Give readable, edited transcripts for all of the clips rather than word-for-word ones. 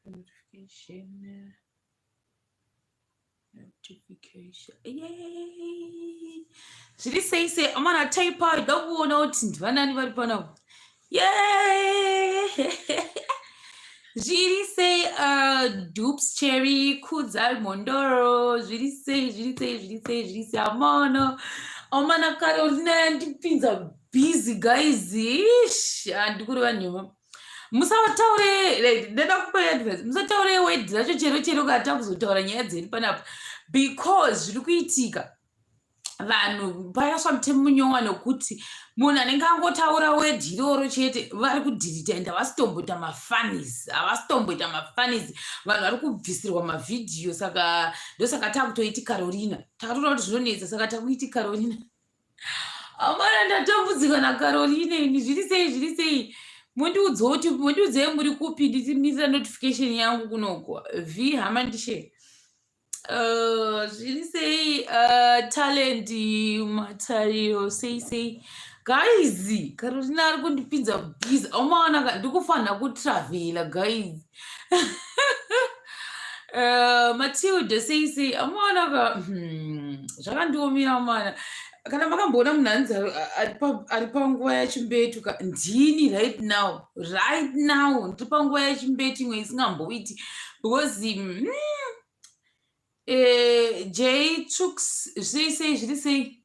Notification. Notification. Yay! Zviri sei sei amana type da kuona kuti ndivanani vari panapa. Yay! Zviri sei Dupes Cherry, Kudza Mondoro, zviri sei, zviri sei, zviri sei, zviri sei amana. Amana Carolina yandipinza busy guys. Ish, handikureva nhema. Musataure, like, ndada kupa advice. Musataure word racho chero chero kana takuzotaura nyaya dzedu panapa because zviri kuitika vanhu paiswa mutemo munyowa nokuti munhu anenge angotaura word iroro chete vari kudhirita and havasitomboita mafunnies, havasitomboita mafunnies. Vanhu vari kubvisirwa mavhidhiyo, saka ndosaka takutoiti Carolina. Takatoona kuti zvinonetsa, saka takuiti Carolina. Amana, ndatambudzika naCarolina ini. Zviri sei, zviri sei? Mundiudzewo kuti, mundiudzei muri kupi, ndichimirira notification yangu kunoko. V hamandishe. Zviri sei, Talent Matariro, sei sei guys? Carolina ari kundipinza busy aumaona. Ndikufanira kutravhela guys. Matilda, sei sei amaona ka? Zvakandiomera amana. Kana makamboona munhu anzi ari panguva yachimbetu ka, ndini right now, right now ndiri panguva yachimbetu imwe isingamboiti because J Chooks, sei sei, zviri sei?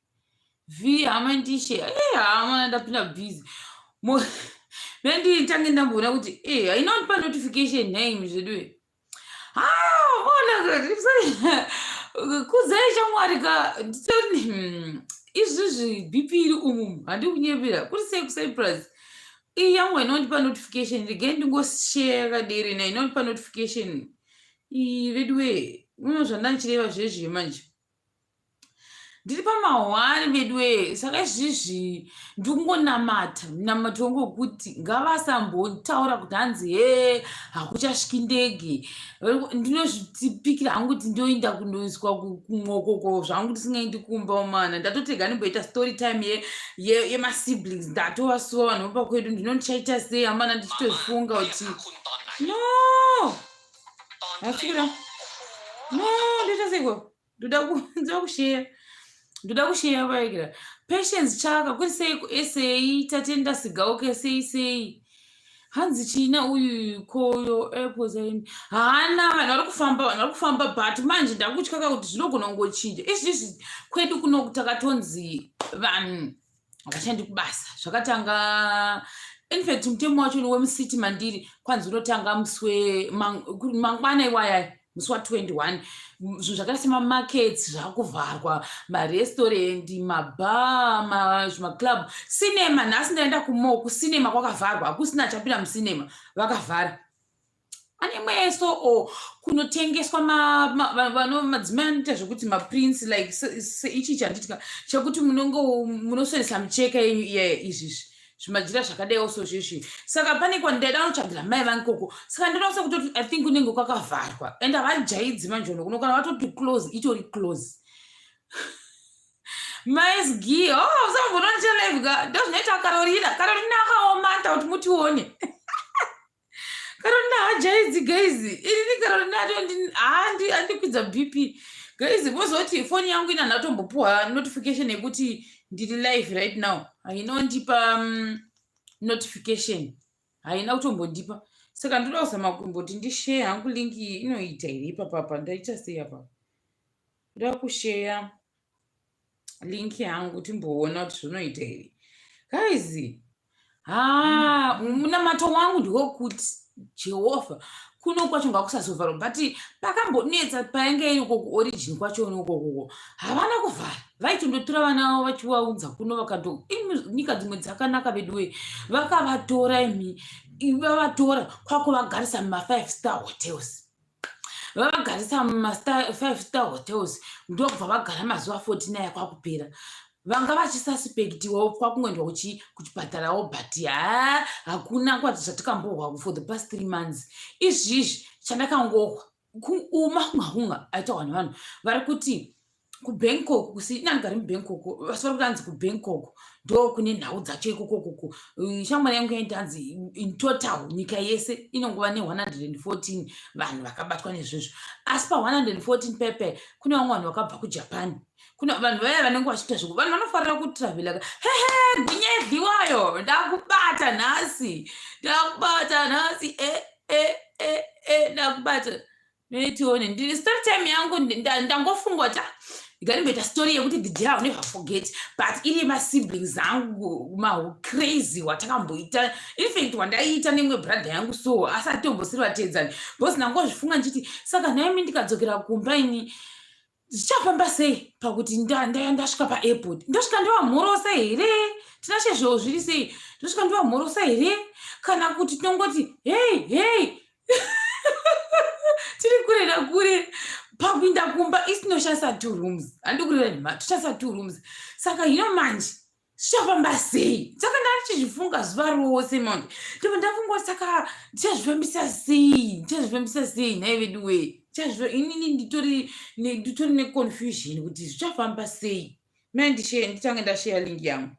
V hamandishe. Hamana, ndapinda busy. Menditange ndamboona kuti haina kundipa notification name zvedu. Ona, kudzai shamwari ka. Nditori izvizvi BP iri umu, handi kunyepera. Kuri sei kuCyprus? Iyi yangu inondipa notification, regai ndingoshare yakadere na inondipa notification iyi veduwe. Uno zvandanchireva zvezvi manje, ndiri pamahwani veduwe. Saka izvizvi ndikungonamata munamato wangu wekuti ngavasambotaura kuti hanzi he, hakuchasviki ndege. Ndinozvipikira hangu kuti ndoenda kundoiswa kumwokoko zvangu, ndisingaendi kumba umana. Ndatotega ndimboita story time yemasiblings. Ndatovasuwa vanhu vopa kwedu. Ndinondichaita sei amana? Ndichitozvifunga kuti no, asvikira no, ndoita seiko? Ndoda kusheya, ndoda kusheya vaikira. Patience Chaka, kuri sei kuSA? Tatenda Sigauke, sei sei? Hanzi china uyu koyo airport haana vanhu vari kufamba, vanhu vari kufamba, but manje ndakutyaka kuti zvinogona kungochinja izvizvi. Kwedu kuno takatonzi vanhu havashandi kubasa. Zvakatanga, infact mutemo wacho wemucity mandiri kwanzi unotanga musi wemangwana iwaya, musi wa21. Zvinhu zvakaita semamarkets zvakuvharwa, marestorendi, mabar, zvimaclub, cinema. Nhasi ndaenda kumo kucinema, kwakavharwa, hakusina achapinda mucinema, vakavhara. Ane mweso o kunotengeswa madzimai anoita zvekuti maprints, like seichi chanditika chekuti munonge munosonesa micheka yenyu iya, izvizvi zvimajira zvakadaiwo so zvezvi. Saka pane kwandaida kunotsvagira mai vangu koko, saka ndinosa kutoti I think kunenge kwakavharwa and havajaidzi manje uno kuno. Kana vatoti close, itori close. Maisgi, oh, usambononicha live ka. Ndozvinoita Carolina. Carolina akaomata kuti mutione. Carolina hajaidzi guys. Inini Carolina andikwidza BP guys. Vozoti foni yangu ina ndatombopuwa notification yekuti ndiri live right now, hainondipa notification, haina kutombondipa. Saka ndoda kuzama kumboti ndishare hangu link iyi. Inoita here ipapapa? Ndaita sei apa? Ndoda kushare link yangu, timboona kuti zvinoita here guys. Ha, munamato wangu ndewekuti Jehovha, kuno kwacho ngakusazovharwa, but pakambonetsa painge iri uko kuorigin kwacho ukokoko, havana kuvhara, vaitondotora vana vavo vachivaunza kuno. Vakato nyika dzimwe dzakanaka veduwe, vakavatora imi, vavatora kwakuvagarisa muma5 star hotels. Vavagarisa muma5 star hotels, ndokubva vagara mazuva 49. Kwakupera vanga vachisuspectiwawo, kwakungoendwa kuchipatarawo, but ha, hakuna kwati zvatikambohwa for the past 3 months. Izvizvi chandakangohwa umahunga aitaurwa nevanhu vari kuti kuBangkok, kusi inandigari muBangkok, vasi vari kuti anzi kuBangkok. Ndokune nhau dzacho ikokokoko. Shamwari yangu yaiti hanzi in total nyika yese inongova ne114 vanhu vakabatwa nezvizvo, asi pa114 pepe kune vamwe vanhu vakabva kuJapan. Kuna vanhu vaya vanenge vachiita zveku, vanhu vanofarira kutravela. Hehe, gwinyedhiwayo, ndakubata nhasi, ndakubata nhasi, e e e e, ndakubata. Tione, ndiri story time yangu. Ndangofunga kuti ndinganimboita story yekuti the day I never forget, but iri yemasiblings angu, macrazy watakamboita, infact wandaiita neimwe brother yangu. So asati tombosiri vateedzani, because ndangozvifunga ndichiti, saka nhaimi, ndikadzokera kumba ini zvichafamba sei? Pakuti ndasvika paairport, ndosvika ndovamhorosa here? Tinashe, zviri sei? Ndosvika ndovamhorosa here, kana kuti tinongoti hei hei, tiri kure nakure? Pakuinda kumba isi tinoshandisa two rooms, handi kureva nhema, toshandisa two rooms. Saka hino manje zvichafamba sei? Saka ndachizvifunga zuva rose manje, ndobva ndafunga, saka ndichazvifambisa sei? Ndichazvifambisa sei nhai vedu wee? Inini nditori neconfusion kuti zvichafamba sei. Mai, nditange ndasheya link yangu.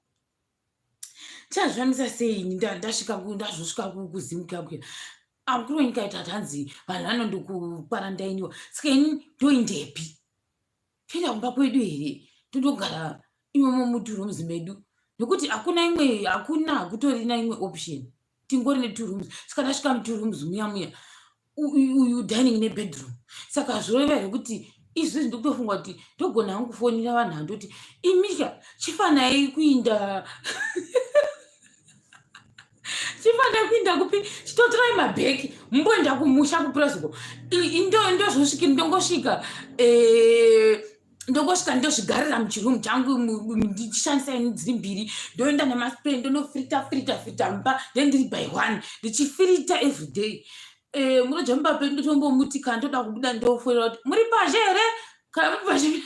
Ndichazvifambisa sei ndasvika, ndazosvika kuZimu kuya? Akuru wenyika iti hanzi vanhu vanondokukwarandainiwa. Saka ini ndoindepi? Toenda kumba kwedu here, tondogara imomo mutwo rooms medu? Nekuti hakuna imwe, hakuna, hakutorina imwe option, tingori netwo rooms. Saka ndasvika mutwo rooms muya muya, uyu dining nebedroom. Saka zvoreva here kuti izvozvi ndikutofunga kuti ndogona hangu kufonera vanhu, handoti imika, chifanai kuinda, chifanai kuinda kupi? Chitotorai mabheki, mumboenda kumusha kupurazi. Ndozvosviki, ndongosvika, ndongosvika ndozvigarira muchirumu changu, ndichishandisa ini dziri mbiri. Ndoenda nemaspray, ndonofirita firita firita mba, then ndiri by one ndichifirita everyday. Munoja mumba pedu, ndotombomuti kana ndoda kubuda, ndofonera kuti muri pazhe here? Kana muri pazhe.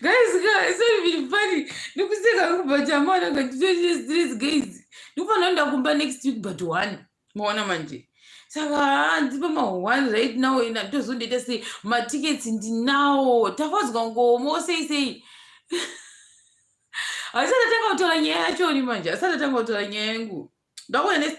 Guys, guys, sorry, biri funny, ndikuseka kubata mwana kanditoine stress. Guys, ndikufanira kuenda kumba next week but one. Maona manje, saka handipa ma1 right now. Ina ndozondoita sei? Matickets ndinawo. Tafadzwa Ngomo, sei sei? Asati atanga kutaura nyaya yachoni manje, asati atanga kutaura nyaya yangu,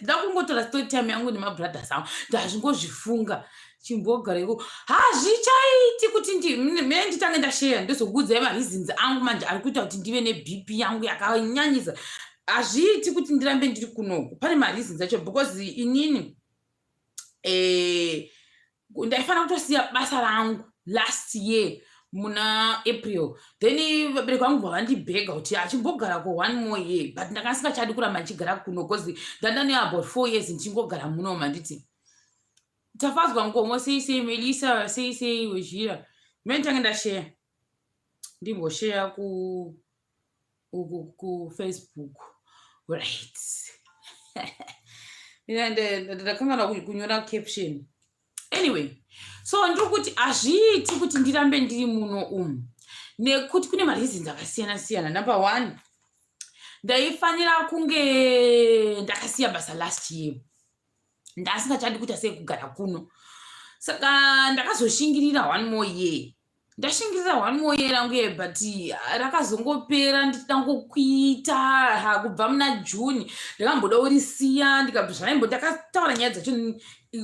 ndakungotora story time yangu nemabrothers angu. Ndazvingozvifunga, chimbogara iko, hazvichaiti kuti me nditange ndasheya, ndozokuudzai mareasons angu manje ari kuita kuti ndive neBP yangu yakanyanyisa. Hazviiti kuti ndirambe ndiri kunoku, pane mareasons acho, because inini ndaifanira kutosiya basa rangu last year muna April. Then vabereki vangu bva vandibhega kuti achimbogara ko one more year, but ndanga singachadi kuramba ndichigara kuno because ndandane about 4 years ndichingogara muno. Manditi Tafadzwa Nkomo, sei sei? Melisa, sei sei? Wezhira, me nditange ndasheya, ndimbosheya ku kuFacebook. Right, ndakanganwa kunyora caption. Anyway, so ndiri kuti hazviiti kuti ndirambe ndiri muno umu nekuti kune mareasons akasiyana siyana. Number one, ndaifanira kunge ndakasiya basa last year, ndasingachadi kuita sei kugara kuno. Saka ndakazoshingirira one more year, ndashingirira one more year rangu ye, but rakazongopera ndichida ngokuita. Kubva muna June ndakamboda kurisiya, ndikazvaimbo ndakataura nyaya dzacho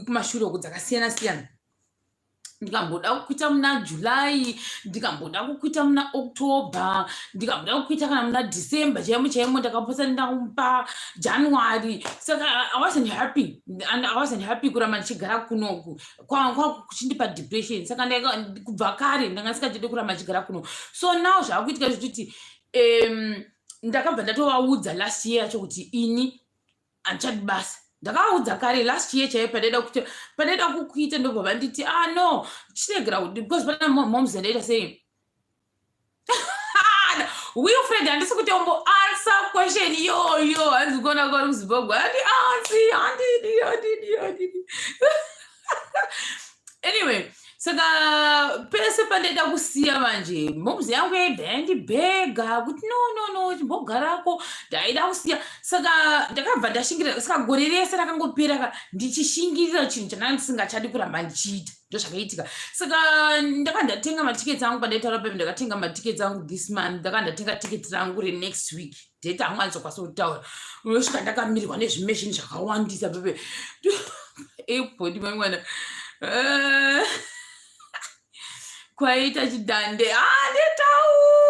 kumashure uku dzakasiyana siyana. Ndikamboda kukuita muna July, ndikamboda kukuita muna October, ndikamboda kukuita kana muna December chaimo chaimo. Ndakapotsa ndamupa January. Saka I wasn't happy and I wasn't happy kuramba ndichigara kunoku, kwanga kuchindipa depression. Saka kubva kare ndanga ndisingachidi kuramba ndichigara kuno. So now zvaakuitika zvekuti ndakabva ndatovaudza last year yacho kuti ini handichadi basa. Ndakavaudza kare last year chaiyo pandaida kukuita, ndobva vanditi, "Ah no, chiregera," because pana moms yandaita sei. Wilfred, handisi kutombo answer question iyoyo. Hanzi kuona kwari kuZimbabwe, handi ansi, handidi, handidi, handidi. Anyway, saka Saka pese pandaida kusiya manje, momzi yangu yaibva yandibhega kuti no, no, no, chimbogarako. Ndaida kusiya, saka ndakabva ndashingirira. Saka gore rese rakangopera ka ndichishingirira chinhu chandanga ndisingachadi kuramba ndichiita. Ndozvakaitika. Saka ndaka ndatenga matiketi angu pandaitaura pepe, ndakatenga matiketi angu this month. Ndaka ndatenga tiketi rangu renext week date hangu anizokwanisa kutaura. Unosvika ndakamirirwa nezvimeshini zvakawandisa pepe airport, mai mwana. Kwaita chidhande, handitauri.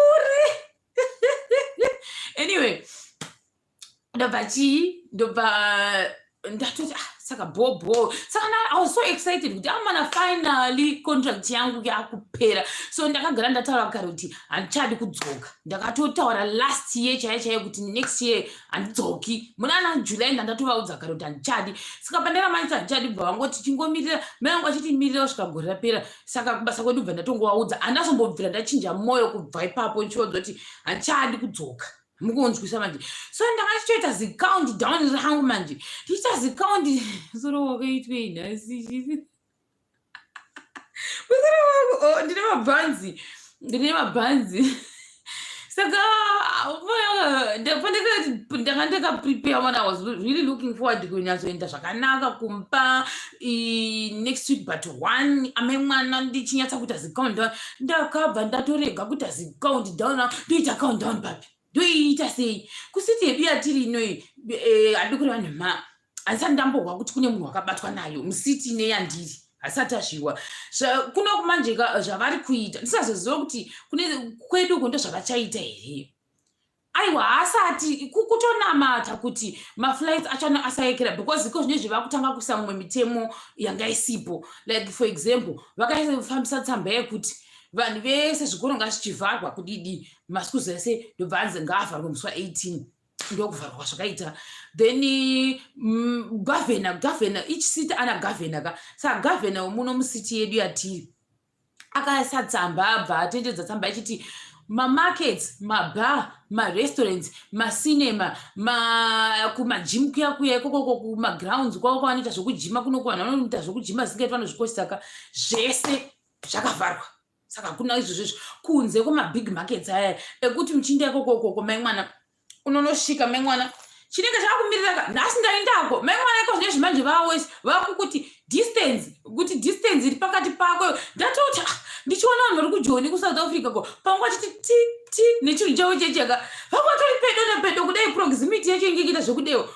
Anyway, ndobva chii, ndobva ndatoti, ah, saka bho bho. Saka I was so excited kuti amana, finally contract yangu yakupera. So ndakagara ndataura kare kuti handichadi kudzoka. Ndakatotaura last year chaiyo chaiyo kuti next year handidzoki. Muna ana July ndandatovaudza kare kuti handichadi. Saka pandaramanisa handichadi, kubva vangoti chingomirira. Mai vangu vachiti mirira kusvika gore rapera. Saka kubasa kwedu bva ndatongovaudza, handazombobvira ndachinja mwoyo kubva ipapo, ndichivaudza kuti handichadi kudzoka. Mukunzwisa manje? So ndanga ndichitoita zicount down rangu manje, ndichiita zicount. Musoro wakaitwei nhasi? Musoro wangu, oh, ndine mabhanzi, ndine mabhanzi. Saka ndanga ndakaprepare when I was really looking forward kunyatsoenda zvakanaka kumba next week but one. Amai mwana, ndichinyatsa kuita zicount down, ndakabva ndatorega kuita zicount down. Ndoita count down papi? Ndoiita sei kucity yedu yatiri inoi? Handi kureva nhema, handisati ndambohwa kuti kune munhu wakabatwa nayo mucity neyandiri, hasati azviwa. Kuno kumanje zvavari kuita, ndisazoziva kuti kune kwedu uko ndo zvavachaita here. Aiwa, haasati kutonamata kuti maflights achana asaekera, because iko zvinezvi vakutanga kuisa mumwe mitemo yanga isipo. Like for example, vakafambisa tsamba yekuti vanhu vese zvikoro ngazvichivharwa kudidi, maschools ese ndobva anzi ngaavharwe musi wa18. Ndokuvharwa zvakaita. Then governor, each city ana governor ka. Saka governor wemuno mucity yedu yatiri akaisa tsamba, abva atendedza tsamba ichiti mamarkets, mabar, marestaurants, macinema, kumagym kuya kuya ikokoko, kumagrounds kwavo kwavanoita zvokujima, kuno kuvanhu vanoita zvokujima zvingaiti vanozvikosaka, zvese zvakavharwa. Saka hakuna izvozvo izvo kunze kwemabig markets aya ekuti muchiinda ikokokoko. Mai mwana, unonosvika, mai mwana, chinenge chakakumirira ka. Nhasi ndaendako, mai mwana. Iko zvinezvi manje vawese vakukuti distance, kuti distance iri pakati pako. Ndatoti, ah, ndichiona vanhu vari kuJoni kuSouth Africa ko, pangu vachiti ti ti nechinhu chavo checheka, vanga vatori pedo nepedo kudai, proximity yacho inge ichiita zvekudewo.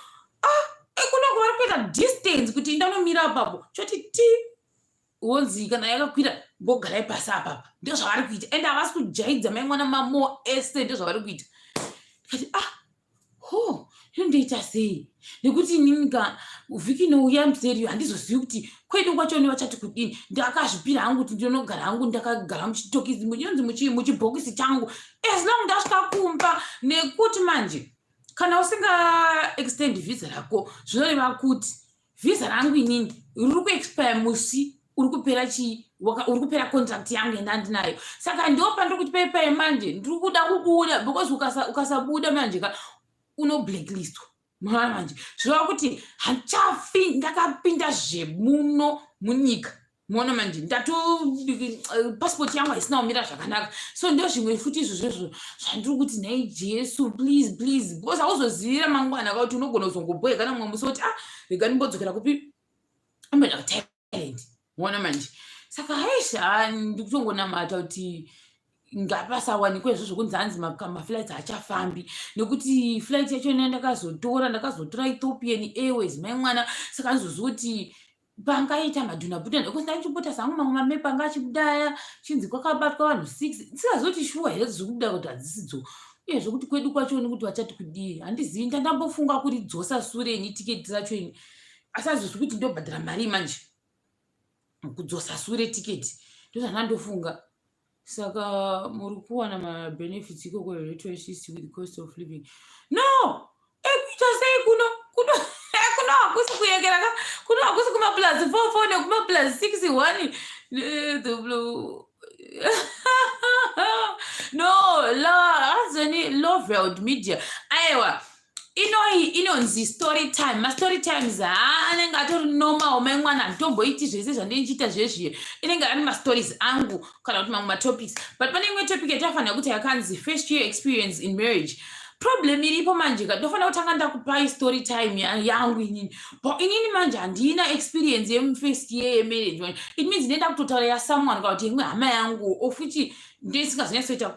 Ah, kunoko vari kuita distance kuti indanomira apapo, choti ti wonzi kana yakakwira ngogarai pasi apapa. Ndo zvavari kuita, ende havasi kujaidza, mai mwana. Mamo ese ndo zvavari kuita. Ndikati, ah, ho, inondoita sei? Nekuti inini ka vhiki inouya museriyo handizozivi kuti kwedu kwachoni vachati kudini. Ndakazvipira hangu kuti ndinogara hangu, ndakagara muchitokisi, inonzi muchibhokisi changu, as long ndasvika kumba. Nekuti manje kana usinga extend visa rako, zvinoreva kuti visa rangu inini riri kuexpire musi uri kupera chii, uri kupera contract yangu yandandinayo. Saka ndo pandiri kuti paipai manje ndiri kuda kubuda, because ukasabuda manje ka uno blacklistwa. Maona manje, zvireva kuti handichafi ndakapinda zvemuno munyika. Muona manje, ndato passport yangu haisina kumira zvakanaka. So ndo zvimwe futi izvozvo zvandiri kuti, nhai Jesu, please, please, because hauzozivira mangwana kakuti unogona kuzongoboya kana mumwe musi woti, ah, rega ndimbodzokera kupi, amboenda kuThailand. Muona manje, saka haisha, ndikutongonamata kuti ngapasawanikwe izvo zvokunzi hanzi maflights haachafambi, nekuti flight yacho ina ndakazotora Ethiopian Airways, mai mwana. Saka handizozivi kuti pangaita madhunabhuta, nekuti ndaichipota sangu mamwe mamepa anga achibudaya chinzi kwakabatwa vanhu 6. Ndisingazoti shuwa here zviri kubuda kuti hadzisidzo, uye zvokuti kwedu kwachoni kuti vachati kudii handizivi. Ndandambofunga kuridzosa sure ini tiketi racho ini, asi hazvizvi kuti ndobhadhara mari manje kudzosa sure tiketi. Ndozvandandofunga. Saka muri kuwana mabenefits ikoko here to assist with cost of living? No, ekuita sei? Kuno hakusi kuyekera ka. Kuno hakusi kuma +4 4 nekuma +6 1. The blue, no la azoni Loveld Media, aiwa. Inoyi inonzi story time. Mastory times haa anenge atori normal mai mwana, handitomboiti zvese zvandinichiita zvezviye. Inenge ari mastories angu kana kuti mamwe matopics, but pane imwe topic yatafanira kuti yakanzi first year experience in marriage. Problem iripo manje ka, ndofanira kutanga ndakupai story time yangu inini, but inini manje handina experience yemufirst year yemarriage manje. It means ndenda kutotaura yasomeone kana kuti imwe hama yangu, of which ndisingazonyatsoita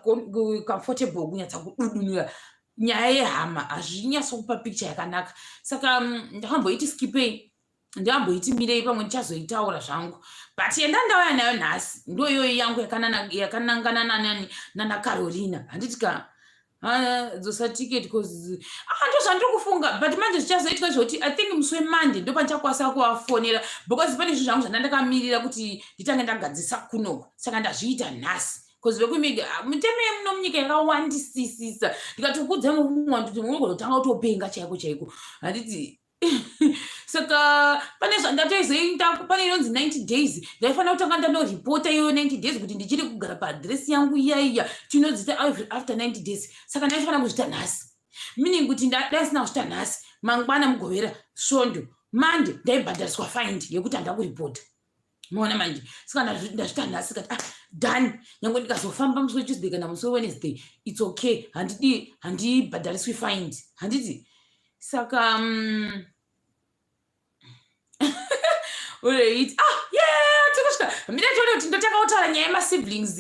comfortable kunyatsa kududunura nyaya yehama, hazvinyatsokupa picture yakanaka. Saka ndakamboiti skipei, ndamboiti mirei, pamwe ndichazoitaura zvangu. But yenda ndauya nayo nhasi ndo iyoyo yangu yakanangana nana Carolina, handiti ka? Dzosa ticket cause ah, ndo zvandiri kufunga. But manje zvichazoitika zvekuti I think musi weMonday ndo pandichakwanisa kuvafonera, because pane zvinhu zvangu zvandandakamirira kuti nditange ndagadzisa kunoku. Saka ndazviita nhasi because vekumiga mitemo yemuno munyika yakawandisisisa. Ndikati kukudza mumwe kuti unogona kutanga kutopenga chaiko chaiko, handiti? Saka pane zvandatoizoita, pane inonzi 90 days. Ndaifanira kutanga ndanoripota iyoyo 90 days kuti ndichiri kugara paadhiresi yangu iyaiya. Tinodzita after 90 days, saka ndaifanira kuzvita nhasi, meaning kuti ndaisina kuzvita nhasi, mangwana Mugovera, Svondo, Monday ndaibhadhariswa fine yekuti handa kuripota. Maona manje? Saka ndazvita nhasi kati, ah, done. Nyange ndikazofamba musi weTuesday kana musi weWednesday, it's okay, handidi, handibhadhariswi fine, handiti? Saka alright, ah, yeah, tikusvika. Mina tione kuti ndotanga kutaura nyaya yemasiblings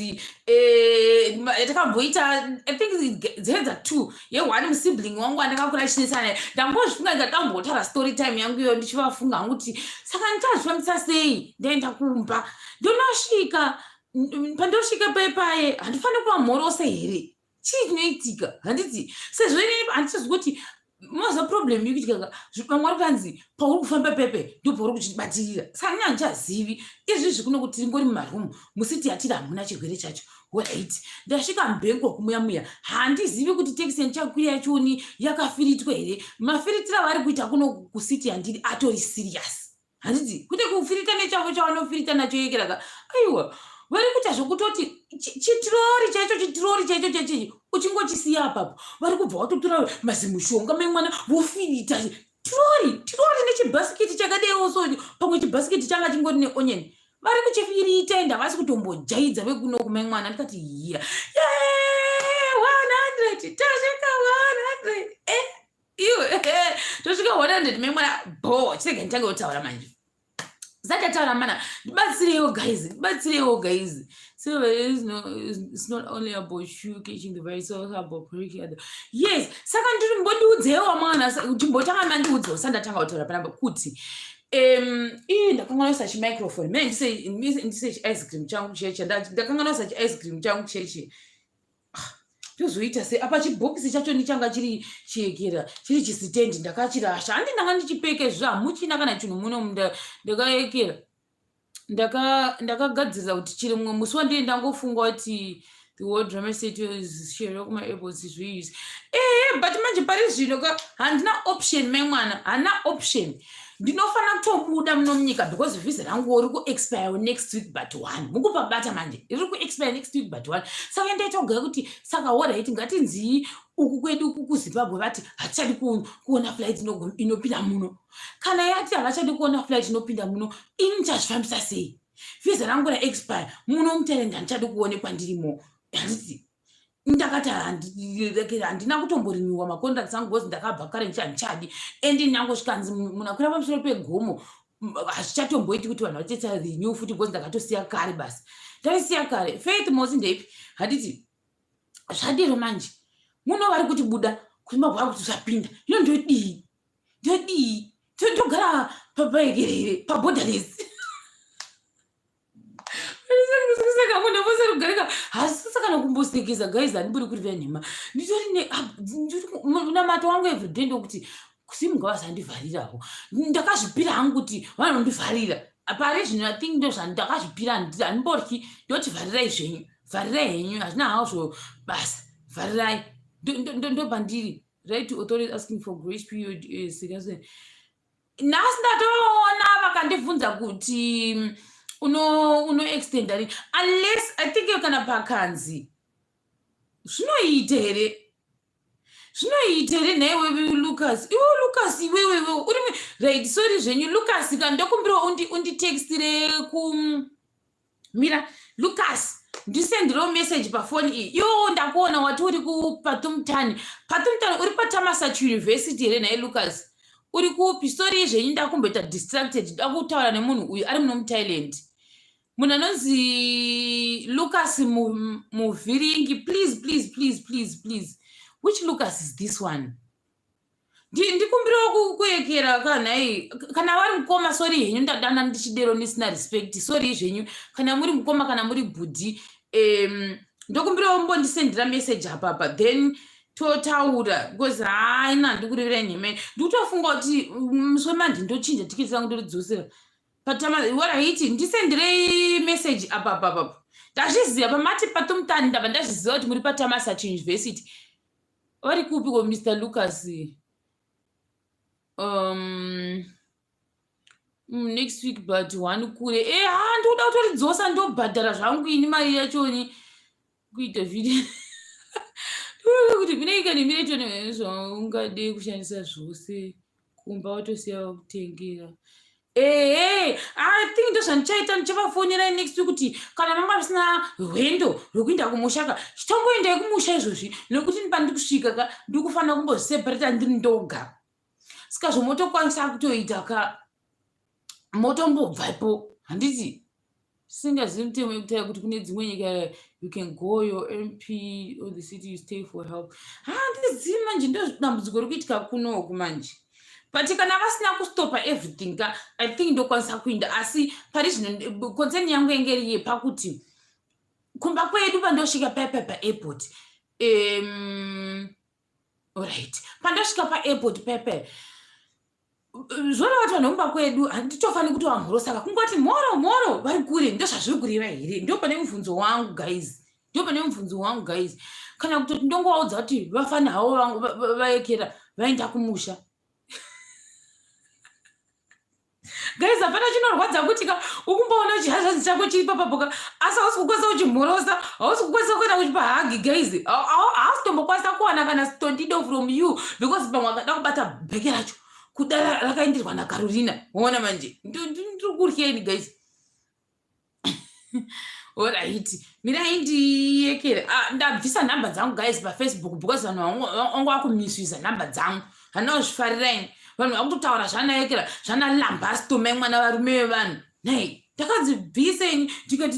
yatakamboita. I think dzedza two yeone musibling wangu andakakura chinetsana naye. Ndangozvifunga ndikadambotaura story time yangu iyo, ndichivafunga hangu kuti saka ndichazvifambisa sei. Ndaenda kumba, ndonosvika, pandosvika paipaye handifaniri kuvamhorosa here? Chii chinoitika, handiti? Sezvo inini handichazwi kuti moza problem iri kuitika. Vamwe vari kutanzi pauri kufamba pepe ndo pauri kuchibatirira. Saka ini handichazivi izvizvi kuno kuti tingori mumarumu mucity yatiri hamuna chirwere chacho. Right, ndasvika muBangkok muya muya, handizivi kuti taxi yandichakwira yachoni yakafiritwa here. Mafiritiro avari kuita kuno kucity yandiri atori serious, handiti? Kwete kufirita nechavo chavanofirita nacho yekeraka, aiwa, vari kuita zvokutoti chitrori chaicho, chitrori chaicho chaicho uchingochisiya apapo, vari kubva vatotora mazimushonga memwana vofirita trori, trori nechibhasikiti chakadaiwo. So pamwe chibhasikiti changa chingori neonion, vari kuchifirita, ende havasi kutombojaidza vekuno kumemwana. Ndikati hiya, 100, tasvika 100. Iwe, tosvika 100 memwana bo. Chirega nditange kutaura manje. Zandataura mana, ndibatsireiwo guys, ndibatsireiwo guys. So it's not only about you catching the virus, also about breaking other. Yes, saka ndiri mbondiudzewo mwana, chimbotanga mandiudzewo sandatanga kutaura panapa kuti ii ndakanganisa chimicrophone mene ndise chiice cream changu cheche. Ndakanganisa chiice cream changu cheche, tozoita sei apa? Chibhokisi chacho ndichanga chiri chiekera, chiri chisitendi, ndakachirasha. Handi ndanga ndichipeke zvo, hamuchina kana chinhu muno. Ndakaekera, ndakagadzirira kuti chiri mumwe musi wandii. Ndangofunga kuti the world drama state share kumaairports zviuse. Ehe, but manje pari zvino ka handina option memwana, handina option. Ndinofanira kutobuda muno munyika because visa rangu riri kuexpire next week but one. Mukupabata manje, riri kuexpire next week but one. Saka ndaita kugaya kuti saka alright, ngatinzii uku kwedu uku kuZimbabwe vati hatichadi kuona flight inopinda muno. Kana yati havachadi kuona flight inopinda muno, ini ndichazvifambisa sei? Visa rangu raexpire muno muThailand, handichadi kuonekwa ndirimo, handiti? Ndakati handina kutomborenewa macontracts angu because ndakabva kare ndichadi. And nyange zvikanzi munhu akwira pamusoro pegomo, hazvichatomboiti kuti vanhu vachita renew futi because ndakatosiya kare basi, ndaisiya kare. Faith Mosi ndeipi, handiti? Zvadero manje muno vari kuti buda kuZimbabwe, vari kuti usapinda. Ino ndodii? Ndodii? Ndogara pabaekerere paborderless? Saka munhu voserugarika hasisa kana kumbosekesa guys, handiburi kuri venhema. Nditori munamato wangu everyday ndokuti kusimuka vasandivharirawo. Ndakazvipira hangu kuti vanondivharira pari zvino. I think ndo zvandakazvipira, handimboryi. Ndoti vharirai zvenyu, vharirai henyu, hazvina hazvo basa, vharirai. Ndopandiri right to authority asking for grace period. Nhasi ndatoona vakandibvunza kuti unoextenda rini, unless I think kana pakanzi zvinoita here. Zvinoita here nhaiwe Lucas? Iwe Lucas iwewe iwe uri right, sorry zvenyu Lucas ka ndokumbira undi unditextire ku mira Lucas ndisendirewo message pafoni iyi. Iwewo ndakuona wati uri kuPatumtani. Patumtani uri paTamasat University here nhai Lucas? Uri kupi? Sorry zvenyu ndakumboita distracted ndakutaura nemunhu uyu ari muno muThailand. Munhu anonzi Lucas Muvhiringi, please, please, please, please, please. Which Lucas is this one? Ndikumbirawo kuyekera kanhai kana vari mukoma, sorry henyu ndadana ndichidero ndisina respect, sorry zvenyu kana muri mukoma kana muri bhudhi, ndokumbirawo mbondisendera message apapa then totaura because haina ndikureverai nhema, ndikutofunga kuti musi wemandi ndochinja tiketi rangu ndoridzosera patama. Alright, ndisenderei message apa apa apa. Ndazviziva pamati patumtani, ndabva ndazviziva kuti muri paTamasat University. Vari kupi ko Mr Lucas? Next week but one kure. E ha, ndikuda kutoridzosa, ndobhadhara zvangu ini mari yachoni kuita video kuti kuneika nemiretoni zvaungade kushandisa zvose kumba watosiya kutengera. Ehe, I think ndozvandichaita, ndichavafonerai next week kuti kana manga musina rwendo rwekuenda kumusha ka, chitomboendai kumusha izvozvi nekuti pandiri kusvika ka ndiri kufanira kumboseparata ndiri ndoga. Saka zvomotokwanisa kutoita ka, motombobvapo handiti? Singazivi mutemo yekutaura kuti kune dzimwe nyika you can go your MP or the city you stay for help. Handizivi manje, ndo dambudziko riri kuitika kunoku manje. But kana vasina kustopa everything ka, I think ndokwanisa kuinda, asi pari zvino concern yangu yenge iri yepakuti kumba kwedu pandosvika paipa paairport, alright, pandosvika paairport paipa zvoreva kuti vanhu vemumba kwedu handitofaniri kuti vamhoro, saka kungoti mhoro mhoro vari kure, ndozvazviri kureva here? Ndo pane mubvunzo wangu guys, ndo pane mubvunzo wangu guys. Kana kutoti ndongovaudza kuti vafane havo vaekera vaenda kumusha. Guys, hapana chinorwadza kuti ka ukumboona chihazvanzi chako chiri papapo ka, asi hausi kukwanisa kuchimhorosa, hausi kukwanisa kuenda kuchipa hug. Guys, haasi tombokwanisa kuwana kana stondido from you because pamwe akada kubata bheke racho kuda rakaenderwa naCarolina. Ona manje ndiri kuryeni guys. Alright, mirai ndiyekere. Ah, ndabvisa nhamba dzangu guys paFacebook because vanhu vangu vakumiswisa nhamba dzangu, handina kuzvifariraini. Vanhu vakutotaura zvanayekera zvanalambasto mai mwana varume vevanhu. Nei ndakadzibvisa ini ndikati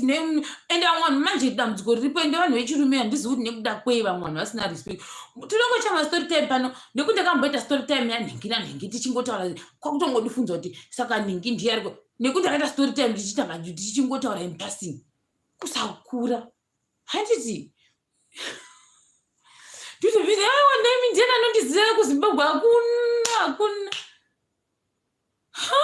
ende vamwe vanhu manje dambudziko riripo, ende vanhu vechirume handizivi kuti nekuda kwei vamwe vanhu vasina respect. Tinongoita mastory time pano nekuti ndakamboita story time yanhingi nanhingi tichingotaura, kwakutongodifunza kuti saka nhingi ndiye ariko nekuti ndakaita story time tichiita maju tichingotaura in passing. Kusakura handiti nditobvisa aiwa nemi ndiani anondiziva kuZimbabwe? Hakuna, hakuna. Ha,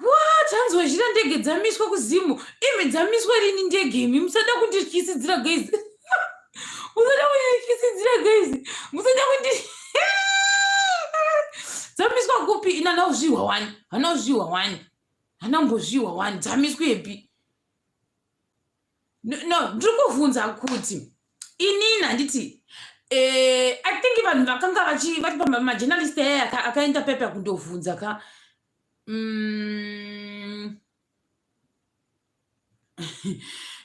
what? Hanzi wazhira ndege dzamiswa kuZimu. Imi dzamiswa rini ndege? Imi musada kundityisidzira guys, musada kundityisidzira guys, musada kundi dzamiswa kupi? Ina nauzvihwa wani, hana uzvihwa wani, hana mbozvihwa wani, dzamiswepi? No, ndiri kuvhunza kuti inini handiti I think vanhu vakanga vari pamajournalist aya akaenda pepa kundovhunza ka,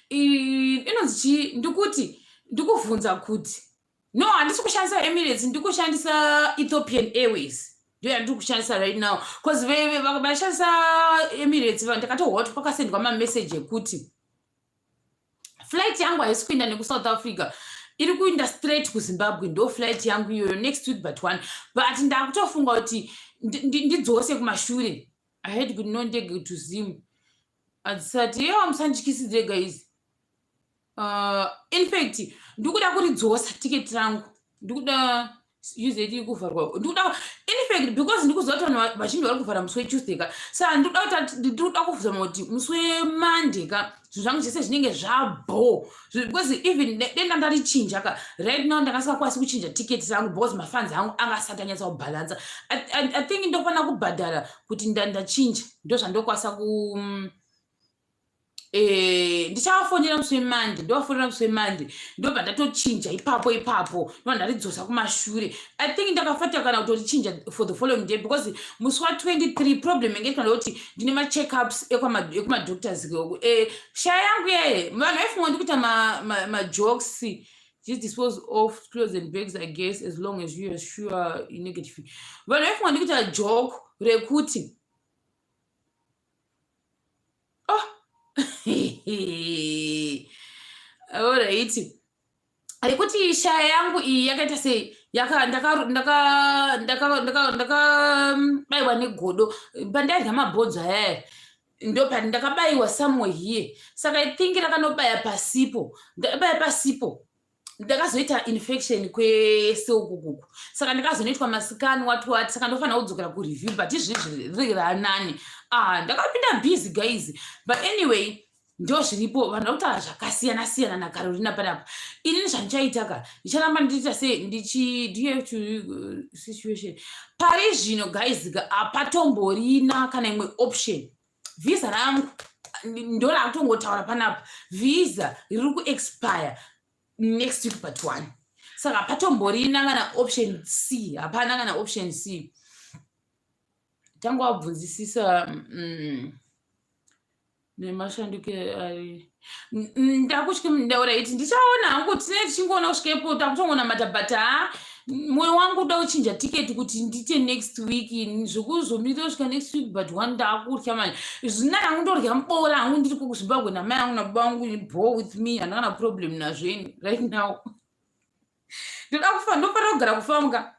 inonzi chii? Ndikuti ndikuvhunza kuti no, handisi kushandisa Emirates, ndikushandisa Ethiopian Airways, ndo yandiri kushandisa right now because vaishandisa Emirates ndakatohwa kuti kwakasendwa mameseji ekuti flight yangu haisi kuenda nekuSouth Africa, iri kuenda straight kuZimbabwe. Ndo flight yangu iyoyo next week but one, but ndakutofunga kuti ndidzose kumashure. I had kuti no ndege to Zim hadzisati yewa. Musandityisidzire guys. In fact ndikuda kuridzosa tiketi rangu, ndikuda UZ iri kuvharwa, ndikuda in fact because ndikuziva kuti vanhu vazhinji vari kuvhara musi weTuesday ka, saka ndikuda kuzama kuti musi weMonday ka zvinhu zvangu zvese zvinenge zvabo because even denda ndarichinja ka, right now ndakasingakwanisi kuchinja tiketi rangu because mafunds angu anga asati anyatsa kubhalansa. I think ndofanira kubhadhara kuti ndachinja, ndo zvandokwanisa ku Ndichavafonera musi weMonday, ndovafonera musi weMonday, ndobva ndatochinja ipapo ipapo, ndobva ndaridzosa kumashure. I think ndakafata kana kutorichinja for the following day, because musi wa23 problem inge kana kuti ndine macheckups ekumadoctors. Shaya yangu yeye, vanhu vaifunga ndikuita majokes. Just dispose of clothes and bags, I guess, as long as you are sure negative. Vanhu vaifunga ndikuita joke rekuti, oh, alright, rekuti shaya yangu iyi yakaita sei, ndakabayiwa negodo pandaidya mabhonzo ayaya, ndo ndakabayiwa somewhere here. Saka I think rakanobaya pasipo, ndakabaya pasipo, ndakazoita infection kwese ukukuku. Saka ndakazonoitwa mascan, what what. Saka ndofanira kudzokera kureview, but izvezvi riri ranani. Ah, ndakapinda busy, guys, but anyway, ndo zviripo. Vanhu vakutaura zvakasiyana siyana naCarolina panapa. Inini zvandichaita ka, ndicharamba ndiita sei, ndichi do you have to situation pari zvino, guys ka, hapatomborina kana imwe option. Vhisa rangu ndo rakutongotaura panapa, vhisa riri kuexpire next week but one. Saka hapatomborina kana option C, hapana kana option C. Tanga wabvunzisisa nemashanduko ari ndakutya. Ndauraiti ndichaona hangu, tine tichingoona kusvikepo, takutongonamata, but ha, mwoyo wangu uda kuchinja tiketi kuti ndite next week. Zvekuzomirira kusvika next week but one, ndakutya manje. Zvina hangu, ndorya mubora hangu ndiri kuZimbabwe namai angu nababa vangu, bo with me, handina kana problem nazvo ini right now. Ndoda kufa, ndofanira kugara kufamba,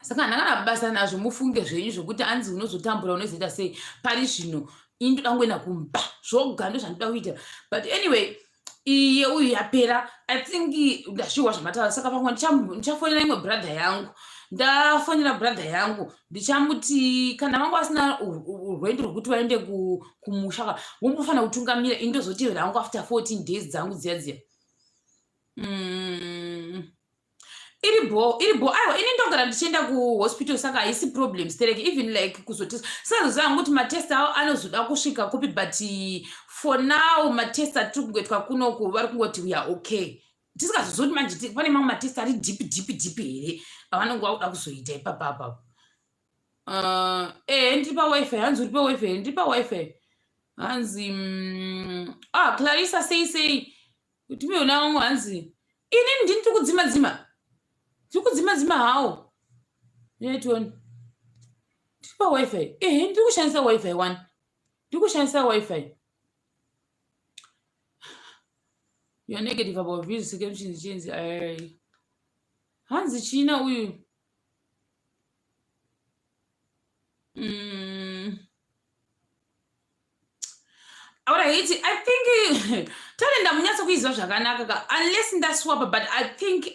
saka handina kana basa nazvo. Mufunge zvenyu zvokuti anzi unozotambura, unozoita sei. Pari zvino ini ndoda kungoenda kumba zvoga, ndo zvandoda kuita. But anyway, iye uyu yapera. I think ndasviwa zvamataura. Saka pamwe ndichafonera imwe brother yangu. Ndafonera brother yangu, ndichamuti kana vanga vasina rwendo rwekuti vaende kumusha, vombofanira kutungamira, ini ndozotevera hangu after 14 days dzangu dziya dziya. Iri bo, iri bo. Aiwa, ini ndogara ndichienda kuhospital, saka haisi problem stereke. Even like kuzotesta, sazoziva hangu kuti matest avo anozoda kusvika kupi, but for now matest atiri kungoitwa kunoku, vari kungoti we are okay. Tisingazozoti manje pane mamwe matest ari deep deep deep here avanonge vakuda kuzoita ipapapapo. Ndiri paWiFi. Hanzi uri paWiFi? Ndiri paWiFi. Hanzi ah, Clarissa, sei sei, timeona vamwe. Hanzi inini ndini tiri kudzima dzima, tiri kudzima dzima hawo netioni. Tiri paWiFi. Ehe, ndiri kushandisa WiFi one, ndiri kushandisa WiFi. You are negative about visa chinzi chinzi. Hanzi china uyu. Alright, I think talenda munyatso kuiziva zvakanaka ka, unless ndaswapa. But I think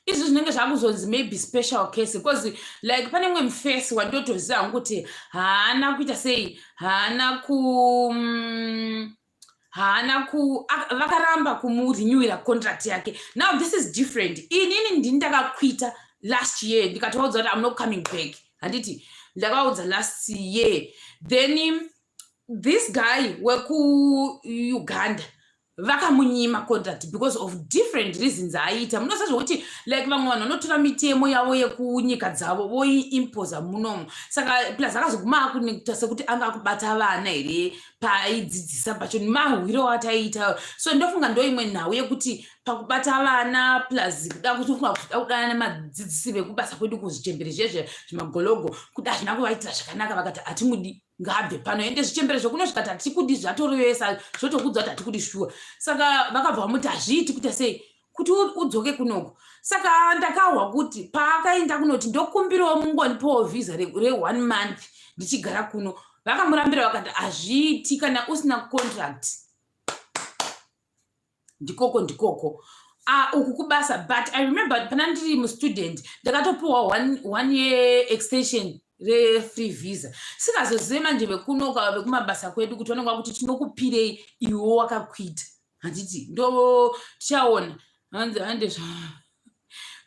izvi zvinenge zvakuzonzi maybe special case, because like pane mumwe mufesi wandotoziva hangu kuti haana kuita sei, haana ku vakaramba kumurenewira contract yake. Now this is different. Inini ndini ndakaquita last year, ndikatovaudza kuti I'm not coming back. Handiti ndakaudza last year? Then this guy wekuUganda vakamunyima contract because of different reasons aiita. Munoziva zvokuti like vamwe vanhu vanotora mitemo yavo yekunyika dzavo voiimposa munomu. Saka plus akazoguma akuita sekuti anga akubata vana here paaidzidzisa pacho, nemahwiro ataiita. So ndofunga ndo imwe nhau yekuti pakubata vana, plus kuda kutofunga kuda kudana nemadzidzisi vekubasa kwedu, kuzvichembere zvezve zvimagologo, kuda hazvina kuvaitira zvakanaka. Vakati hatimudi, ngaabve pano. Ende zvichembere zvokuno zvikati hatikudi, zvatorevesa, zvotokudza kuti hatikudi shuwa. Saka vakabva vamuti hazviiti kuita sei kuti udzoke kunoko. Saka ndakahwa kuti paakaenda kunoti ndokumbirawo mungonipowo vhisa re1 month ndichigara kuno, vakamurambira, vakati hazviiti kana usina contract. Ndikoko ndikoko. Ah, uku kubasa. But I remember pana ndiri mustudent, ndakatopiwa one year extension refree visa. Singazozive manje vekunoka vekumabasa kwedu kuti vanonga kuti tinokupirei iwe wakaquita. Handiti ndo tichaona. Hanzi hande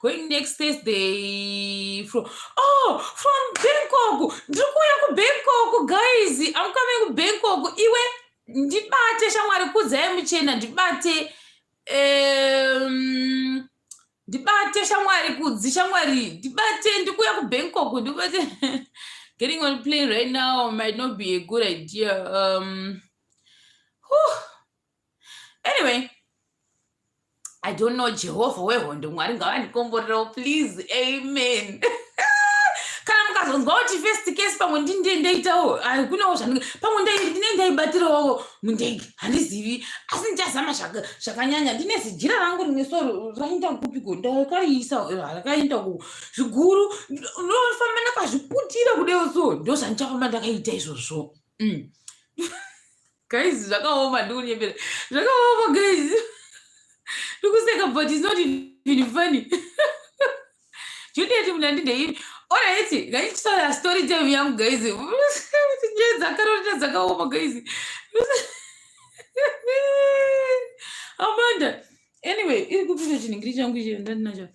going next Thursday from, oh, from Bangkok. Ndiri kuuya kuBangkok, guys. I'm coming kuBangkok iwe. Ndibate shamwari kudzai muchena ndibate ndibate shamwari kudzi shamwari ndibate ndikuya kubangkok ndibate. Getting on plane right now might not be a good idea. Whew. Anyway, I don't know. Jehovha wehondo Mwari ngavandikomborerewo, please, amen. Kana mukazonzwa kuti first case, pamwe ndinde ndeitawo kunewo zvandinge pamwe ndine ndaibatirawo mundege, handizivi, asi ndichazama zvakanyanya. Ndine zijira rangu rimwe so raenda kupiko, ndakariisa rakaenda ku zviguru, ndofamba ndakazviputira kudewo, so ndo zvandichafamba ndakaita izvozvo. Guys, zvakaoma, ndikunyembera, zvakaoma guys, ndikuseka but it's not even funny. Juliet munandindei. Alright, ngaichitaura story time yangu guys. Nyaya dzakarorita dzakaoma guys. Amanda, anyway, iri kupisa chinhingiri changu ichi ndandinacho.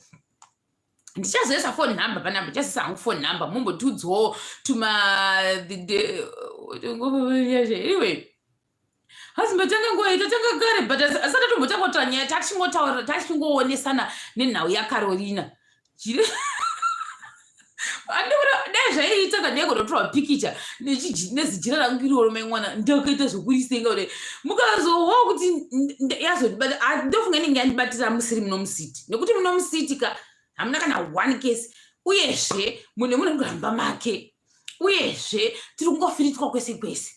Ndichazoisa phone number panapa, ndichazoisa hangu phone number mumbotiudzawo tuma. Anyway, hazi mbatanga nguva iyi, tatanga kare, but asati tombotanga kutaura nyaya, tachingotaura, tachingoonesana nenhau yaCarolina. Dai zvaiita kana ndaigototorwa pikicha nezijira rangu iroro, mai mwana, ndakaita zvokurisenga kudai, mukazohwa kuti yazondibata, ndofunga inenge yandibatira musiri muno mucity, nekuti muno mucity ka hamuna kana one case, uyezve munhu nemunhu kuramba make, uyezve tiri kungofiritwa kwese kwese.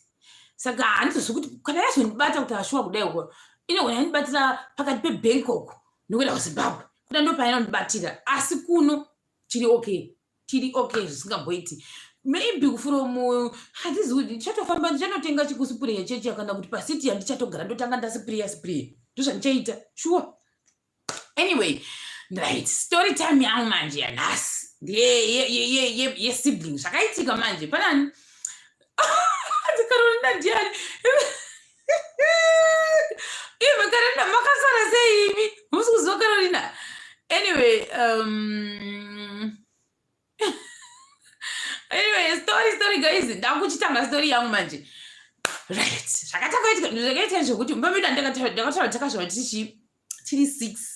Saka handizozvi kuti kana yazondibata kuti ashuwa kudai uko, inogona yandibatira pakati peBangkok nokuenda kuZimbabwe, kuda ndo painondibatira, asi kuno tiri okay, tiri okay zvisingamboiti. Maybe from, handizivi kuti ndichatofamba ndichanotenga chikusipureya chechi kana kuti pacity yandichatogara ndotanga ndasipureya sipureya, ndozvandichaita sure. Anyway, right, story time yangu manje yanhasi ndeyesibling. Zvakaitika manje panani Carolina ndiani ive? Carolina, makasara sei imi? Musi kuziva Carolina? Anyway, anyway, story guys, ndakuchitanga story yangu manje. Right, zvakaitika zvekuti mumba medu ndakataura takazvava tichi tiri six.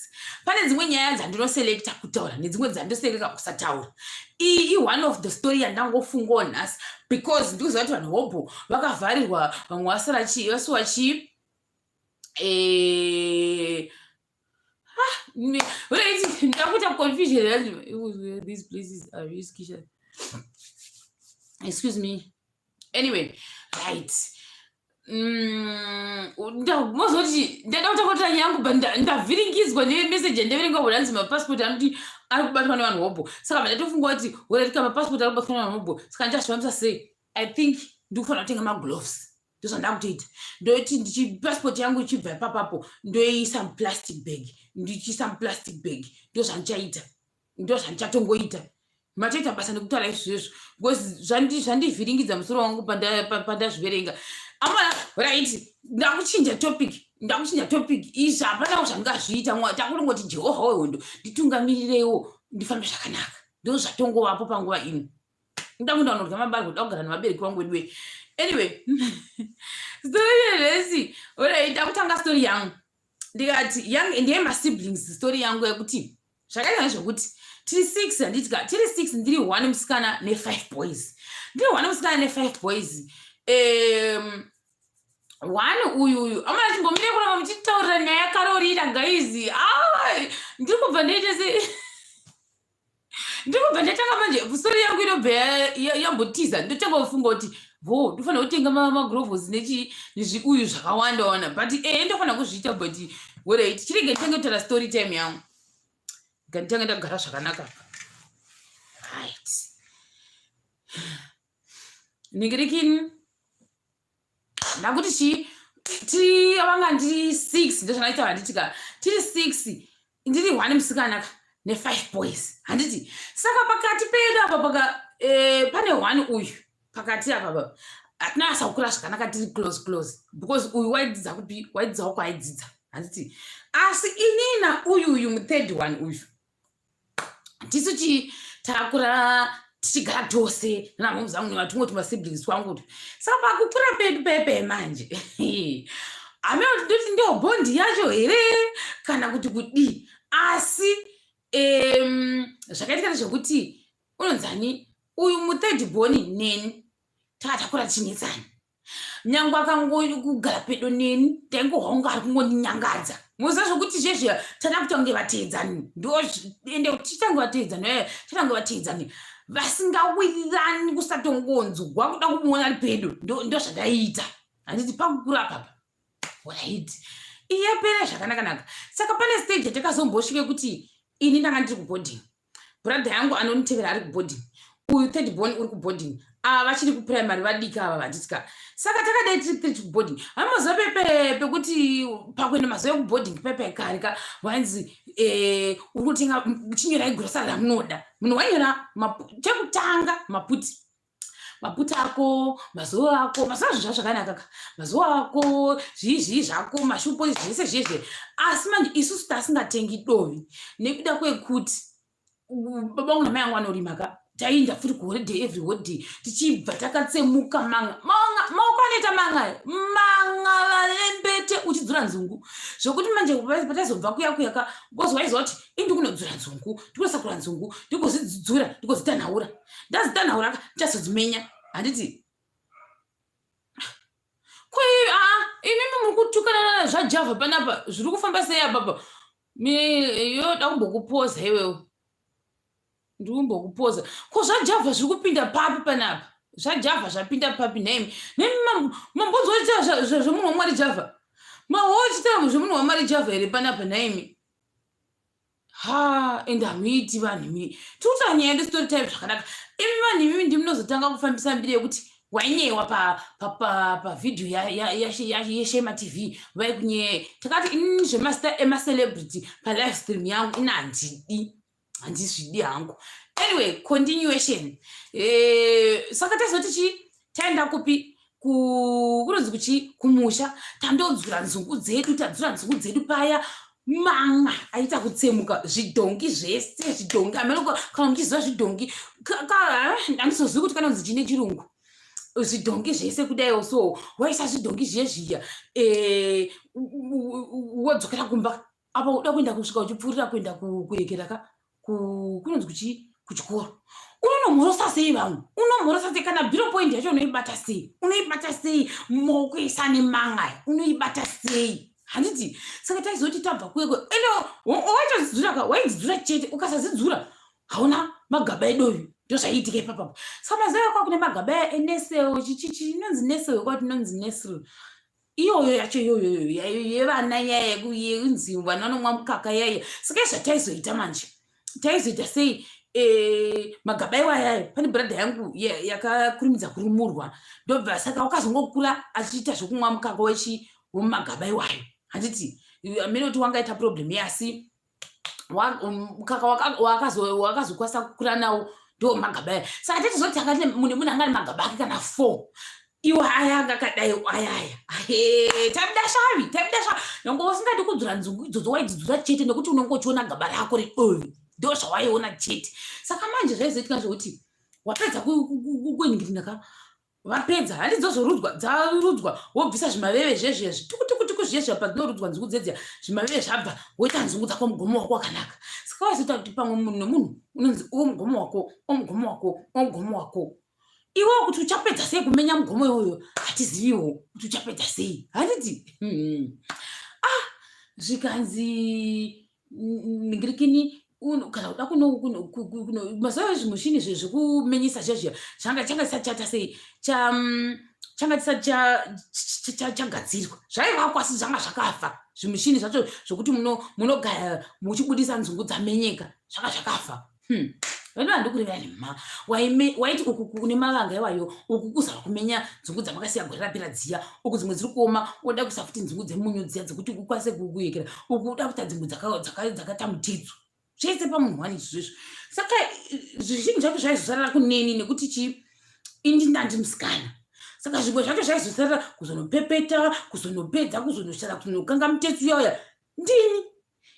Pane dzimwe nyaya dzandinoselekta kutaura nedzimwe dzandinoselekta kusataura. Iyi ione of the story yandangofungawo nhasi because ndikuziva kuti vanhu hobho vakavharirwa, vamwe vasara chii, vasuwa chii. Right, ndakuita confusion. These places are risky. Excuse me. Anyway, right, mozoti ndada kutakurira yangu but ndavhiringidzwa nemeseji yandaverenga kuti hanzi mapasipoti anoti ari kubatwa nevanhu hobho. Saka vandatofunga kuti uratika mapasipoti ari kubatwa nevanhu hobho, saka ndichazvifambisa sei? I think ndikufanira kutenga magloves, ndozvandakutoita. Ndoti pasipoti yangu ichibva ipapapo, ndoiisa muplastic bag, ndichiisa muplastic bag, ndozvandichaita, ndozvandichatongoita. Matoita basa nekutaura izvozvo because zvandivhiringidza musoro wangu pandazviverenga. Amana, right, ndakuchinja topic, ndakuchinja topic. Izvi hapana zvandingazviita, takutongoti Jehovha wehondo nditungamirireiwo ndifambe zvakanaka, ndo zvatongovapo panguva ino. Ndakuenda kunodya mabarwe, da kugara nevabereki vangu weduwe. Anyway, story yeresi. Alright, ndakutanga story yangu, ndikati ndiye masiblings. Story yangu yekuti zvakaita nezvekuti tiri six, handiti ka? Tiri six, ndiri one musikana nefive boys, ndiri one musikana nefive boys. One uyu amana, chimbomire kuramba muchitaurira nyaya yaKarorina guys. Ndiri kubva ndaita se ndiri kubva ndatanga manje story yangu inobva yambotiza. Ndotanga kufunga kuti vo ndofanira kutenga magroves nechi nezviuyu zvakawanda wanda, but ehe, ndofanira kuzviita. But alright, chirege nditange kutaura story time yangu, nganditange ndagara zvakanaka. Right, ningirikini, ndakuti chii, tiri vanga ndiri six, ndozvandaita, handiti ka? Tiri six, ndiri one musikana ka nefive boys, handiti? Saka pakati pedu apa paka pane one uyu pakati apa pa hatina asa kukura zvakanaka, tiri close close because uyu waidzidza kupi, waidzidzawo kwaaidzidza, handiti? Asi inina uyu muthird one uyu tisu chi takura. Tichigara tose nana moms angu nevatumwe tumasiblings twangu. Saka pakukura pedu pepe manje, hameno kuti ndoti ndiyo bond yacho here kana kuti kudii, asi zvakaitika ndezvekuti unonzani uyu muthird born neni takatakura tichinetsana. Nyange akangogara pedo neni, taingohwa kunge ari kungondinyangadza. Muziva zvokuti zvezviya tada kuita kunge vateedzani, ndo ende tichiita kunge vateedzani, tichiita kunge vateedzani vasingawirirani, kusatongonzwa kuda kumuona ari pedo. Ndo zvandaiita, handiti? Pakukura apapa, right, iyapera zvakanaka-naka. Saka pane stage yatakazombosvike kuti ini ndanga ndiri kuboarding, brother yangu anonitevera ari kuboarding, uyu third born uri kuboarding, ava vachiri kuprimary, vadiki ava, vanditya. Saka takadai tiri tiri kuboarding. Hamazuva pepe pekuti pakuenda mazuva ekuboarding pepe kare ka, wainzi uri kutenga, chinyorai grocery ramunoda. Munhu wainyora chekutanga maputi, maputi ako, mazuva ako, mazuva zvinhu zvakanaka ka, mazuva ako, zvii zvii zvako, mashupo, zvese zvezve. Asi manje isusu tasingatengi dovi nekuda kwekuti baba vangu namai angu anorima ka. Taienda futi kuholiday, every holiday tichibva takatsemuka manga manga, maoko anoita manga manga, varembete uchidzura nzungu, zvokuti manje pataizobva kuya kuya ka, because waiziva kuti indi kunodzura nzungu, ndikunosakura nzungu, ndikozidzura, ndikozitanhaura, ndazitanhaura ka, ndichazodzimenya, handiti? Kwei aa, imimi muri kutukana zvaJavha panapa, zviri kufamba sei apapa? Yoda kumbokupoza iwewe, ndiri kumbokupoza. Ko zvaJavha zviri kupinda papi panapa? ZvaJavha zvapinda papi nhaimi? Nemi mambonzwa zvemunhu waMwari Javha? Mahochitaura zvemunhu waMwari Javha here panapa nhaimi? Ha, ende hamuiti vanhu imi. Tikuta nyaya yedu, story time zvakanaka. Imi vanhu imimi ndimunozotanga kufambisa mbiri yekuti wainyewa pavhidhiyo yeShema TV, vaikunyeya. Takati inini zvemastar emacelebrity palive stream yangu ina handidi, handizvidi hangu. Anyway, continuation. Saka tazoti chii? Taenda kupi? Kunonzi kuchi kumusha. Tandodzura nzungu dzedu, tadzura nzungu dzedu paya, manga aita kutsemuka, zvidhongi zvese, zvidhongi. Hameno kana muchiziva zvidhongi, handizozivi kuti kanonzi chine chirungu. Zvidhongi zvese kudaiwo, so waisa zvidhongi zviye zviya, wodzokera kumba. Apa uda kuenda kusvika uchipfuurira kuenda kuyekera ka, kunonzi kuchi kuchikoro. Unonomhorosa sei vamwe? Unomhorosa sei? Kana biro point yacho unoibata sei? Unoibata sei maoko ese ane manga? Unoibata sei, handiti? Saka taizoti tabva kueko, ende waitodzidzura ka, waidzidzura chete. Ukasadzidzura hauna magaba edovi. Ndozvaiitika ipapapo. Saka mazuva akwa kune magaba eNestle, chichichi inonzi Nestle, kwati inonzi Nestle iyoyo yacho iyoyo yevana yaya yekunzi vana vanomwa mukaka yaya. Saka zvataizoita manje, taizoita sei? Magaba iwayayo, pane brother yangu yakakurumidza kurumurwa, ndobva saka wakazongokura achiita zvokumwa mukaka wechi wemumagaba iwayo, handiti? Amene kuti wangaita problem ye, asi mukaka wakazokwanisa kukura nawo ndo magaba aya. Saka tetizoti akati mune munhu anga ane magaba ake kana four iwo aya anga akadai ayaya. Tabuda shavi, tabuda shavi. Nyange usingadi kudzura nzungu idzodzo, waidzidzura chete nekuti unonge uchiona gaba rako redovi, ndo zvawaiona chete. Saka manje zvaizoitika zvekuti wapedza kuingirinaka ka, vapedza handidzozorudzwa, dzarudzwa, wobvisa zvimaveve zvezvezvi, tukutukutuku zviye padzinorudzwa nzungu dzedziya, zvimaveve zvabva, woita nzungu dzako, mugomo wako wakanaka. Saka wazoita kuti pamwe munhu nemunhu unonzi o mugomo wako, o mugomo wako, o mugomo wako iwewo. Kuti uchapedza sei kumenya mugomo iwoyo, hatiziviwo kuti uchapedza sei, handiti? Ah, zvikanzi ngirikini kana uda kuno mazuva ezvimushini zvekumenyesa zviya zviya, changa chisati chaita sei, changa chisati chagadzirwa. Zvaivakwa asi zvanga zvakafa zvimushini zvacho zvokuti munogaya muchibudisa nzungu dzamenyeka, zvanga zvakafa. Vanhu vandikureva nhema. Waiti uku kune mavanga iwayo, uku kuzara kumenya nzungu dzamakasiya gore rapera dziya, uku dzimwe dziri kuoma, woda kuisa futi nzungu dzemunyu dziya dzekuti ukwanise kuyekera, uku uda kuita dzimwe dzakaita mutetso, zvese pamunhu wani izvozvo. Saka zvizhinji zvacho zvaizosarira kuneni nekuti chi indi ndandi musikana. Saka zvimwe zvacho zvaizosarira kuzonopepeta, kuzonopedza, kuzonoshara, kuzonokanga mutetso iyoya ndini.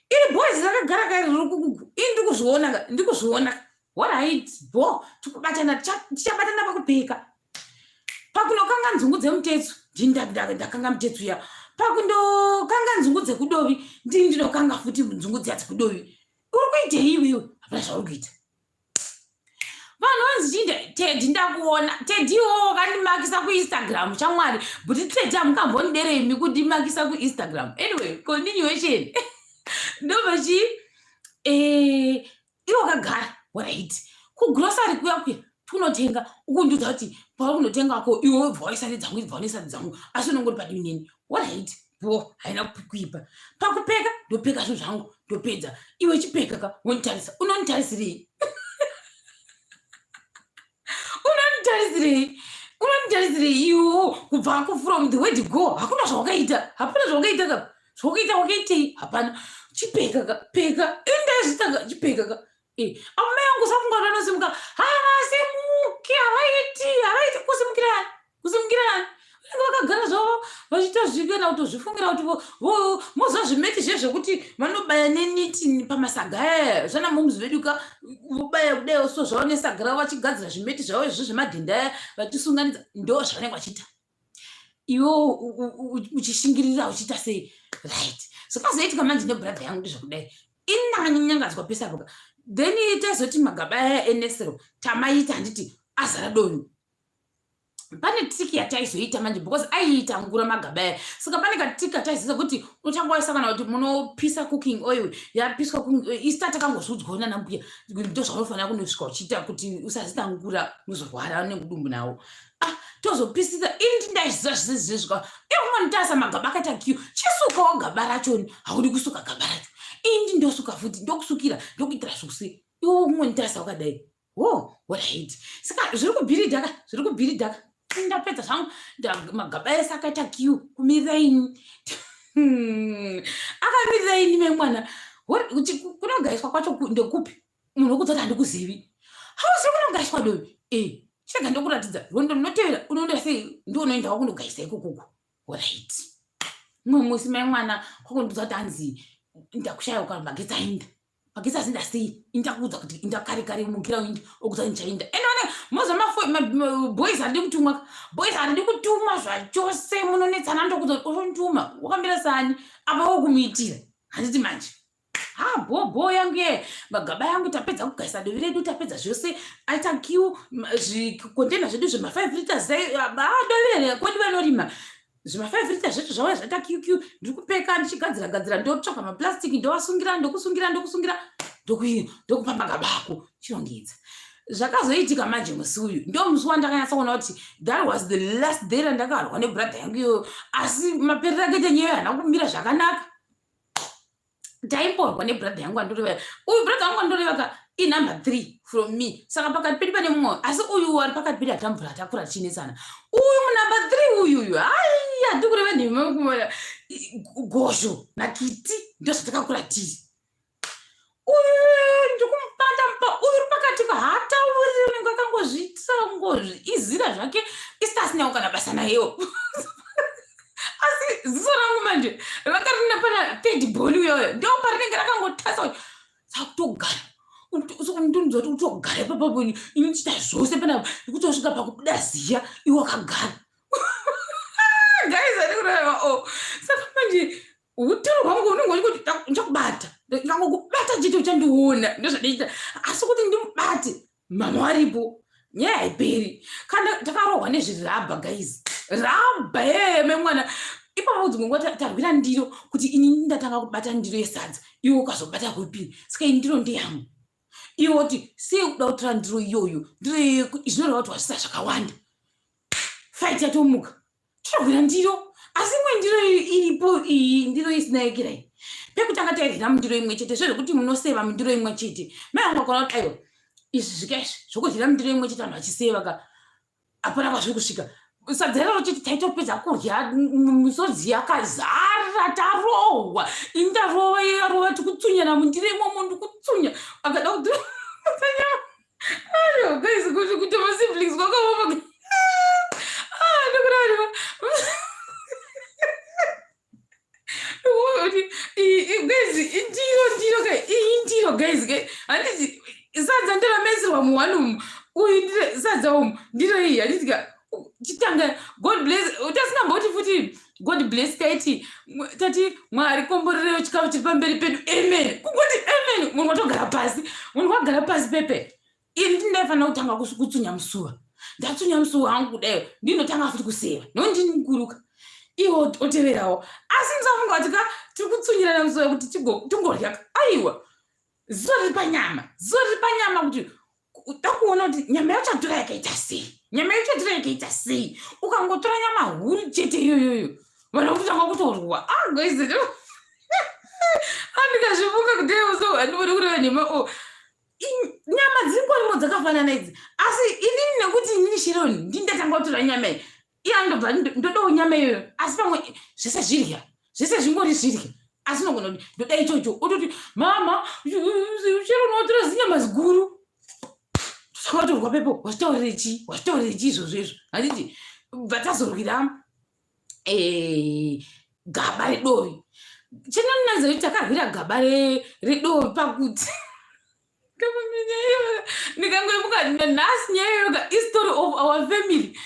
Iri boys rakagara kari riri kukuku, ini ndikuzviona, ndikuzviona. Horait bo tikubatana tichabatana pakupeka. Pakunokanga nzungu dzemutetsu ndini ndakanga mutetsu ya. Pakundokanga nzungu dzekudovi ndini ndinokanga futi nzungu dziya dzekudovi. Uri kuitei iwewe? Hapana zvauri kuita. Vanhu vanzi chii Teddy ndakuona. Teddy iwowo wakandimakisa kuInstagram shamwari. But Teddy hamukambondideremi kundimakisa kuInstagram. Anyway, continuation. Ndobva chii? Eh, iwe wakagara right kugrocery kuya kuya tunotenga ukundiudza kuti pauri kunotenga ko iwe wobva waisa nedzangu ibva waisa nedzangu asi unongori padivi neni right bo haina kuipa pakupeka ndopeka zvinhu zvangu ndopedza iwe chipeka ka wonditarisa unonditarisirei unonditarisirei unonditarisirei iwo kubva ku from the word go hakuna zvawakaita hapana zvawakaita ka zvawakaita wakaitei hapana chipeka ka peka indaizvitanga chipeka ka eh, amai angu usafunga kuti vanosimuka havasimuki havaiti havaiti kusimukira ani kusimukira ani vanenge vakagara zvavo vachitozvika na kutozvifungira kuti moziva zvimeti zviye zvekuti vanobaya neniti pamasaga aya zvana moms vedu ka vobaya kudai so zvavo nesaga ravo vachigadzira zvimeti zvavo izvo zvemadhenda aya vachisunganidza ndo zvavanenge vachiita iwe uchishingirira uchiita sei right zvakazoitika manje nebrother yangu ndezvekudai ini ndakanyanyangadzwa pese apo then taizoti magaba aya enesero tamaita handiti azara dovi pane trick yataizoita manje because aiita ngura magaba aya saka pane katrick kataizoita kuti unotanga waisa kana kuti munopisa cooking oil yapiswa cooking oil isi takangozviudzwawo nana mbuya ndo zvaunofanira kunosvika uchiita kuti usazita ngura unozorwara nekudumbu nawo ah tozopisisa ini ndaiziva zvese zvezvika iunonditarisa magaba akaita kiyo chisukawo gaba rachoni haudi kusuka gaba racho ini ndosuka futi ndokusukira ndokuitira zvose iwe ungonditarisa wakadai Oh, right. Saka zviri kubhiridha ka, zviri kubhiridha ka. Ndapedza zvangu magaba ese akaita queue kumirira ini. Akamirira ini mai mwana. Kunogaiswa kwacho ndekupi? Munhu wokudza kuti handikuzivi. Hauzivi kunogaiswa dovi. Eh, chirega ndokuratidza. Rwendo runotevera unoenda sei? Ndiwo unoendawo kunogaisa ikokoko. Right. Mumwe musi mai mwana kwakundiudza kuti hanzi ndakushaya kana magetsi aenda. Magetsi azinda sei indakuudza kuti inda kare kare mukira uindi okuti ndichainda ende vane moza maboys handidi kutumwa boys handidi kutumwa zvachose munonetsana ndokuudza kuti ondituma wakamira sani apa wokumuitira handiti manje ha bho bho yangu ye magaba yangu tapedza kugaisa dovi redu tapedza zvose aita kiu zvikontaina zvedu zvema 5 liters dovi rere kwedu vanorima zvima5 liter zvacho zvauya zvaita qq ndiri kupeka ndichigadzira gadzira ndotsvaka maplastic ndovasungira ndokusungira ndokusungira ndokupa magaba ako chirongedza zvakazoitika manje musi uyu ndo musi wandakanyatsa kuona kuti that was the last day randakarwa nebrother yangu iyoyo asi maperero akaita nyaya haana kumira zvakanaka taimborwa nebrother yangu andoreva uyu brother wangu andoreva ka inumber three from me saka pakati pedu pane mumwe asi uyu ari pakati pedu hatamvura hatakura tichinetsana uyu munumber three uyuyu hai hatikureva nhema kumona gozho nakiti ndozvatakakura tiri uyu ndikumupanda mupa uyu uri pakati ka haatauri unenge akangozviitira ngozviizira zvake isi asinawo kana basa nayewo asi ziso rangu manje ranga rine pana third ball uyoyo ndo parinenge rakangotasa sakutogara ndonzwa kuti utogara ipapapo ini ndichita zvose panapa ndikutosvika pakubuda ziya iwe wakagara guys andikureva o oh. saka manje uturu hwangu unenge uchikuti ndichakubata ndikangokubata chete uchandiona ndozvandiita asi kuti ndimubate mama varipo nyaya haiperi kana takarohwa nezvirabha guys rabha ee memwana ipapo dzimwe nguva tarwira ndiro kuti ini ndatanga kubata ndiro yesadza iwe ukazobata kwepiri saka ini ndiro ndeyangu iwe woti sei kuda kutora ndiro iyoyo ndiro iyoyo zvinoreva kuti wazvisa zvakawanda fight yatomuka Tinohwira ndiro asi imwe ndiro iripo iyi ndiro isina yekera iyi pekutanga tairwira mundiro imwe chete zvezvekuti munoseva mundiro imwe chete mai vangu vakaona kuti aiwa izvi zvika izvi zvokudyira mundiro imwe chete vanhu vachiseva ka hapana kwazviri kusvika sadza iroro chete taitopedza kurya misodzi yakazara tarohwa ini ndarova iye arova tikutsunyana mundiro imomo ndikutsunya akada kuti Ayo, guys, kuti kuti ma siblings kwakaoma. Ah, ndokurarima. Kuti guys, indiro ndiro guys, iyi ndiro guys, guys. Handiti sadza nderamesirwa Takutopanana God bless, tasingamboti futi God bless, taiti tati Mwari komborerewo chikafu chiri pamberi pedu, amen. Kungoti amen, munhu watogara pasi, munhu wagara pasi pepe. Ini ndaifanira kutanga kutsunya musuva, ndatsunya musuva wangu kudai, ndinotanga futi kuseva nokuti ndini mukuruka, iwe oteverawo. Asi musafunga kuti ka tiri kutsunyirana musuva kuti tingorya. Aiwa, ziso riri panyama, ziso riri panyama, kuti takuona kuti nyama yachatora yakaita sei, nyama yachatora yakaita sei. Ukangotora nyama huru chete iyoyoyo, vanhu vakutanga kutorwa. Ah guys, andikazvifunga kudai so handivoni kureva nhema. O, nyama dzingorimo dzakafanana idzi, asi inini nekuti inini Shironi ndini ndatanga kutora nyama iyi, iye andobva ndodawo nyama iyoyo. Asi pamwe zvese zvirya, zvese zvingori zvirya, asi nogona kuti ndoda ichocho, ototi, "Mama, Shironi watora zinyama ziguru." Takatorwa pepo, wazvitaurire chii, wazvitaurire chii izvozvo izvo? Handiti bva tazorwira gaba redovi. Chinonakidza kuti takarwira gaba redovi pakuti ndikangoimuka nhasi nyaya iyoyoka, istory of our family.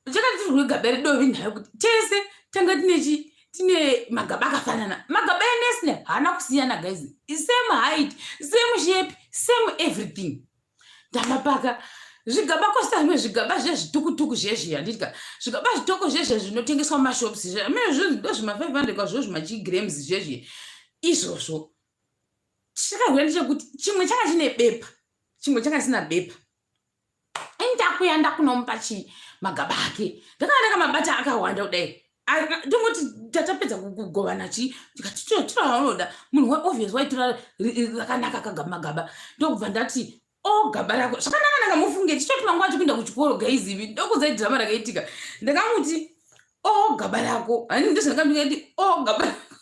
Chakati tirwe gaba redovi nhayo kuti tese tanga tinechi tine magaba akafanana. Magaba eNestle haana kusiyana guys, same height, same shape, same everything. Ndamapaka zvigaba kosta zvimwe zvigaba zvezvitukutuku zvezvi, handitya zvigaba zvitoko zvezve zvinotengeswa mumashops ndo zvima 500 kwazvo, zvimachigrams zvezvi izvozvo. Chakarwira ndechekuti chimwe changa chine bepa, chimwe changa chisina bepa. Ini takuya ndakunomupa chi magaba ake, ndakanga ndakamabata akawanda kudai. Tongoti tatapedza kugovana chi, ndikati, "Tora waunoda." Munhu waobvious waitora rakanaka kagamagaba. Ndokubva ndati, "O, gaba rako zvakanaka." Mufunge tichoti manguva achipinda kuchikoro guys, ivi ndokudzai dhirama rakaitika. Ndakamuti, "O, gaba rako." Hani ndozvandakati, "O, gaba rako."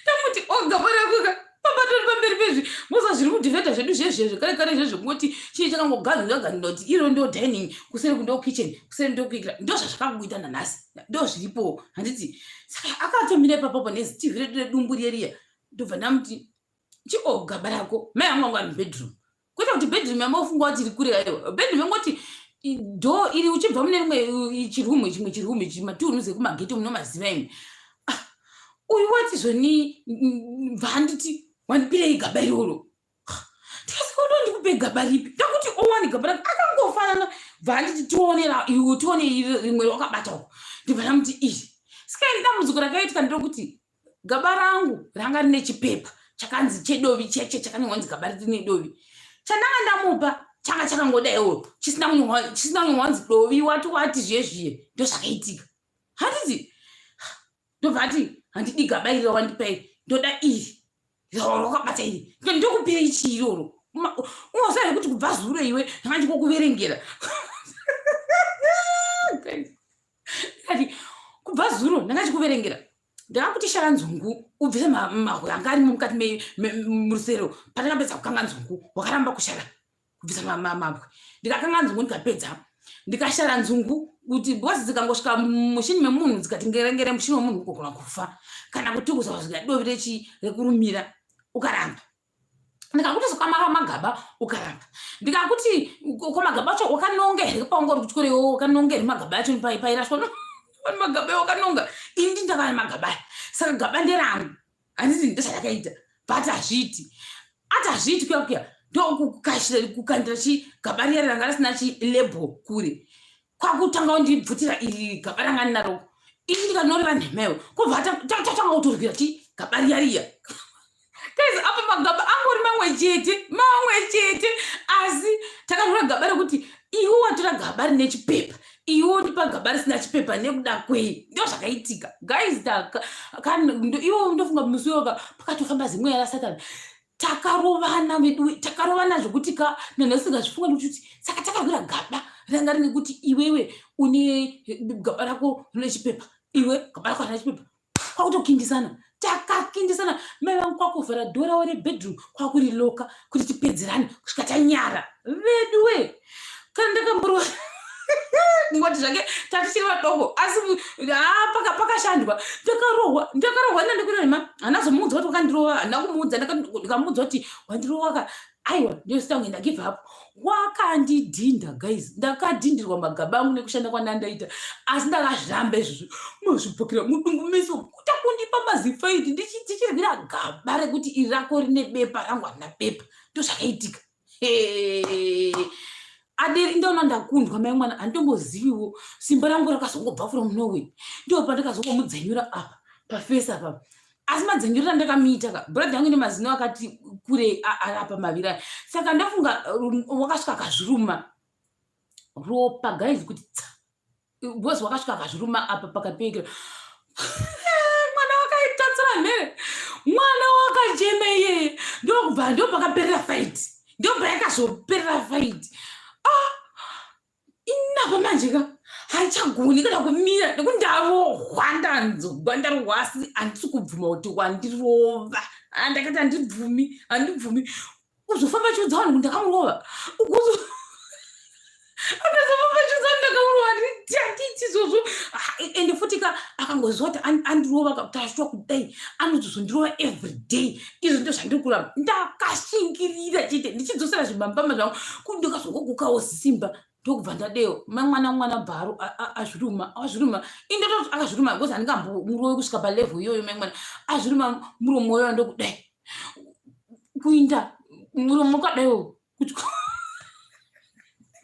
Ndamuti, "O, gaba rako ka." Papatori pamberi pezvi moza zviri kudhivhedha zvedu zvezvezvo kare kare zvezvo, kungoti chii chakangogadzirwa gadzirwa kuti iro ndo dining, kuseri kundo kitchen, kuseri ndokuikira. Ndo zvazvakangoita nanhasi, ndo zviripo, handiti? Saka akatomira ipapapo neziTV redu redumbu riya. Ndobva ndamuti chi, "O, gaba rako." Mai vangu vangu vari mubedroom, kwete kuti bedroom yamafunga kuti iri kure. Aiwa, bedroom yangoti door iri uchibva mune rimwe chirumu, chimwe chirumu ichi, maturooms ekumageto munomaziva imi. Ah, uyu wati zvoni bva handiti, "Wandipirei gaba iroro." Ndikasika, "Ndikupe gaba ripi?" Ndakuti, "Owani gaba rako akangofanana." Bva handiti, "Tionera iwe, tione rimwe wakabata uko." Ndibva ndamuti, "Iri." Saka ini dambudziko rakaitika nderekuti gaba rangu ranga rine chipepa chakanzi chedovi cheche, chakanyorwa nzi gaba rine dovi. Chandanga ndamupa changa chakangodaiwo chisina kunyorwa nzi dovi wati wati zviye zviye. Ndo zvakaitika, handiti? Ndobva ati, "Handidi gaba iri rawandipai, ndoda iri rakabata iri." Ndokupirei chii iroro? Unoziva kuti kubva zuro iwe ndanga ndikokuverengera. Ndikati, "Kubva zuro ndanga chikuverengera. Ndakakuti shara nzungu ubvise mahwe anga arimo mukati murusero. Pandakapedza kukanga nzungu, wakaramba kushara kubvisa mabwe. Ndikakanga nzungu, ndikapedza, ndikashara nzungu kuti because dzikangosvika mushini memunhu, dzikati ngerengere mushini wemunhu, ukogona kufa kana kuti kuzosvika dovi rechi rekurumira. Ukaramba. Ndikakuti suka magaba, ukaramba. Ndikakuti ko magaba acho wakanonga here paunga uri kuchikoro iwowo? Wakanonga here magaba acho pairashwa magaba? Wakanonga. Ini ndindakava magaba aya, saka gaba nderangu, handiti? Ndozvandakaita, but hazviiti." Ati hazviiti kuya kuya, ndokukashira kukandira chi gaba riya ranga risina chilabel kure, kwakutanga kundibvutira iri gaba ranga ndinaro ini. Ndikanoreva nhema iwe, kubva tatanga kutorwira chi gaba riya riya. Guys, apa magaba angori mamwe chete, mamwe chete, asi takanora gaba rekuti iwe watora gaba rine chipepa, iwe undipa gaba risina chipepa nekuda kwei? Ndo zvakaitika guys. Iwo ndofunga musi iwoka pakatofamba zimweya raSatani. Takarovana vedu, takarovana zvokuti ka nanhasingazvifunga nekuti saka takarwira gaba ranga rine kuti iwewe une gaba rako rine chipepa, iwe gaba rako harina chipepa. Kwakutokindisana, takakindisana. Mai vangu kwakuvhara door ravo rebedroom, kwakuriloka kuti tipedzerane kusvika tanyara. Veduwe, kana ndakamborwa kungoti zvake tatichiri vadoko, asi ha pakashandwa. Ndakarohwa, ndakarohwa nandikunema. Handina zomuudza kuti wakandirova, handina kumuudza. Ndikamuudza kuti wandirova ka. Aiwa, ndosita kunge ndagive up. Wakandidhinda guys, ndakadhindirwa magaba angu nekushanda kwandandaita, asi ndakazviramba izvozvo. Muzvibhokera mudumbu meso kuta kundipa mazifaiti, ndichirwira gaba rekuti iri rako rine bepa, rangu harina bepa. Ndozvakaitika. Aderi ndaona ndakundwa mai mwana, handitomboziviwo simba rangu rakazongobva from nowhere. Ndo pandakazongomudzanyura apa pafesi apa, asi madzanyurira ndakamiita ka brother yangu nemazino akati kure arapa maviri aya, saka ndafunga wakasvika akazviruma ropa guys kuti tsa, because wakasvika akazviruma apa pakapekera. Mwana wakaitatsura mhere, mwana wakachema iyeye. Ndokubva ndopakaperera fight, ndobva yakazoperera fight. Ah, inapa manje ka haichagoni kana kumira nekuti ndarohwa, ndanzwa ndarohwa, asi handisi kubvuma kuti wandirova. Ndakati handibvumi, handibvumi. Uzofamba chiudza vanhu kuti ndakamurova, akazofamba chiudza vanhu ndakamurova. Handiti izvozvo. Ende futi ka akangoziva kuti andirova, tasvwa kudai, anozozondirova every day. Izvo ndo zvandiri kuramba, ndakashingirira chete ndichidzosera zvimambama zvangu kuti ndikazongogukawo simba. Ndokubva ndadewo mwana, mwana bva azviruma, azviruma. Indototi akazviruma because handingambomurovi kusvika palevel iyoyo. Mai mwana azviruma muromo wayo, ndokudai kuinda muromo wakadaiwo kuti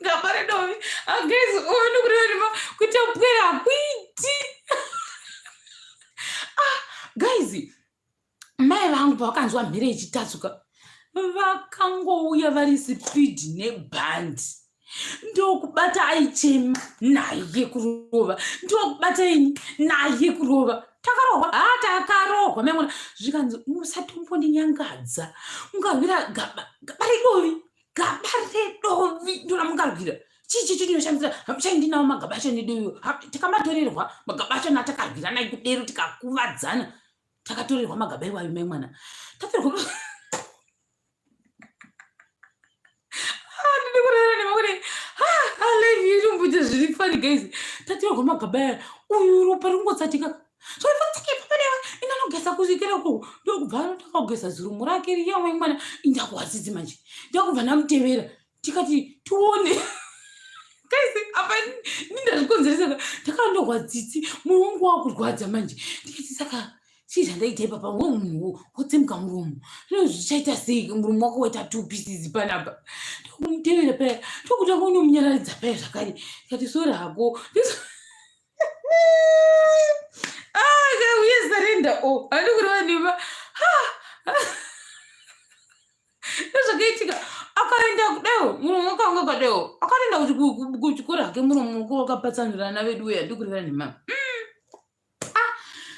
gaba redovi. Guys, unokureva kuita pwera hakuiti. Ah guys, mai vangu pavakanzwa mhere ichitatsuka, vakangouya vari speed nebhandi, ndokubata aichema naye kurova, ndokubata ini naye kurova. Takarohwa, ha, takarohwa maimona. Zvikanzi musatombondinyangadza, ungarwira gaba, gaba redovi, gaba redovi ndoramungarwira. Chii chichi tinoshandisa chaindinawo magaba acho nedoviwo, takamatorerwa magaba acho natakarwira nai kudero tikakuvadzana, takatorerwa magaba iwayo. Mai mwana tatorerwa. Ndidi kurara nemakuti live inomboita zviri funny guys. Tatorerwa magaba aya, uyu ropa ringotsatika zvaifatikepapanewa. Inanogeza kusvikira uko, ndokubva anotanga kugeza zirumu rake riya. Mai mwana indakuwadzidzi manje, ndakubva ndamutevera tikati tione. Guys, apa nindazvikonzeresa, ndakandorwa tsitsi, mwoyo wangu wakurwadza manje. Ndikati saka chii zvandaita ipapa? Wo munhu wotsemuka muromo, zvino zvichaita sei? Muromo wako waita two pieces panapa. Ndokumutevera paya, ndokutanga unomunyararidza paya zvakare, tikati sori hako. Ah, uye surrender o, handi kureva nema. Ndozvakaitika, akaenda kudaiwo muromo wakanga kadaiwo, akaenda kuchikoro hake, muromo wako wakapatsanurana vedu uya. Ndikureva nema.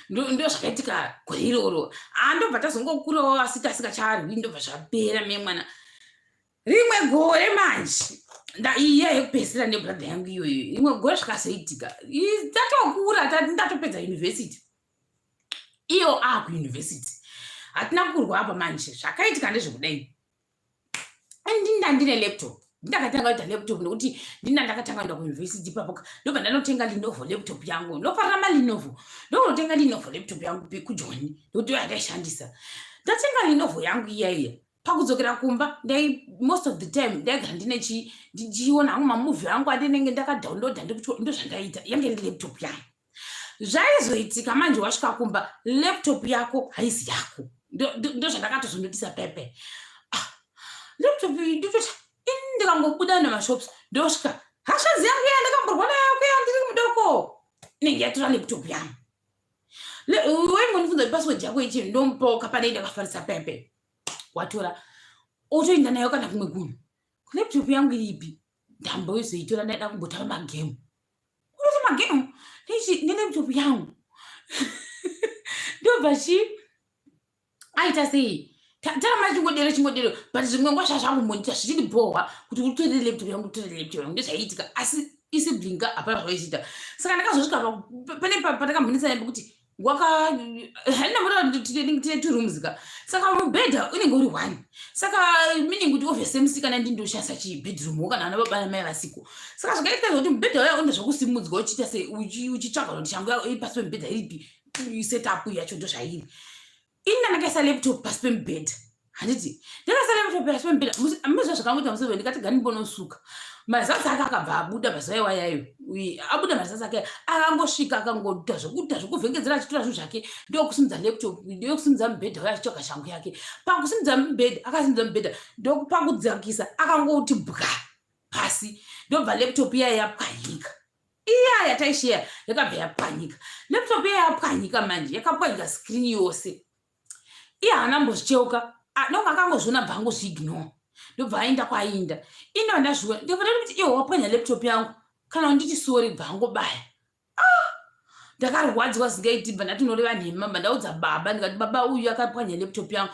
Ndo zvakaitika gore iroro. Andobva tazongokurawo, asi tasingacharwi, ndobva zvapera memwana. Rimwe gore manje, iya yekupedzisira nebrother yangu iyoyo, rimwe gore zvakazoitika tatokura, ndatopedza university, iyo akuyunivhesiti, hatina kurwa apa manje. Zvakaitika ndezvekudai, ndinda ndine laptop, ndakatanga kuita laptop nekuti ndina ndakatanga kuenda kuyunivhesiti ipapo. Ndobva ndanotenga Lenovo laptop yangu, ndofarira maLenovo, ndokunotenga Lenovo laptop yangu kuJoni nekuti yandaishandisa. Ndatenga Lenovo yangu iya iya, pakudzokera kumba ndai most of the time ndaigara ndine chi ndichiona hangu mamovie angu andinenge ndakadownloada, ndo zvandaita, yange iri laptop yangu. Zvaizoitika manje, wasvika kumba laptop yako haisi yako. Ndo zvandakatozonotisa pepe. Ah, laptop iyi ndototi ini ndikangobuda nemashops, ndosvika hashanzi yangu iya ndakamborwa nayo kuya ndiri mudoko inenge yatora laptop yangu. Waingondifunza kuti password yako ichi, ndomupawo kapanei, ndakafarisa pepe, watora otoenda nayo kana kumwe kunhu. Laptop yangu iripi? Ndamboizoitora, ndaida kumbotamba magame. Unoti magame nelaptop yangu? Ndobva chi aita sei, taramba chingodero chingodero, but zvimwe nguva zvazvangumbondiita zvichindibhohwa kuti utorere laptop yangu, utorere laptop yangu. Ndozvaiitika, asi isiblinga hapana zvaichiita. Saka ndakazosvika pane pandakambonetsana pekuti waka handina mbona tine two rooms ka, saka mubhedha unenge uri one, saka meaning kuti obviously musikana ndindoshandisa chibedroom kana ana baba namai vasiko. Saka zvakaitika zvekuti mubhedha uya une zvokusimudzwa, uchiita se uchitsvaga kuti shangu iri pasi pemubhedha iripi, setup yacho ndo zvairi. Ini ndandakaisa laptop pasi pemubhedha. Handiti ndakasara laptop yasi pamubhedha. Muziva zvakangoita museve, ndikati gani mbonosuka. Mazasi ake akabva abuda mazuva iwayayo, abuda mazasi ake, akangosvika akangoita zvekuita zvekuvhengedzera achitora zvinhu zvake, ndokusimudza laptop, ndokusimudza mubhedha uya achitsvaga shangu yake. Pakusimudza mubhedha, akasimudza mubhedha, ndokupakudzakisa, akangoti bwa pasi, ndobva laptop iya yapwanyika. Iya yataisheya yakabva yapwanyika. Laptop iya yapwanyika manje, yakapwanyika screen yose. Iye haana mbozvicheuka, nonga akangozviona, bva angozviignore, ndobva aenda kwainda. Ino ndazviona, ndobva ndati kuti iwe wapwanya laptop yangu, kana unditi sorry, bva angobaya. Ah, ndakarwadziwa zingaiti. Bva ndati unoreva nhema. Bva ndaudza baba, ndikati, "Baba, uyu akapwanya laptop yangu."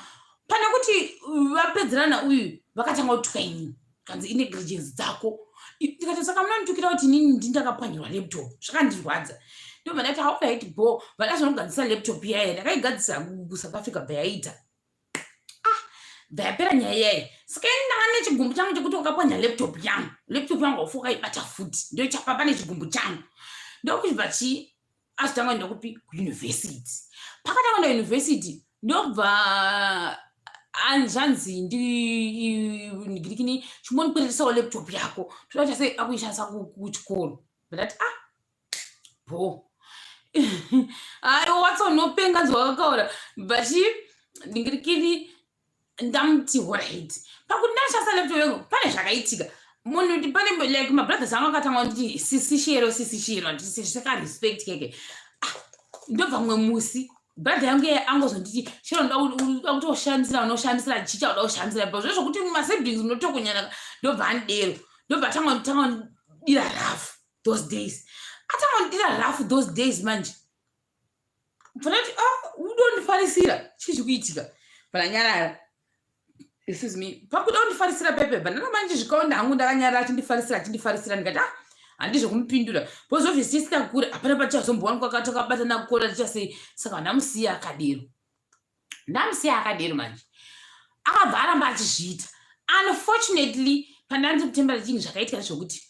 Pane kuti vapedzerana, uyu vakatanga kutuka inini, kanzi inegligence dzako. Ndikati, "Saka munonditukira kuti inini ndindakapwanyirwa laptop?" Zvakandirwadza. Ndobva ndati, "Alright, bo." Vandazonogadzisa laptop yaya, ndakaigadzisa kuSouth Africa, bva yaita. Ah, bva yapera nyaya iyaya. Saka ini ndanga nechigumbu changu chekuti wakapwanya laptop yangu, laptop yangu haufi wakaibata futi. Ndochapa pane chigumbu changu. Ndokubva chii, azotanga kuenda kupi? Kuyunivhesiti. Pakatanga kuenda kuyunivhesiti, ndobva zvanzi, "Ndigirikini, chimbondikweretesawo laptop yako, toda kuita sei, akuishandisa kuchikoro." Ndati, "Ah, bo." Aiwa, Watson unopenga, nzi wakakaura. But ndingirikini, ndamuti alright. Pakuti ndashandisa laptop yangu, pane zvakaitika. Munhu pane like mabrothers angu akatanga nditi sisi Shero, sisi Shero, ndisekarespect keke. Ah, ndobva mumwe musi brother yangu iye angozonditi, "Shero, ndoda kutoshamisira, unoshamisira chicha, uda kushamisira." But zvezvokuti masiblings munotokonyana. Ndobva andidero, ndobva tanga dira rough those days, atanga ndira rough those days manje. Bvanati, "Ah, udondifarisira, chii chikuitika?" Pananyarara, excuse me, pakuda kundifarisira pepe, bva manje zvikaonda hangu, ndakanyarara, achindifarisira, achindifarisira. Ndikati, "Ah, handizvekumupindura," because obviously tisina hapana patichazombowanikwa takabatana kukora, tichasei. Saka ndamusiya akadero, ndamusiya akadero. Manje akabva aramba achizviita. Unfortunately, pandandiri kutembera chinhu zvakaitika ndezvokuti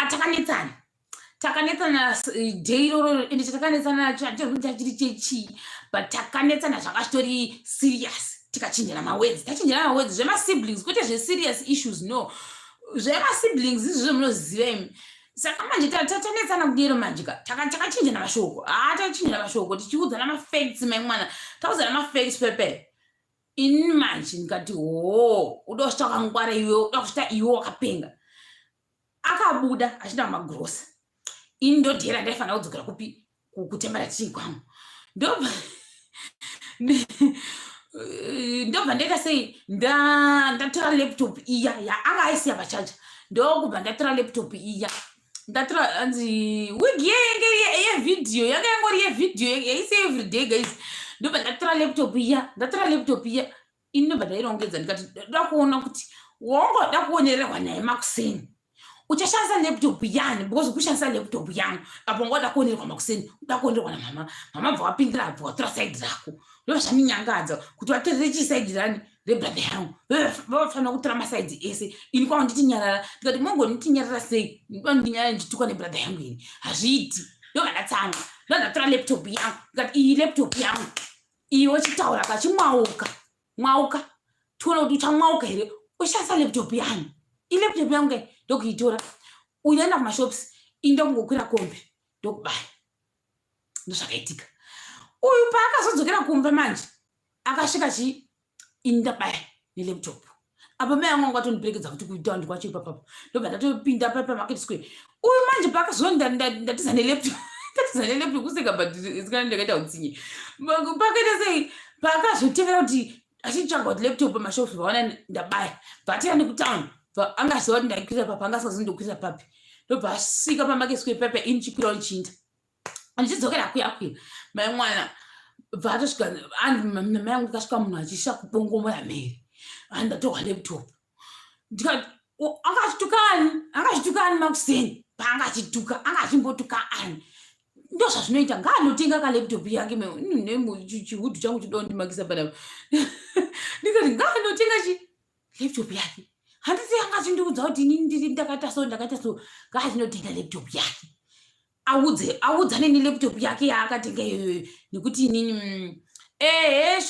takanetsana, takanetsana day iroro. Ende chatakanetsana nacho chachiri chechii, but takanetsana zvanga zvitori serious. Tikachinjana mawords, tachinjana mawords zvemasiblings, kwete zveserious issues, no, zvemasiblings izvozvo munoziva imi. Saka manje tanetsana kudero manje ka, takachinjana mashoko, ha, tachinjana mashoko tichiudzana mafacts. Mai mwana, taudzana mafacts pepe. Ini manje ndikati, "Ho, uda kusvita wakangwara iwe, uda kusvita iwe wakapenga." Akabuda achienda kumagrosa, ini ndodhera ndaifanira kudzokera kupi? Kutembera chii kwangu. Ndobva ndaita sei? Ndatora laptop iya yaanga aisiya pacharger, ndokubva ndatora laptop iya, ndatora anzi wigi yenge yevhidhiyo, yanga yangori yevhidhiyo, yaisi everyday guys. Ndobva ndatora laptop iya, ndatora laptop iya ini, ndobva ndairongedza. Ndikati, "Ndoda kuona kuti wongoda kuonererwa naye makuseni, uchashandisa laptop yani, because kushandisa laptop yangu apo ngoda kuonerwa makuseni, uda kuonerwa namama." Mama bva wapindira, bva watora side rako. Ndo zvandinyangadza kuti watorere chii side rani, rebrother yangu. Vafanira kutora masides ese. Ini kwangu nditi nyarara. Ndikati, "Mongonditi nyarara sei? Ndinyarara ndichitukwa nebrother yangu ini? Hazviiti." Ndobva ndatsanga, ndo ndatora laptop yangu. Ndikati, "Iyi laptop yangu iwe, chitaura kachimwauka mwauka, tiona kuti uchamwauka here ushandisa laptop yangu. Ilaptop yangu." Ndokuitora, uyaenda kumashops, ini ndokungokwira kombi, ndokubaya. Ndozvakaitika. Uyu paakazodzokera kumba manje, akasvika chi ini ndabaya nelaptop. Apa mai angu anga atondiperekedza kuti kutaundi kwacho ipapapo. Ndobva ndatopinda pamarket square. Uyu manje paakazoona ndatiza nelaptop, ndatiza nelaptop, kuseka, but sikana ndakaita utsinye. Pakaita sei, paakazotevera kuti achitsvaga kuti laptop pamashops, vaona ndabaya, bvatira nekutauni. Angaziva kuti ndaikwira papi, angasazondokwira papi. Ndobva asvika pamarket square pepe, ini chikwirawo chinda ndichidzokera kuyakwira. Mai mwana, bva atosvika mai angu, kasvika munhu achisvika kubongomora mhere, andatorwa laptop. Ndikati, "Anga achituka ani? Anga achituka ani makuseni? Paanga achituka, anga achimbotuka ani?" Ndo zvazvinoita. Ngaanotenga kalaptop yake. Chihudhu changu chidondimakisa panapa. Ndikati, "Ngaanotenga chi laptop yake. Handiti anga achindiudza kuti inini ndiri ndakaita so, ndakaita so? Ngaachinotenga laptop yake, audze, audzane nelaptop yake yaakatenga iyoyo, nekuti inini Ehe,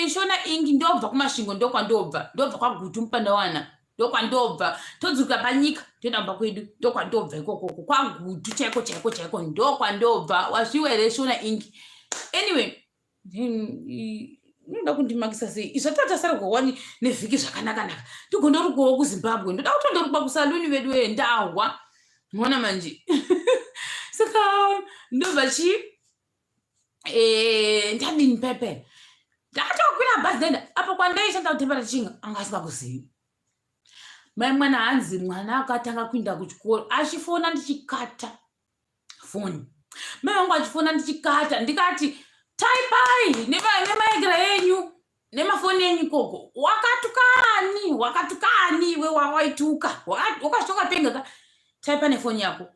Shona Ingi, ndobva kuMasvingo, ndokwandobva, ndobva kwaGutu Mupandawana, ndokwandobva. Todzoka panyika, toenda kumba kwedu, ndokwandobva ikokoko, kwaGutu chaiko chaiko chaiko, ndokwandobva. Wazviwa here, Shona Ingi? Anyway, unoda kundimakisa sei? Izvo tatasarwa wani nevhiki zvakanaka-naka, ndigondorukwawo kuZimbabwe, ndoda kutondorukwa kusaluni vedu wee, ndahwa mona manje. Saka ndobva chii, ndadini pepe, ndakatokwira bhazi, ndaenda apo kwandaishanda kuTembera Chinga. Anga asingakuzivi mai mwana. Hanzi mwana akatanga kuinda kuchikoro achifona ndichikata foni, mai vangu achifona ndichikata. Ndikati, "Taipai nemaekera enyu nemafoni enyu ikoko." Wakatukani, wakatukani iwe, wawaituka wakatokapenga ka. Taipa nefoni yako,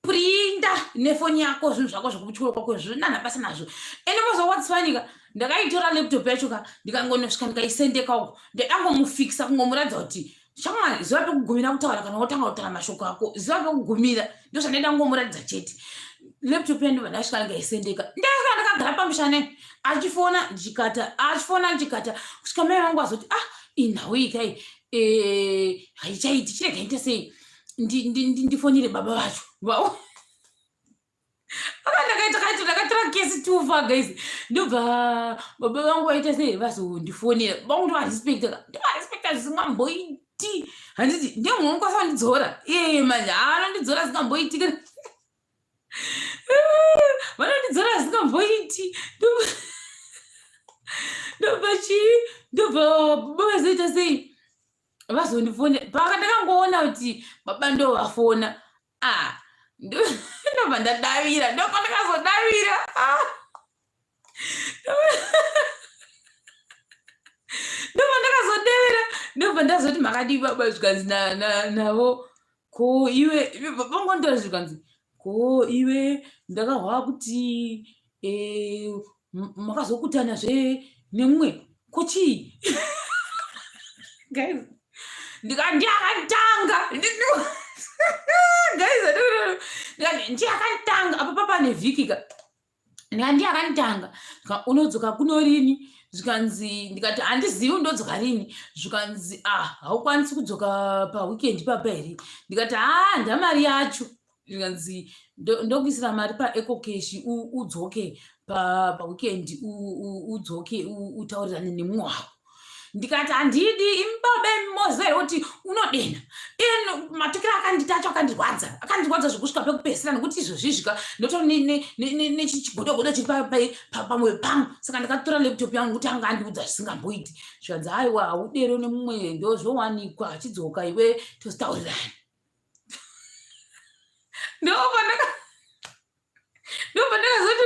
prinda nefoni yako zvinhu zvako zvekuchikoro kwako, zvinana basa nazvo. Ende mozo funny ka, ndakaitora laptop yacho ka, ndikangonosvika ndikaisendeka uko. Ndakangomufikisa kungomuratidza kuti, shamwari, ziva pekugumira kutaura. Kana wotanga kutaura mashoko ako, ziva pekugumira. Ndozvandaida kungomuratidza chete. Laptop yandobva ndasvika ndikaisendeka. Ndasvika ndakagara pamushane, achifona ndichikata, achifona ndichikata, kusvika mai vangu azoti, "Ah, inhau iyi kai haichaiti, chirega ite sei, ndifonere baba vacho." Aka ndakatora kesi too far, guys. Ndobva baba vangu vaita sei, vazondifonera. Vangu ndovarespecta, ndovarespecta zvisingamboiti. Handiti ndiye munhu unokwanisa kundidzora iye manje, anondidzora zvisingamboiti, vanondidzora zvisingamboiti. Ndobva chii, ndobva baba vazoita sei, vazondifonera. Paka ndakangoona kuti baba ndovafona, ah, ndobva ndadavira, ndobva ndakazodavira. Ah. Ndobva ndakazodevera, ndobva ndazoti, "Makadii baba?" Zvikanzi navo, "Ko iwe?" Vangondora, zvikanzi, "Ko iwe, ndakahwa kuti makazokutanazve nemumwe, ko chii?" Guys, ndikandi akanditanga, guys, ndikati ndiye akanditanga apa papa nevhiki ka. Ndikati ndiye akanditanga. "Unodzoka kuno rini?" Zvikanzi, ndikati, "Handizivi, undodzoka rini?" Zvikanzi, "Ah, haukwanisi kudzoka paweekend papa here?" Ndikati, "Ha, ndamari yacho." Zvikanzi, "Ndokuisira mari paEcoCash, udzoke paweekend, udzoke utaurirane nemumwe wako." Ndikati, "Handidi imi baba, moziva here kuti unodena iye?" Matukiro akandita acho akandirwadza, akandirwadza zvekusvika pekupedzisira, nekuti izvozvizvika ndotori nechigodogodo chiri pamwoyo pangu. Saka ndakatora laptop yangu kuti anga andiudza zvisingamboiti. Zvikanzi, "Aiwa, haudero nemumwe, ndozvowanikwa achidzoka iwe, tozitaurirani." Ndobva ndakazoti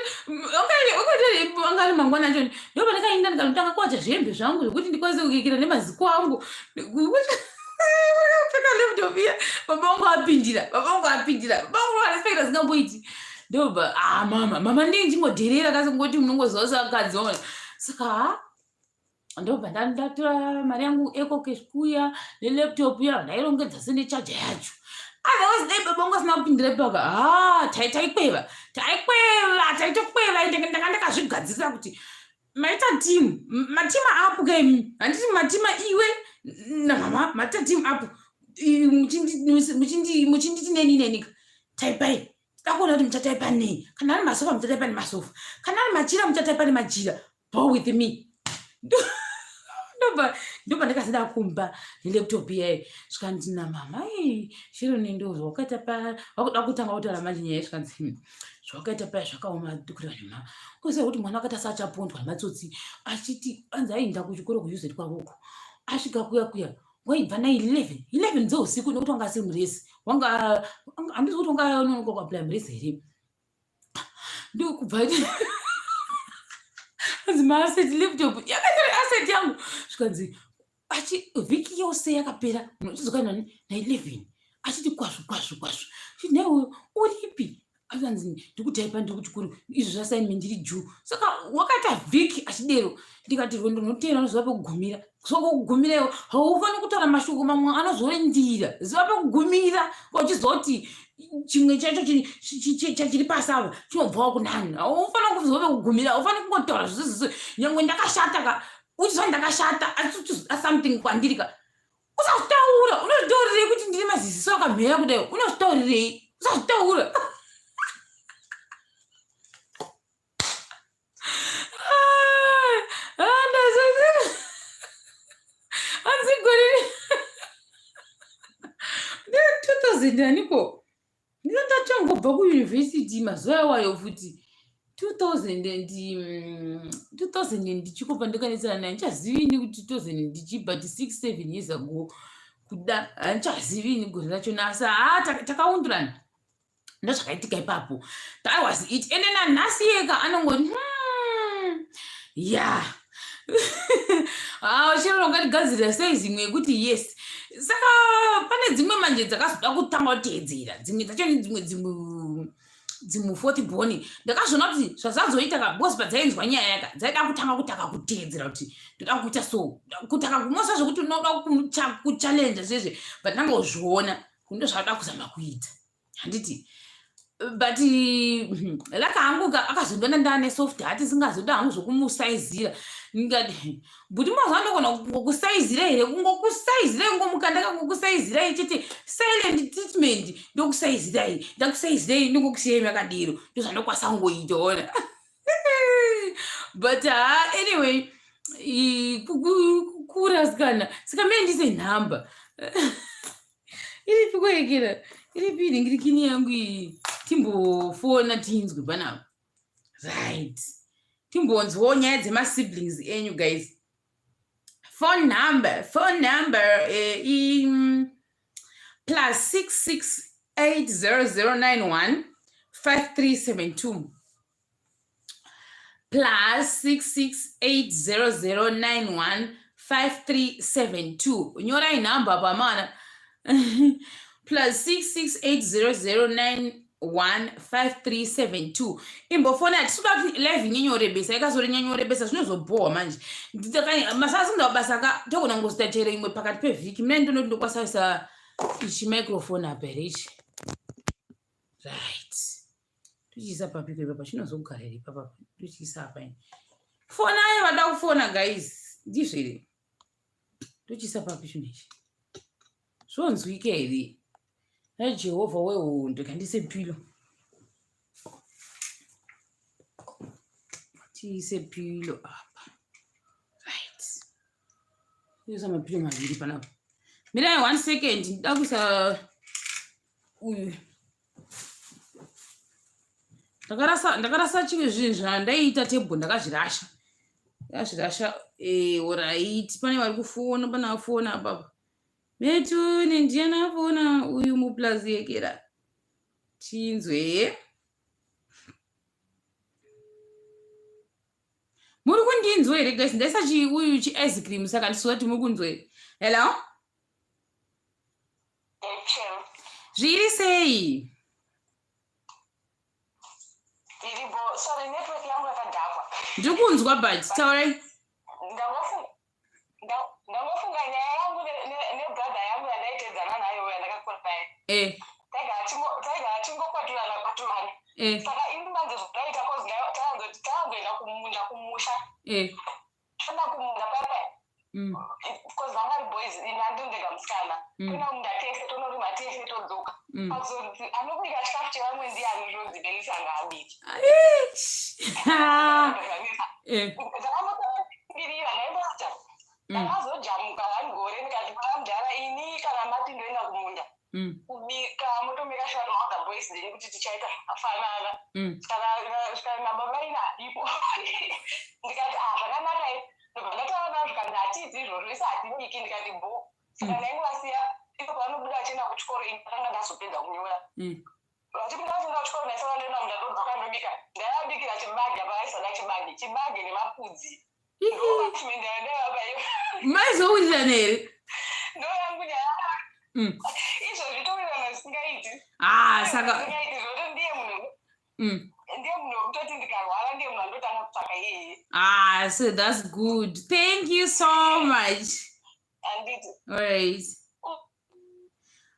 anga ari mangwana acho, ndobva ndakaenda ndikanotanga kuwacha zvihembe zvangu zvekuti ndikwanise kukikira nemaziko angu pfeka laptop iya. Baba vangu apindira, baba vangu apindira, baba vangu varespecta zingamboiti. Ndobva, ah, mama, mama, ndii ndingodherera kasi kungoti munongoziva sakadzi ona. Saka ha, ndobva ndatora mari yangu EcoCash kuya nelaptop iya, ndairongedza senechaja yacho. Otherwise dai baba vangu asina kupindira ipaka, ha, taikweva, taikweva, taitokweva. Ende ndanga ndakazvigadzirira kuti maita team, mateam up kaimi, handiti? Mateam iwe namama, maita team up muchinditi neni nenika. Taipai, takuona kuti muchataipa nei. Kana ari masofa, muchataipa nemasofa, kana ari machira, muchataipa nemachira. Go with me. Ndobva ndakazida kumba nelaptop iyayo. Zvikanzi namama, "Ei, Shironi, ndo zvawakaita pa wakuda kutanga kutaura manje nyaya." Zvikanzi, Zvawakaita paya zvakaoma kureva nema uziva kuti mwana akaita seachapondwa nematsotsi." Achiti anzi ainda kuchikoro kuUZ kwavoko, asvika kuya kuya waibva na11 11 dzeusiku, nekuti wanga asiri muresi, wanga, handizi kuti wanga anonoka kuapply muresi here. Ndokubva anzi maasset, laptop yakatora asset yangu. Zvikanzi achi vhiki yose yakapera, munhu uchidzoka nani na11, achiti kwazvo kwazvo kwazvo, chiti, "Newe uripi?" Akanzi ndikutaipa ndiri kuchikoro izvo zvasainme ndiri juu saka wakaita vhiki achidero ndikati rwendo rinoteera unoziva pekugumira so kugumira iwo haufaniri kutaura mashoko mamwe anozorindira ziva pekugumira uchizoti chimwe chacho chiri pasi apa chinobvawo kunani haufaniri kuziva pekugumira haufaniri kungotaura zvizvizvi nyangwe ndakashata ka uchiziva ndakashata asi uchiziva something kwandiri ka usazvitaura unozvitaurirei kuti ndine maziziso akamhera kudai unozvitaurirei usazvitaura hanzi gore 2000 aniko ndinotachangobva kuuniversity mazuva iwayo futi 2000 2000 ndichiko pandakanetsana naye handichazivi ini kuti 2000 ndichi but 6 7 years ago kuda handichazivi ini gore racho nasi haa takaundurana ndozvakaitika ipapo that was it ende nanhasi yeka anongoti ya ah, chero ungatigadzirira sei zimwe yekuti yes saka pane dzimwe manje dzakazoda kutanga kuteedzera dzimwe dzacho nedzimwe dzimwe dzimufourth born ndakazviona kuti zvazvazoita ka because padzainzwa nyaya yaka dzaida kutanga kutaka kuteedzera kuti ndoda kuita so kutaka kumosa zvekuti unoda kuchallenge zvezve but ndangozviona ndozvaada kuzama kuita handiti but laka hangu akazondiona ndaane soft heart singazoda hangu zvokumusaizira ndikati but mazuva andogona kungokusaizira here kungokusaizira kungomukanda kangokusaizirai chete silent treatment ndokusaizirai ndakusaizirai ndongokusiyai makadero ndozvandokwanisa kungoita ona but ha anyway kukura sikana saka mene ndise nhamba iripi kurekera iripi inhingirikini yangu iyi timbofona tinzwe panapa right timbonzwawo nyaya dzemasiblings enyu guys phone number phone number eh, i plus 6680091 5372 plus 66800915372 nyorai nhamba pamana plus 66800915372 imbofona hatisuda kuti live inyanyorebesa ikazorinyanyorebesa zvinozobhohwa manje masasinda basa ka togona kungozita chero imwe pakati pevhiki mine ndinoti ndokwasaisa ichi microphone apa here ichi right tochiisa papi ipapa chinozogara here ipapa tochiisa apa ini fonai vada kufona guys ndizvo here tochiisa papi chinhu ichi zvonzwika here najehovha wehondo kandise pilo tiise pilo apa right toisa mapilo maviri panapa mirai one second ndida kuisa uyu ndakarasa ndakarasa chimwe zvinhu zvandaiita table ndakazvirasha ndakazvirasha eh, orit pane vari kufona pane afona apapa metune ndiyani afona uyu muplazi yekera tinzwe muri kundinzwa here guys ndaisa chiuyu chiice cream saka ndisiwa kuti muri kunzwa here hello Zviri sei? Ndiri kunzwa but taurai. Ndangofunga nyaya yangu nebrother yangu yandaitedzana nayo yandakakura naye. Eh. Taigara tingokwaturana kwaturana. Eh. Saka ini manje zvandaita cause takangoenda kumunda kumusha. Eh. Toenda kumunda paya paya. Because vanga vari boys ini andiri ndega musikana. Toenda kumunda tese tonorima tese todzoka. Pakuzonzi anobika chikafu chevamwe ndiani zvonzi Melissa ngaabike. Ndakambotangirira ndaimboita. Ndakazojamuka one gore ndikati pana mudhara ini kana mati ndoenda kumunda. Kubika motomeka sure maother boys then kuti tichaita zvakafanana. Saka nababa ina ipo. Ndikati ah zvakanaka izvi. Ndobva ndataura navo zvikanzi hatiiti izvozvo isu hatibiki ndikati bho. Saka ndaingovasiya ivo pavanobuda vachienda kuchikoro ini ndakanga ndazopedza kunyora. Vachipinda vachienda kuchikoro ndaisara ndoenda munda ndodzoka ndobika. Ndaivabikira chibage apa vaisada chibage. Chibage nemapudzi. Ndoattachment yandaivapa iyo. Maizowirirana here? Ndoyangu nyaya. Izvozvi towirirana zvisingaiti. Ah, saka Zvisingaiti zvoti ndiye munhu. Ndiye munhu wekutoti ndikarwara, ndiye munhu andotanga kutsvaka iyeye. Ah, so that's good. Thank you so much. Handiti? Alright.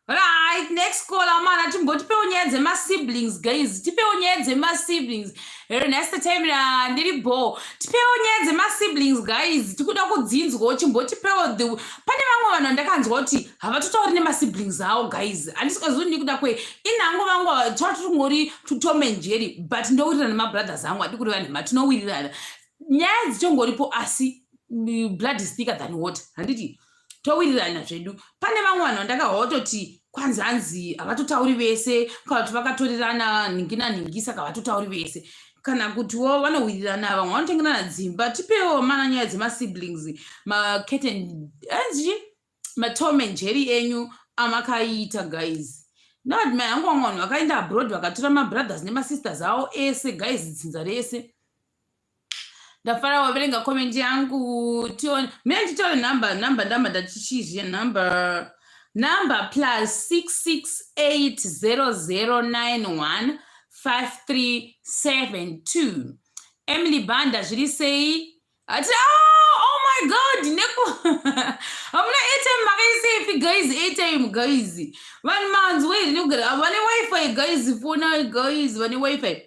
Right, next call, amana. Timbotipewo nyaya dzemasiblings, guys. Tipewo nyaya dzemasiblings. Here next time ndiri bo. Tipewo nyaya dzemasiblings, guys. Tikuda kudzinzwawo. Chimbotipewo the pane vamwe vanhu vandakanzwa kuti havatotauri nemasiblings avo, guys. Handisikazivi nekuda kwe inhango vangu tava tingori tuTom and Jerry, but ndowirirana nemabrothers angu. Hadi kureva nhema, tinowirirana. Nyaya dzichongoripo, asi blood is thicker than water, handiti? Towirirana zvedu. Pane vamwe vanhu vandakahwa kutoti kwanzi hanzi havatotauri vese, kana kuti vakatorerana nhingi nanhingi, saka havatotauri vese, kana kutiwo vanowirirana, vamwe vanotengerana dzimba. Tipewo mana nyaya dzemasiblings, macat and anzi maTom and Jerry enyu amakaita, guys. Not mai hangu, vamwe vanhu vakaenda abroad vakatora mabrothers nemasisters avo ese, guys, dzinza rese. Ndafara waverenga comment yangu. Tione mine nditore number number number ndatichizviya number number +66800915372. Emily Banda, zviri sei? Ati oh my God, neku hamuna airtime? Makaisefi, guys, airtime, guys? Vanhu manzwa here nekugara vane WiFi, guys? Fona, guys, vane WiFi.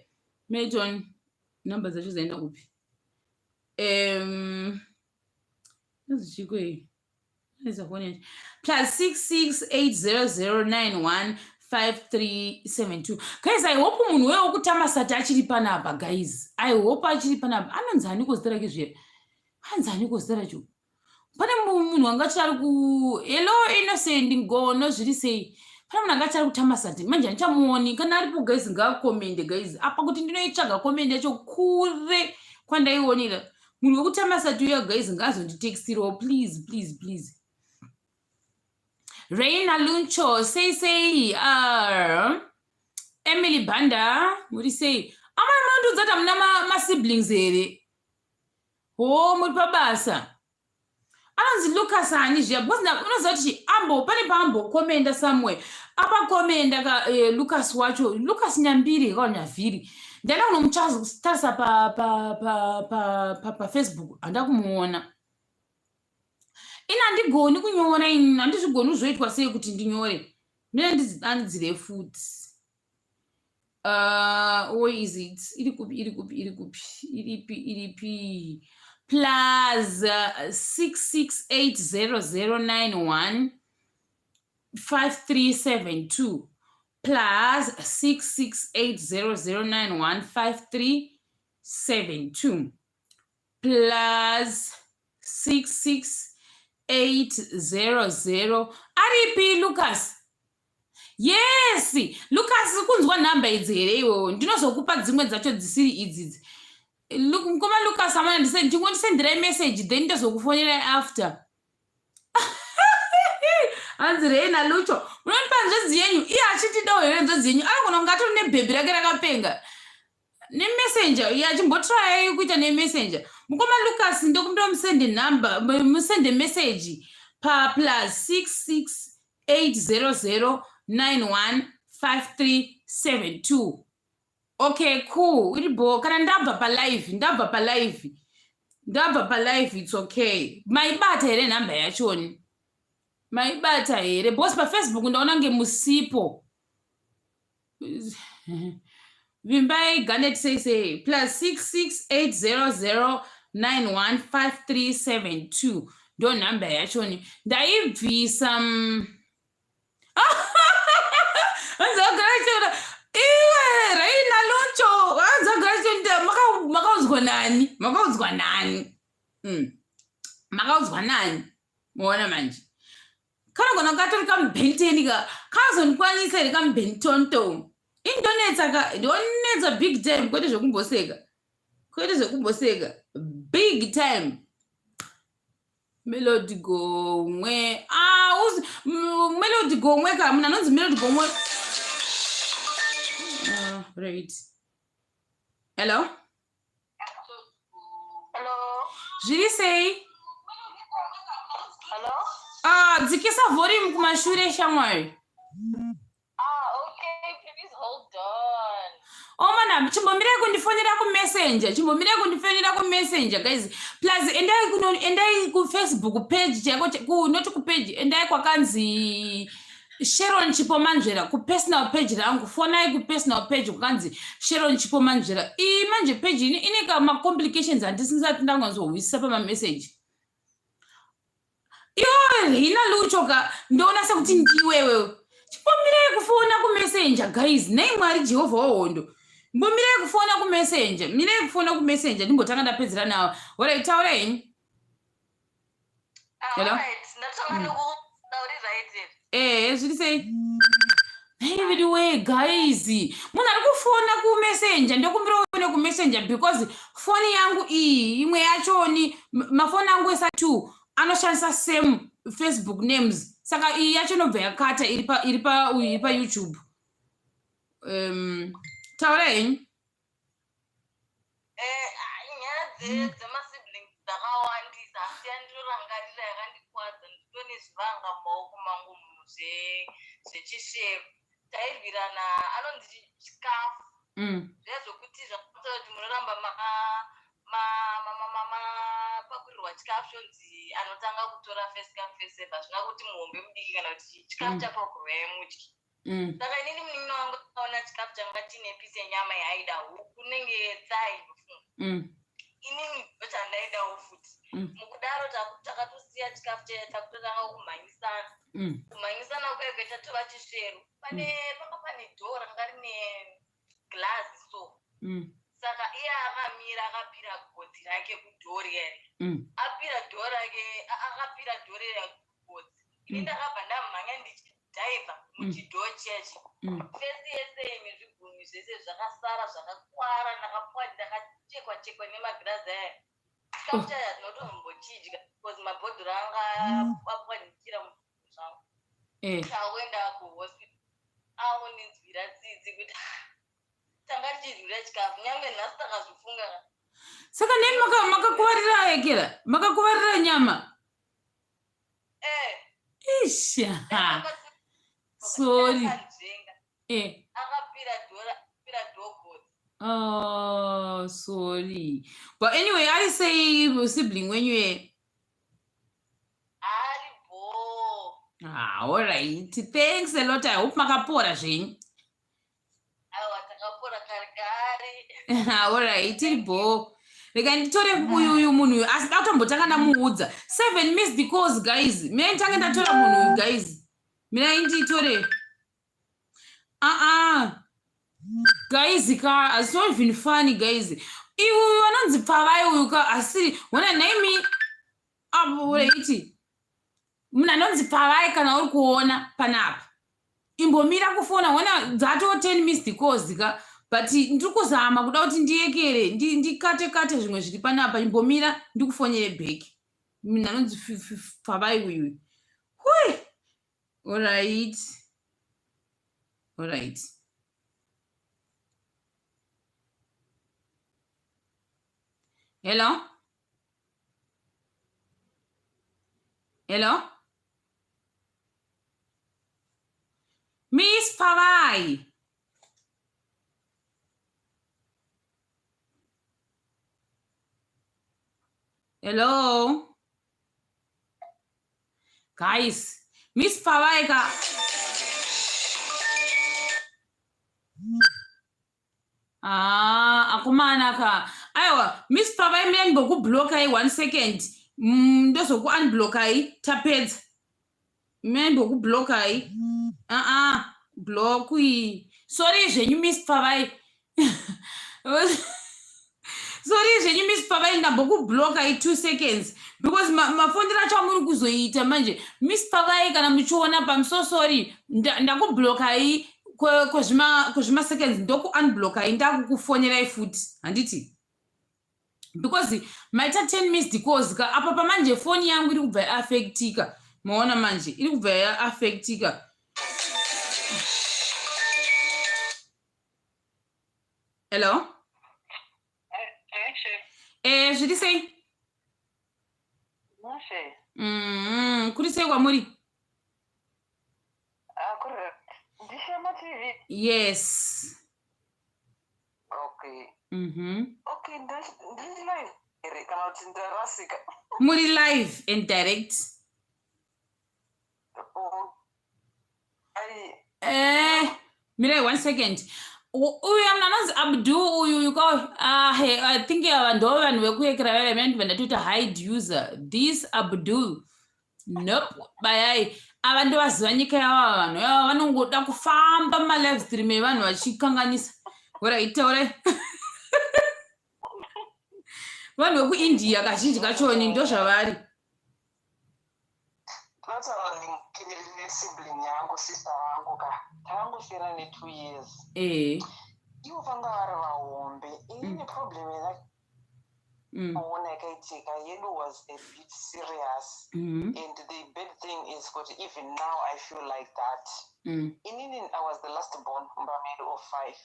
Meton number dzacho dzaenda kupi? Zvichiko iyi +66800915372. Guys, I hope munhu wewo kutama sati achiri panapa. Guys, I hope achiri panapa. Anonzi aniko zita rake zviya? Anzi aniko zita racho? Pane munhu angati ari ku hello, Innocent Ngono, zviri sei? Pane munhu angati ari kutama sati manje handichamuoni. Kana aripo, guys, ngaakomende, guys, apa kuti ndinoitsvaga comment yacho kure kwandaionera. Munhu wekutama sati uya, guys, ngaazonditextirawo, please, please, please. Reina Luncho, sei sei? Emily Banda, muri sei? Amai, munondiudza kuti hamuna masiblings here? Ho, muri pabasa. Anonzi Lucas ani zviya? Because unoziva kuti ambo pane paambokomenda somewhere, apakomenda ka Lucas wacho, Lucas Nyambiri kana Nyavhiri. Ndaenda kunomutarisa paFacebook, handa kumuona. Ini handigoni kunyora, ini handizvigoni. Kuzoitwa sei kuti ndinyore? Mine ndidanidzire futi. Where is it? Iri kupi? Iri kupi? Iri kupi? Iripi? Iripi? Plus 66800915372, +66800915372, +66800. Aripi Lucas? Yes, Lucas, kunzwa nhamba idzi here iwewo? Ndinozokupa dzimwe dzacho dzisiri idzidzi. Mukoma Lucas, amana, ndingondisenderai message, then ndozokufonerai after. Hanzi Reina Lucho, munondipa nzvadzi yenyu? Iye achitidawo here nzvadzi yenyu? Anogona kunge atori nebhebhi rake rakapenga nemessenger. Iye achimbotrayai kuita nemessenger. Mukoma Lucas, ndokumbira musende number, musende message pa +66800915372. Okay, cool, iri bo. Kana ndabva palive, ndabva palive, ndabva palive, it's okay. Maibata here nhamba yachoni? Maibata here? Because paFacebook ndaona nge musipo. Vimbai Ganet, sei sei? +66800915372 ndo nhamba yachoni ndaibvisa. Anzagara iwe, Reina Loncho, anzagara. Makaudzwa nani? Makaudzwa nani? Makaudzwa nani? Muona manje kanogona katori kamubhenteni ka kazondikwanisa here? Kamubhentonto indonetsa ka, ndonetsa big time, kwete zvekumboseka, kwete zvekumboseka, big time. Melody Gomwe, ah, Melody Gomwe ka, munhu anonzi Melody Gomwe. Right, hello. Hello. Zviri sei? Hello. Ah, dzikisa volume kumashure, shamwari. Ah, okay. Please hold on. Omana, chimbomirai kundifonera kumessenger, chimbomirai kundifonera kumessenger guys. Plus endai kuno endai kufacebook page chaiko ku not kupage, endai kwakanzi Sharon Chipo Manzvera kupersonal page rangu, fonai kupersonal page kwakanzi Sharon Chipo Manzvera. Iyi manje page ine ine ka macomplications andisati ndangonzohwisisa pamamessage. Iwe hina lucho ka ndoona sekuti ndiwewe. Chimbomirai kufona kumessenger guys. Nei Mwari Jehovha wahondo. Mbomirai kufona kumessenger. Mirai kufona kumessenger ndimbotanga ndapedzera nawo. Alright, taura henyu. Ah, Hello? alright. Ndatanga nekuda uri right here. Eh, zviri sei? Hey, anyway, guys, munhu ari kufona kumessenger ndokumbira uone kumessenger because foni yangu iyi imwe yachoni mafoni angu esa two anoshandisa same Facebook names saka iyi yacho inobva yakata iri pa iri pa uyu iri pa YouTube. Taura henyu. Eh, ah, nyaya dzemasiblings dzakawandisa asi yandinorangarira yakandikwadza nditone zvivanga mumaoko mangu munhu zvechishevu tairwirana anonzi chikafu zviya zvokuti zvakaita kuti munoramba mapakurirwa chikafu chonzi anotanga kutora first come first serve hazvina kuti muhombe mudiki kana kuti chikafu chapakurwa yemudyi. Saka inini munin'ina wangu akaona chikafu changa chiine pisi yenyama yaaida huku nenge tsai ndofunga. Inini ndochandaidawo futi. Mukudaro takatosiya chikafu chaya takutotanga kumhanyisana. Kumhanyisana kuya tatova chisveru. Pane panga pane door ranga rine glass so. Saka iye akamira akapira gotsi rake kudoor riya. Apira door rake akapira door riya kugotsi. Ini ndakabva ndamhanya ndichidhaivha muchidhoo chiya chiya. Fesi yese nezvigumi zvese zvakasara zvakakwara ndakapuwa ndakachekwa chekwa nemagirazi aya. Chikafu chacho hatinotombochidya because mabhodhoro anga apwanyikira muzvinhu zvangu. Takuenda kuhospital akundinzwira tsitsi kuti tanga tichidlira chikafu nyange nhasi takazvifunga. Saka nemi makakuvarira ekera makakuvarira nyama. Isha. Sorry. Akapira dhora, apira dhogotsi. Oh, sorry. But anyway, ari sei sibling wenyu ye? Ari bho. Ah, all right. Thanks a lot. I hope makapora zvenyu. Aiwa, takapora kare kare. All right, tiri bho. Rega nditore uyu uyu munhu uyu asi da kutombotanga ndamuudza. 7 missed calls guys. Mina nditange ndatora munhu uyu guys. Mina nditore. Ah ah. Guys ka, it's not even funny guys. Iwe vanonzi pfavai uyu ka asi wona nhaimi apo iti. Munhu anonzi pfavai kana uri kuona panapa. Imbomira kufona wona dzato 10 missed calls ka but ndiri kuzama kuda kuti ndiyekere ndikate kate zvimwe zviri panapa imbomira ndikufonyere back. Munhu anonzi pfavai uyu. Hui. All right. All right. Hello? Hello? Miss Pavai. Hello? Guys, Miss Pavai ka. Ah, akomana ka. Aiwa, Miss Pavai mina ndimbokublockai 1 second. Ndozoku unblockai tapedza. Mina ndimbokublockai. Ah ah, block iyi. Sorry zvenyu Miss Pavai. Sorry zvenyu Miss Pavai ndambokublockai 2 seconds because mafondero acho amuri kuzoita manje. Miss Pavai kana muchiona pa I'm so sorry ndakublokai kwezvima seconds ndoku unblockai ndakukufonerai futi handiti because maita 10 missed calls ka apa pamanje foni yangu iri kubva yaafectika maona manje iri kubva yaafectika. Hello? Zviri sei? Kuri sei kwamuri? Ndishema TV. Yes. Okay. Okay, ndiri live here kana kuti ndarasika? Muri live and direct. Oh, ai. Mirai one second. Uyu munhu anonzi Abdul uyu uyu ka, ah, hey, I think ava ndo vanhu vekuyekera vaya vamene ndibva ndatoita hide user. This Abdul, nope, bayai. Ava ndovaziva nyika yavo. Vanhu ava vanongoda kufamba mumalive stream evanhu vachikanganisa. Alright, taurai. Vanhu vekuIndia kazhinji kachoni ndo zvavari. Tinotaura nesibling yangu, sister vangu ka, takangosiyana ne2 years. Ivo vanga vari vahombe. Inini problem yandakaona yakaitika yedu was a bit serious and the bad thing is kuti even now I feel like that. Inini I was the last born mumba medu of five.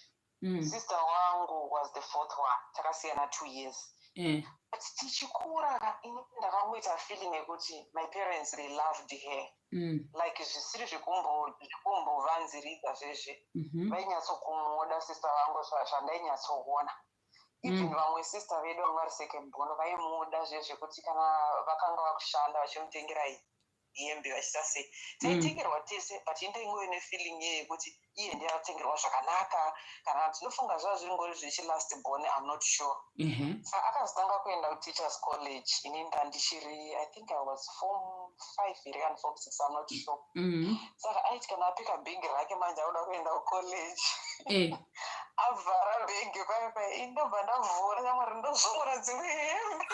Sister wangu was the fourth one, takasiyana 2 years. But tichikura ka, inini ndakangoita feeling yekuti my parents, they loved her like zvisiri zvekumbovanziridza zvezve. Vainyatsokumuda sister vangu, zvandainyatsoona. Even vamwe sister vedu vanga vari second born vaimuda zvezvekuti kana vakanga vakushanda vachimutengera hembe, vachiita sei. Taitengerwa tese, but indaingove nefeeling iye yekuti iye ndiye akatengerwa zvakanaka. Kana tinofunga zvava zviringori zvechilast born, I'm not sure. Saka akazotanga kuenda kuteachers college, ini ndandichiri, I think I was form 5 here kana form 6, I'm not sure. Saka aiti kana apika bhegi rake manje akuda kuenda kucollege, avhara bhegi pai pai, ini ndobva ndavhura, shamwari, ndozvomora dzimwe hembe.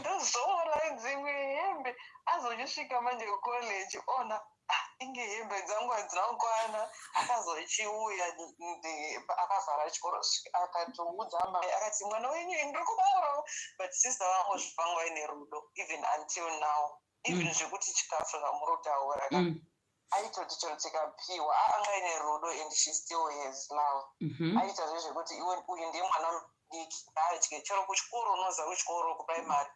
Ndozvomora dzimwe hembe. Azochisvika manje kucollege, ona, ah, inge hembe dzangu hadzina kukwana. Akazochiuya akavhara chikoro, akatoudza amai, akati, "Mwana wenyu ndiri kumura." But sister vangu zvivanga vaine rudo even until now, even zvekuti chikafu zvamuri kutaura ka, aitoti chero tikapiwa, anga aine rudo and she still has love. Aita zvezvekuti iwe uyu ndiye mwana mudiki, adye. Chero kuchikoro, unoziva kuchikoro kuprimary,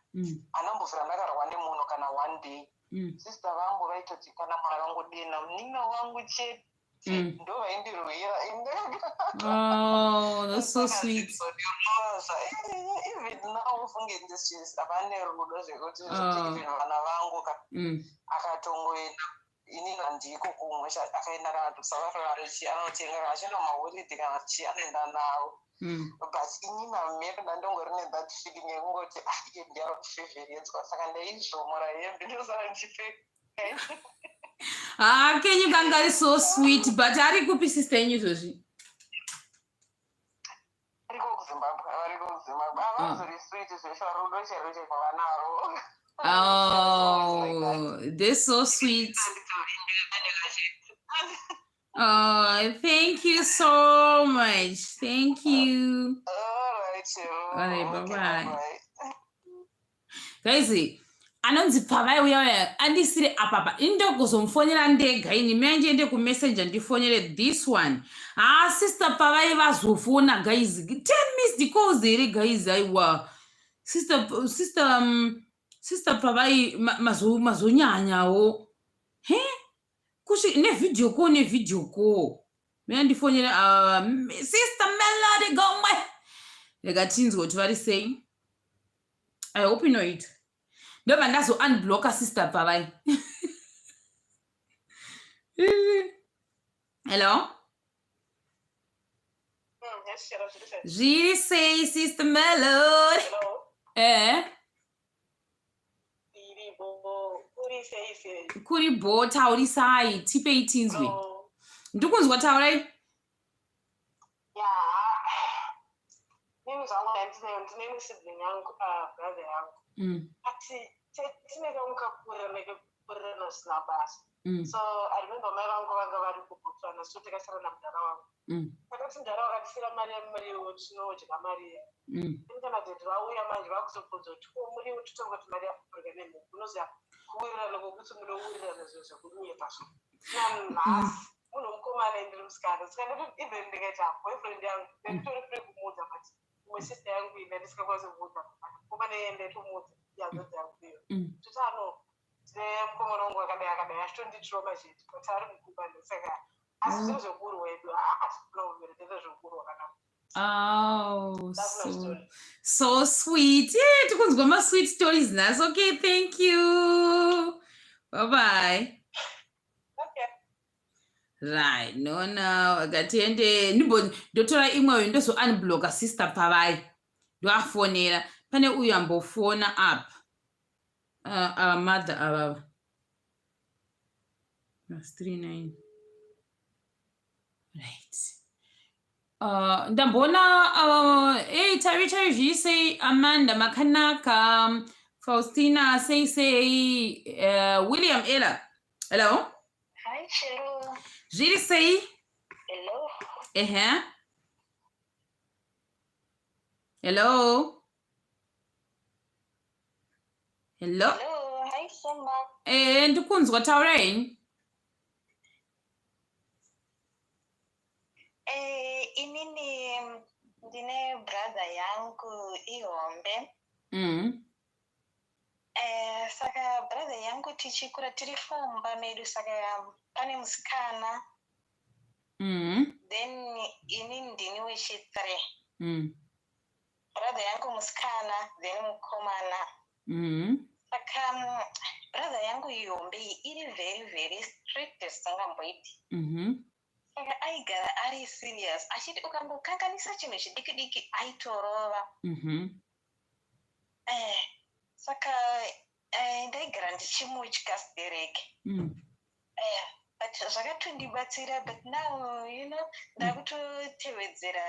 anambobvira ndakarwa nemunhu kana one day. Sister vangu vaitoti kana mwana vangodena munin'ina wangu chete, ndo vaindirwira. Oh, that's so sweet. Even now ufunge vane rudo zvekuti even vana vangu ka, akatongoenda, inini handiko kumwe, akaenda kana kuSouth Africa chi, anotenga kana achienda maholiday kana chi, anoenda navo. But inini hamene ndandongori nethat feeling yekungoti, ah, iye ndiye ari kufevheredzwa, saka ndaizvomora hembe ndosara ndichipfeka. Ah, kenyu kanga ari so sweet. But ari kupi sister yenyu izvozvi? Variko kuZimbabwe, variko kuZimbabwe. Havazori sweet zvesha, rudo chairo chaiko vanaro. Oh, they're so sweet. Oh, thank you so much. Thank you. All right, Cheryl. All right, Okay, bye-bye. bye-bye. Guys, anonzi Pavai uya uya andisiri apapa, indokuzomufonera ndega ini. Mea ndiende kumessenger ndifonere this one. Ha, sister Pavai vazofona, guys. 10 missed calls here, guys? Aiwa, sister Pavai, mazonyanyawo he kusvi nevideo call, nevideo call. Mea ndifonere sister Melody Gomwe, rega tinzwe kuti vari sei. I hope inoita. Ndobva ndazo unblocka sister Pavai. Hello? Yes, Cheryl, zviri sei? Zviri sei, sister Melody? Hello. Iripo. Kuri sei sei? Kuri bo, taurisai, tipei tinzwe. Oh, Ndikunzwa, taurai. Ya. Nini zvangu ndine sibling yangu, brother yangu. Ati tine kamwe kakuwirirana kekuwirirana zvisina basa. So I remember mai vangu vanga vari kuBotswana, so takasara namudhara wangu. Takati mudhara wakandisira mari yemuriwo, tinodya mari yedu. Kana daddy vauya manje vakuzobvunza kuti ko muriwo, totonga kuti mari yakurya nemhuku. Unoziva kuwirirana kwokuti munowirirana zvinhu zvekunyepa so. Nanhasi munhu mukomana, ndiri musikana, saka ndoti even ndikaita boyfriend yangu ndanditori free kumuudza, but imwe sister yangu iyi ndandisingakwanisi kumuudza, but mukomana iye ndaitomuudza, ihanzvadzi yangu iyo. Toti ano tine mukomana wangu akadai akadai, achitonditrauma chete, but ari mukomana saka. Asi zviro zvekurwa edu haasinovereketa zvekurwa kana. Oh, so, so sweet. Yeah, tikunzwa ma-sweet stories nhasi. Okay, thank you. Bye-bye. Okay. Right, no, no. Ngatiende ndimbo ndotora imwe uyu ndozo unblocka sister pavai. Ndoafonera. Pane uyu ambofona apa. Ava mother avava. Plus 39. Right. Ndamboona hey, tari tari zvii sei Amanda makanaka Faustina sei sei William Ella. Hello. Hi Shero. Zviri sei? Hello. Ehe. Hello. Hello. Hello. Hi Shema. Eh, ndikunzwa taura henyu. Eh, inini ndine brother yangu ihombe. Eh, saka brother yangu tichikura tiri four mumba medu saka pane musikana. Then inini ndini wechi3. Brother yangu musikana then mukomana. Saka brother yangu ihombe iyi iri very very strict zvisingamboiti. Saka aigara ari serious achiti ukangokanganisa chinhu chidiki diki aitorova. Saka ndaigara ndichimutya sidereke. But zvakatondibatsira, but now ndakutotevedzera,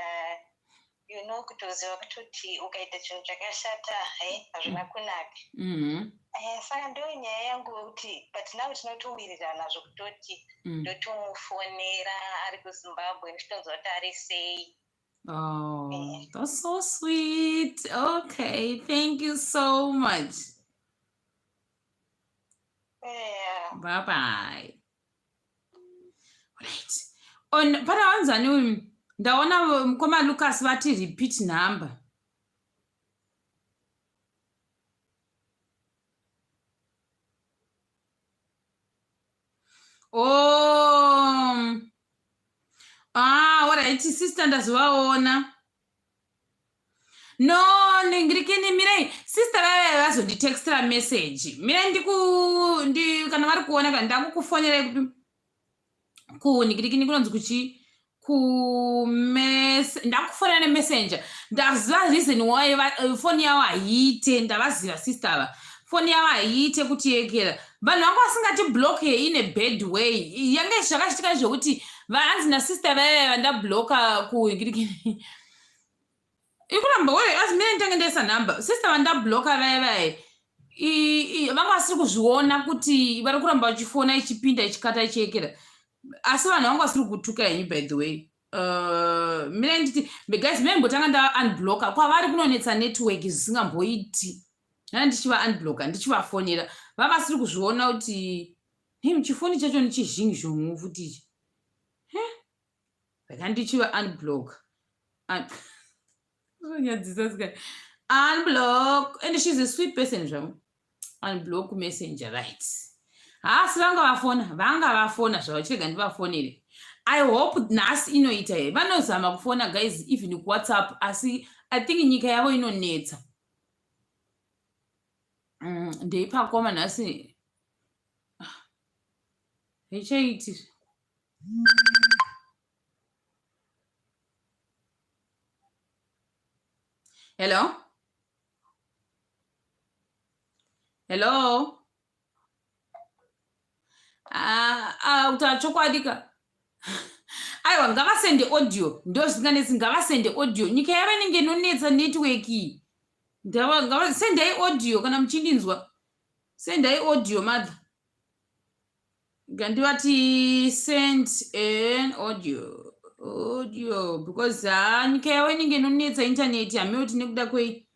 kutoziva kutoti ukaita chinhu chakashata hazvina kunaka. Saka ndo nyaya yangu yekuti but now tinotowirirana zvekutoti ndotomufonera ari kuZimbabwe ndichitonzwa kuti ari sei. Oh, that's so sweet. Okay, thank you so much. Yeah. Bye bye. Right. On pana wanzani uyu ndaona mukoma Lucas vati repeat number. Oh. Ah, all right, sister ndazovaona. No, ndingirikini mirai sister vaiva vazonditextira message. Mirai ndiku ndi kana vari kuona kana ndakukufonerai kupi ku ndingirikini kunonzi kuchi ku mess ndakufonera nemessenger. Ndaziva reason why foni yavo haiite, ndavaziva sister ava. Foni yavo haiite kuti yekera. Vanhu vanga vasingati block in a bad way. Yange zvakaitika zvekuti vanzi nasister vaiva vandabloka ku ngirikini. Ikuramba we asi mine ndinenge ndaisa number. Sister vandabloka vaya vaya. Vanga vasiri kuzviona kuti vari kuramba vachifona ichipinda ichikata ichiekera. Asi vanhu vanga vasiri kutuka henyu by the way. Mine nditi guys mine mbotanga nda unblocka kwavari kunonetsa network zvisingamboiti. Nana ndichiva unblocka ndichivafonera. Vava vasiri kuzviona kuti him chifoni chacho ndichizhingi zhongu futi ichi. Rega ndichiva unblock. Zvonyadzisa sika. Unblock and she's a sweet person zvavo. Unblock messenger right. Haasi vanga vafona, vanga vafona zvavo chirega ndivafonere. I hope nhasi inoita here. Vanozama kufona guys even kuWhatsApp asi I think nyika yavo inonetsa. Ndeipakoma nhasi. Haichaiti. Hello? Hello? Kutaura chokwadi ka. Aiwa ngavasende audio, ndo zvisinganetsi ngavasende audio. Nyika yavo inenge inonetsa network iyi. Sendai audio kana muchindinzwa. Sendai audio mother. Ngandivati send an audio. Audio because nyika yavo inenge inonetsa internet hameno nekuda kwei.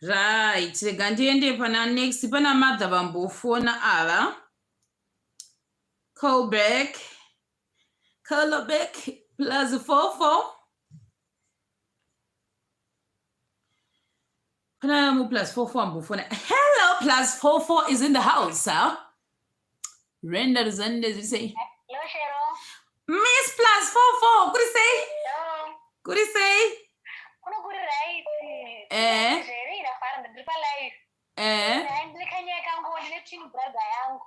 Right, rega ndiende pana next pana mother vambofona ava. Call back. Call back plus 44. Pana mu plus 44 ambofona. Hello plus 44 is in the house, huh? Renda Ruzande say. Hello Shero. Miss plus 44, kuri sei? Kuri sei? Kuno kuri right. Zvere irafara, ndiri pa live. Ndiri kanyaya kangu, ndine twin brother yangu.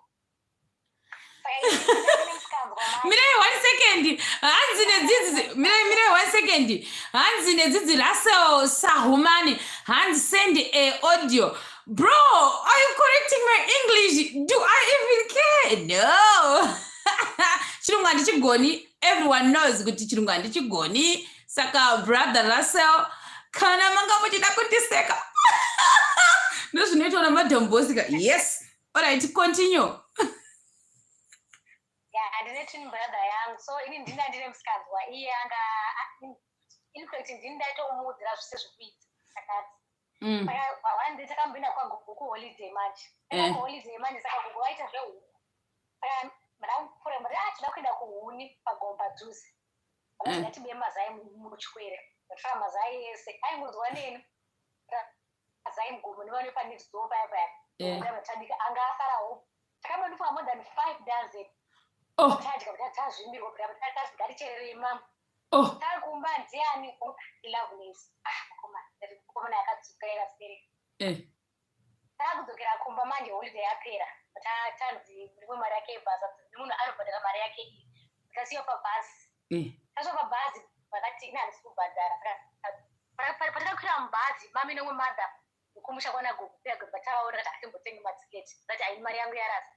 Mirai one second, hanzi nedzidzi, mirai, mirai one second. Hanzi nedzidzi Russell Sahumani, hanzi send a audio. Bro, are you correcting my English? Do I even care? No, chirungu handichigoni. Everyone knows kuti chirungu handichigoni. Saka brother Russell, kana manga muchida kundiseka, ndozvinoitwa naMadam Bosika. Yes, alright, continue. Yeah, ndine twin brother yangu. So ini ndina ndine musikanzwa, iye anga, in fact ndini ndaitomuudzira zvese zvekuita takati. Saka one day takamboenda kwagogo kuholiday manje. Kuholiday manje, saka gogo vaita zvehuku. Saka ndakupfuura mbati, ah, toda kuenda kuhuni pagomba dhuze. Ngatibe mazai muchikwere. Ndatora mazai ese aingonzwa neni, mazai mugomo nevane panext door paya paya. Tabika, anga asarawo. Takambondifunga more than 5 dozen. Tadya kuti tazvimbirwa, ngatichererei mama. Takumba, ndiani? Loveness. Ah, mukomana yakadzokaira sere. Takudzokera kumba manje, holiday yapera. Tanzi rimwe mari yake yebhasi, nemunhu anobhadhara mari yake iyi. Tasiwa pabhasi. Tasvika pabhazi, vakati ina handisi kubhadhara. Patakakwira mubhazi, mami nemwe mother kumusha kwanagogo kuya, tavaona kati atimbotengi matiketi. Vati aini mari yangu yarasa.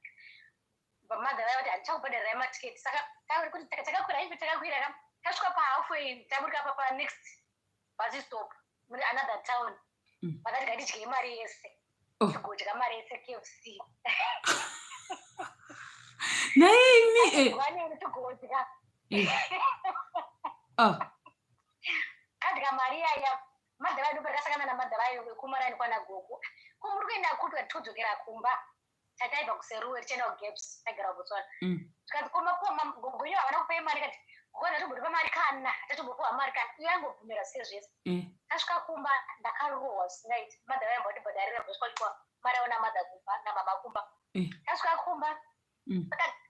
Mother vaya vati handichakubhadharirai matiketi. Saka kuti takakwira ivi, takakwira ka, tasvika pahalfway, taburika pa panext bus stop mune another town. Vakati ngatidyei mari yese. Tigodya mari yese KFC. Naimi. Vaneni tigodya. Kadya mari yaya, madhara edu patakasangana namadhara ayo vekumarani kwana gogo, ko muri kuenda kupi? Todzokera kumba, tataibva kuSeruwe tichienda kuGaps, taigara kuBotswana. Tikanzi koma gogo iyo havana kupai mari? Kati gogo hatitombotipa mari kana, hatitombopiwa mari kana. Iyo yangobvumira sezvese. Tasvika kumba, ndakarohwa zvisingaiti. Madhara ayo mbotibhadharira kusvika mari aona madha kumba namama kumba. Tasvika kumba,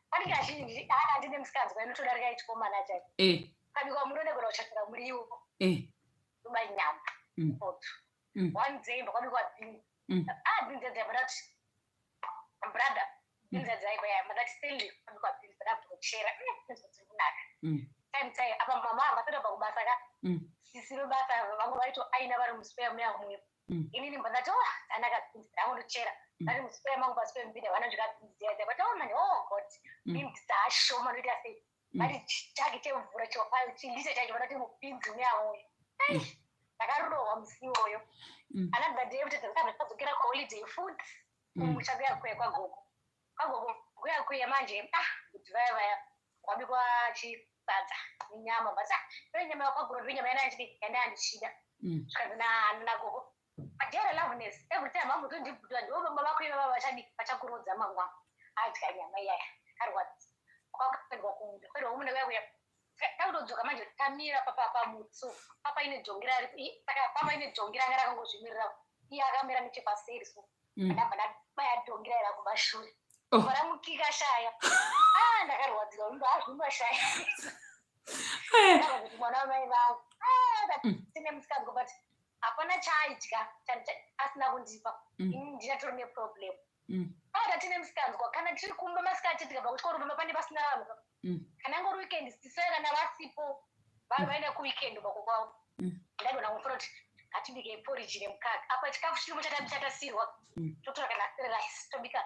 panenge azhinji handine musikanzwa inotodarika ichikomana chaiko. Kabikwa muriwo, ndagona kuchatura muriwo. Toba nyama poto. One day kwabikwa beans. Ah, beans dzaiba, ndati brother, beans dzaiba ya, ndati Stanley, kwabikwa beans, ndabvochera beans dziri kunaka. Time time apa mama vakatobva kubasa ka. Sisi vebasa vangu vaito aina vari muspare muya muyo. Inini mba ndati, oh, dzanaka beans, ndangondochera. Vari muspare mangu pasi pemubhedha, vanodya beans dziya dziya. But oh man, oh God, beans dzashoma, ndoita sei? Vati chaki chemvura chilita chacho, vanoti mubhinzi muya muyo. Ndakarohwa musi iwoyo. Another day kuti tadzokera kuholiday food kumusha kuya kuya kwagogo. Kwagogo kuya kuya manje, ah, kuti vaya vaya kwabikwa chisadza nenyama, but ah, ndo nyama yakwaguro, ndo nyama yandanga ndichida. Zvikanzi nagogo, madhera Loveness, every time ambotondibhuta, ndiwo baba vako ivava vachadi vachakurodza mangwana. Adya nyama iyaya, arwadzi. Kwakuendwa kumunda, kuendwa kumunda kuya kuya, takutodzoka manje, tamira pamutso papa ine dhongi saka papa ine dhongi ranga rakangozvimirira, iye akamira nechepaseri. So ndabva ndabaya dhongi raira kumashure. Ramukika shaya. Ah, ndakarwadziwa, ndo azvimba shaya. Kuti mwana wamai vangu tine musikanzwa, but hapana chaaidya asina kundipa. Ini ndinatori neproblem. Aa, tine musikanzwa, kana tiri kumba masikati, tikabva kuchikoro, pamba pane pasina vanhu. Kana ngori weekend, sisai kana vasipo, vanhu vaenda kuweekend bako kwavo. Ndaigona kumufura kuti ngatibikei porridge nemukaka. Apa chikafu chirimo chatasirwa, totora kana rice, tobika.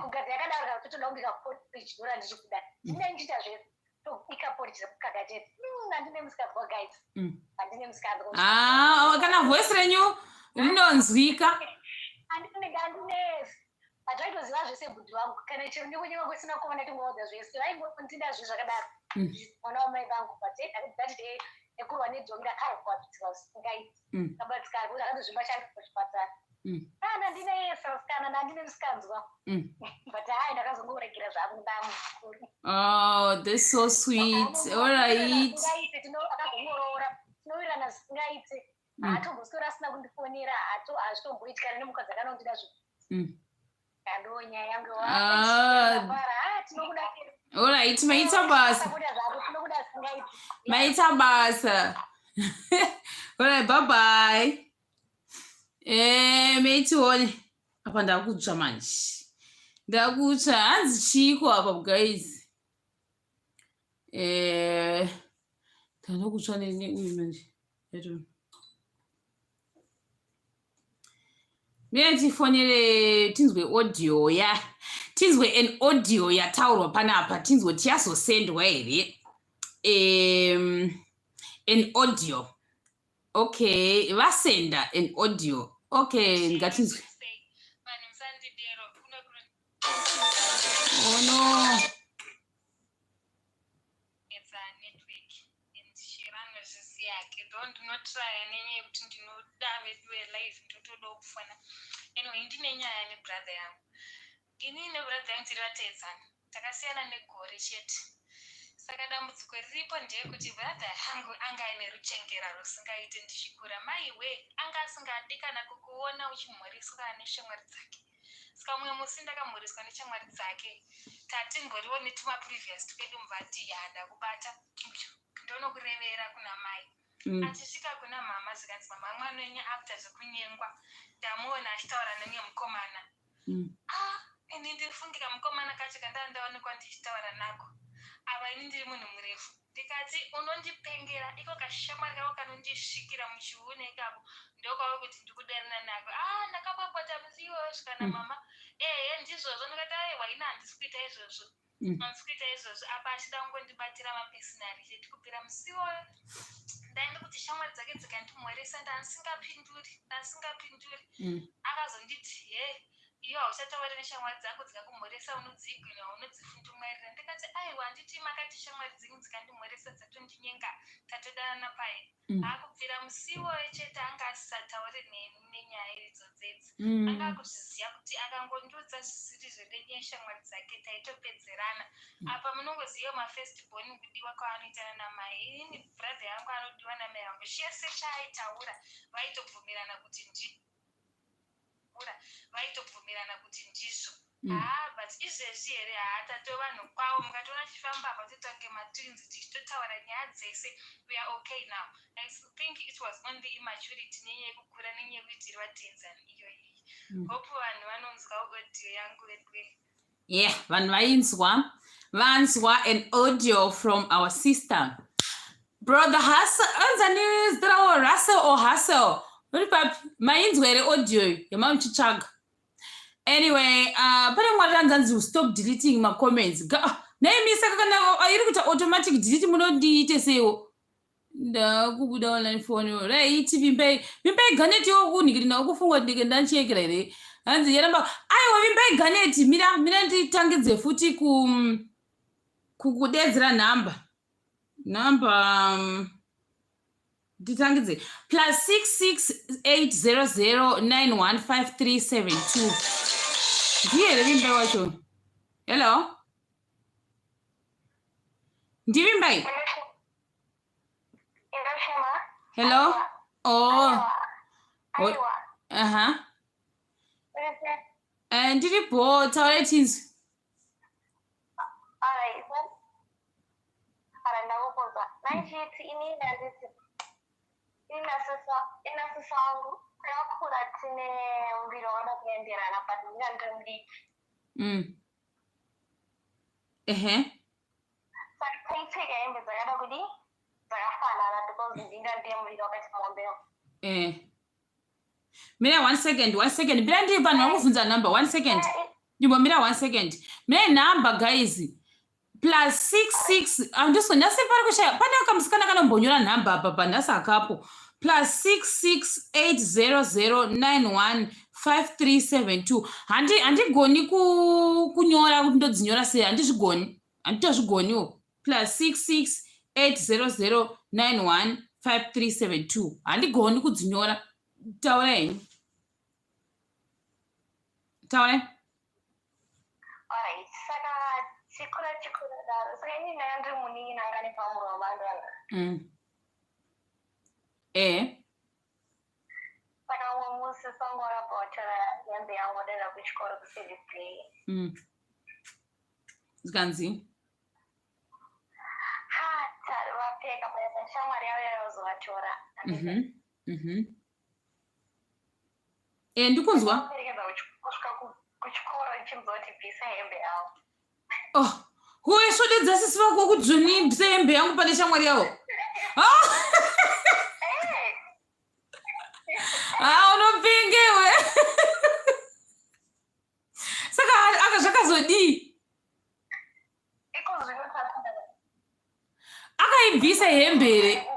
Kugadzira yakadaro, kana totoda kubika porridge, ndora ndichiri kuda ndinenge ndichiita zvese, tobika porridge nemukaka chete. Handine musikanzwa guys, handine musikanzwa. Ah, kana voice renyu rinonzwika. Handinenge handinesi, but vaitoziva zvese bhudhi vangu. Kana chero nekunyenga kusina kuona, tingoudza zvese, vaingondida zve zvakadaro. Mwana wamai vangu, but that day ekurwa nedhongi, ndakarwadziwa zvisingaiti. Kabatikana kuti akatozvimba chari kuchipatara. Kana ndine yesasikana, ndandine musikanzwa. But hai, ndakazongoregera zvangu ndamukuru. Oh, that's so sweet. All right. Akazongoroora, tinowirirana zvisingaiti. Haatomboswera asina kundifonera, hazvitomboitikana nemukadzi akanondida zvo. Ndo nyaya yangu. Ah. Tinokuda. Alright, maita basa. Maita basa. Alright, bye bye. Eh, meitione. Apa ndakutsva manje. Ndakutsva. Hanzi chiiko apa guys? Eh, ndanokutsva neuyu manje. I don't know. Mira tifonere tinzwe audio ya tinzwe an audio yataurwa panapa tinzwe kuti yazosendwa here an audio okay vasenda an audio okay ngatinzwe. Oh no. Edza network and Shero anozviziva hake though ndinotraya nenyaya yekuti ndinoda veduwe live ndotodawo kufona. Anyway, ndine nyaya nebrother yangu. Inini nebrother yangu tiri vateedzana, takasiyana negore chete. Saka dambudziko riripo ndeyekuti brother yangu anga aine ruchengera rusingaite ndichikura. Maiwe, anga asingadi kana kukuona uchimhoreswa neshamwari dzake. Saka mumwe musi ndakamhoreswa neshamwari dzake, tatimboriwo netumaprevious twedu, mubva ati ya ndakubata ndonokurevera kuna mai. Achisvika kuna mama zvikanzi, "Mama, mwana wenyu after zvekunyengwa ndamuona achitaura nemumwe mukomana." Ah, ini ndirifungira mukomana kacho kandaa ndaonekwa ndichitaura nako ava. Ini ndiri munhu murefu, ndikati, "Unondipengera iko kashamwari kako kanondisvikira muchiune ikako, ndokwave kuti ndikudanana nako." Ah, ndakapapata musi iwoyo svikana. Mama, ehe, ndizvozvo. Ndikati, "Aiwa, ina handisi kuita izvozvo. Handisi kuita izvozvo." Apa achida kungondibatira mapesinari chete. Kubvira musi iwoyo ndaenda kuti shamwari dzake dzikandimhoresa ndandisingapinduri, ndandisingapinduri. Akazonditi, "He, iyo hauchatauri neshamwari dzako, dzikakumhoresa unodzigwina, unodzifundumwairira." Ndikati, "Aiwa, handiti makati shamwari dzenyu dzikandimhoresa dzatondinyenga, tatodanana pai." Akubvira musi iwoyo chete anga asisatauri neni nenyaya iridzo dzedzi. Anga akuzviziva kuti akangondiudza zvisiri zvenenyaya shamwari dzake taitopedzerana. Apa munongoziva mafirst born kudiwa kwaanoitana namai. Inini brother yangu anodiwa namai vangu, chese chaaitaura vaitobvumirana kuti ndi vaitobvumirana kuti ndizvo. Haa, but izvezvi here, haa, tatova vanhu kwavo. Mukatoona chifamba apa totange matwins tichitotaura nyaya dzese. We are okay now. I think it was only immaturity nenyaya yekukura, nenyaya yekuti tiri vatenzani iyo iyi. Hope vanhu vanonzwa audio yangu vedwe. Yeah, vanhu vainzwa, vanzwa an audio from our sister. Brother Hassel, anzani zita ravo, Russell or Hassel, uri papi? Mainzwa here audio yamamuchitsvaga? Anyway, pane mwari ranzanzi, "Stop deleting macomments." Naimisa kana iri kuita automatic delete, munondiite seiwo? Ndakubuda online phone. Right, Vimbai, Vimbai Ganeti wokunhikirina wokufunga kuti ndike ndachekera here? Hanzi yaramba. Aiwa, Vimbai Ganeti, mira, mira, nditangidze futi kukudedzera nhamba, nhamba nditangidze +66800915372. Ndiye here Vimbai wacho? Hello, ndiVimbai? Hello? Oh, aha, ndiri bho, taurai tinzwi. Ndakukunzwa nachiti ini ndanditi inasisa wangu takakura tine muviri wakada kuenderana, but ndinga ndiri mudiki. Ehe. Saka taipfeka hembe dzakada kudi dzakafanana because ndinga ndine muviri wakati muombewo. Mira one second, one second. Mira, ndiri vanhu vakubvunza number. One second, ndimbomira one second. Mira number, guys, +66. Handisi nhasi pari kushaya. Pane kamusikana kanombonyora nhamba apa panhasi akapo +66800915372. Handigoni kunyora kuti ndodzinyora sei, handizvigoni, handitozvigoniwo. +66800915372, handigoni kudzinyora. Taura henyu, taurai. Alright, saka chikura chikura daro, saka ini ndanga ndiri munin'ina anga nepamurova bandwana. Saka umwe musi sangu wakabva watora hembe yangu wadaenda kuchikoro kuservice day. Zvikanzi? Shamwari yavo yaizovatora. Eh, ndikunzwa. Kusvika kuchikoro ichinzwa kuti bvisa hembe yavo. Oh, huesvodedza sisi vako kuti zvoni bvisa hembe yangu pane shamwari yavo. Ah! Ah, unopingewe. Saka aka zvakazodii? Akaibvisa hembe here?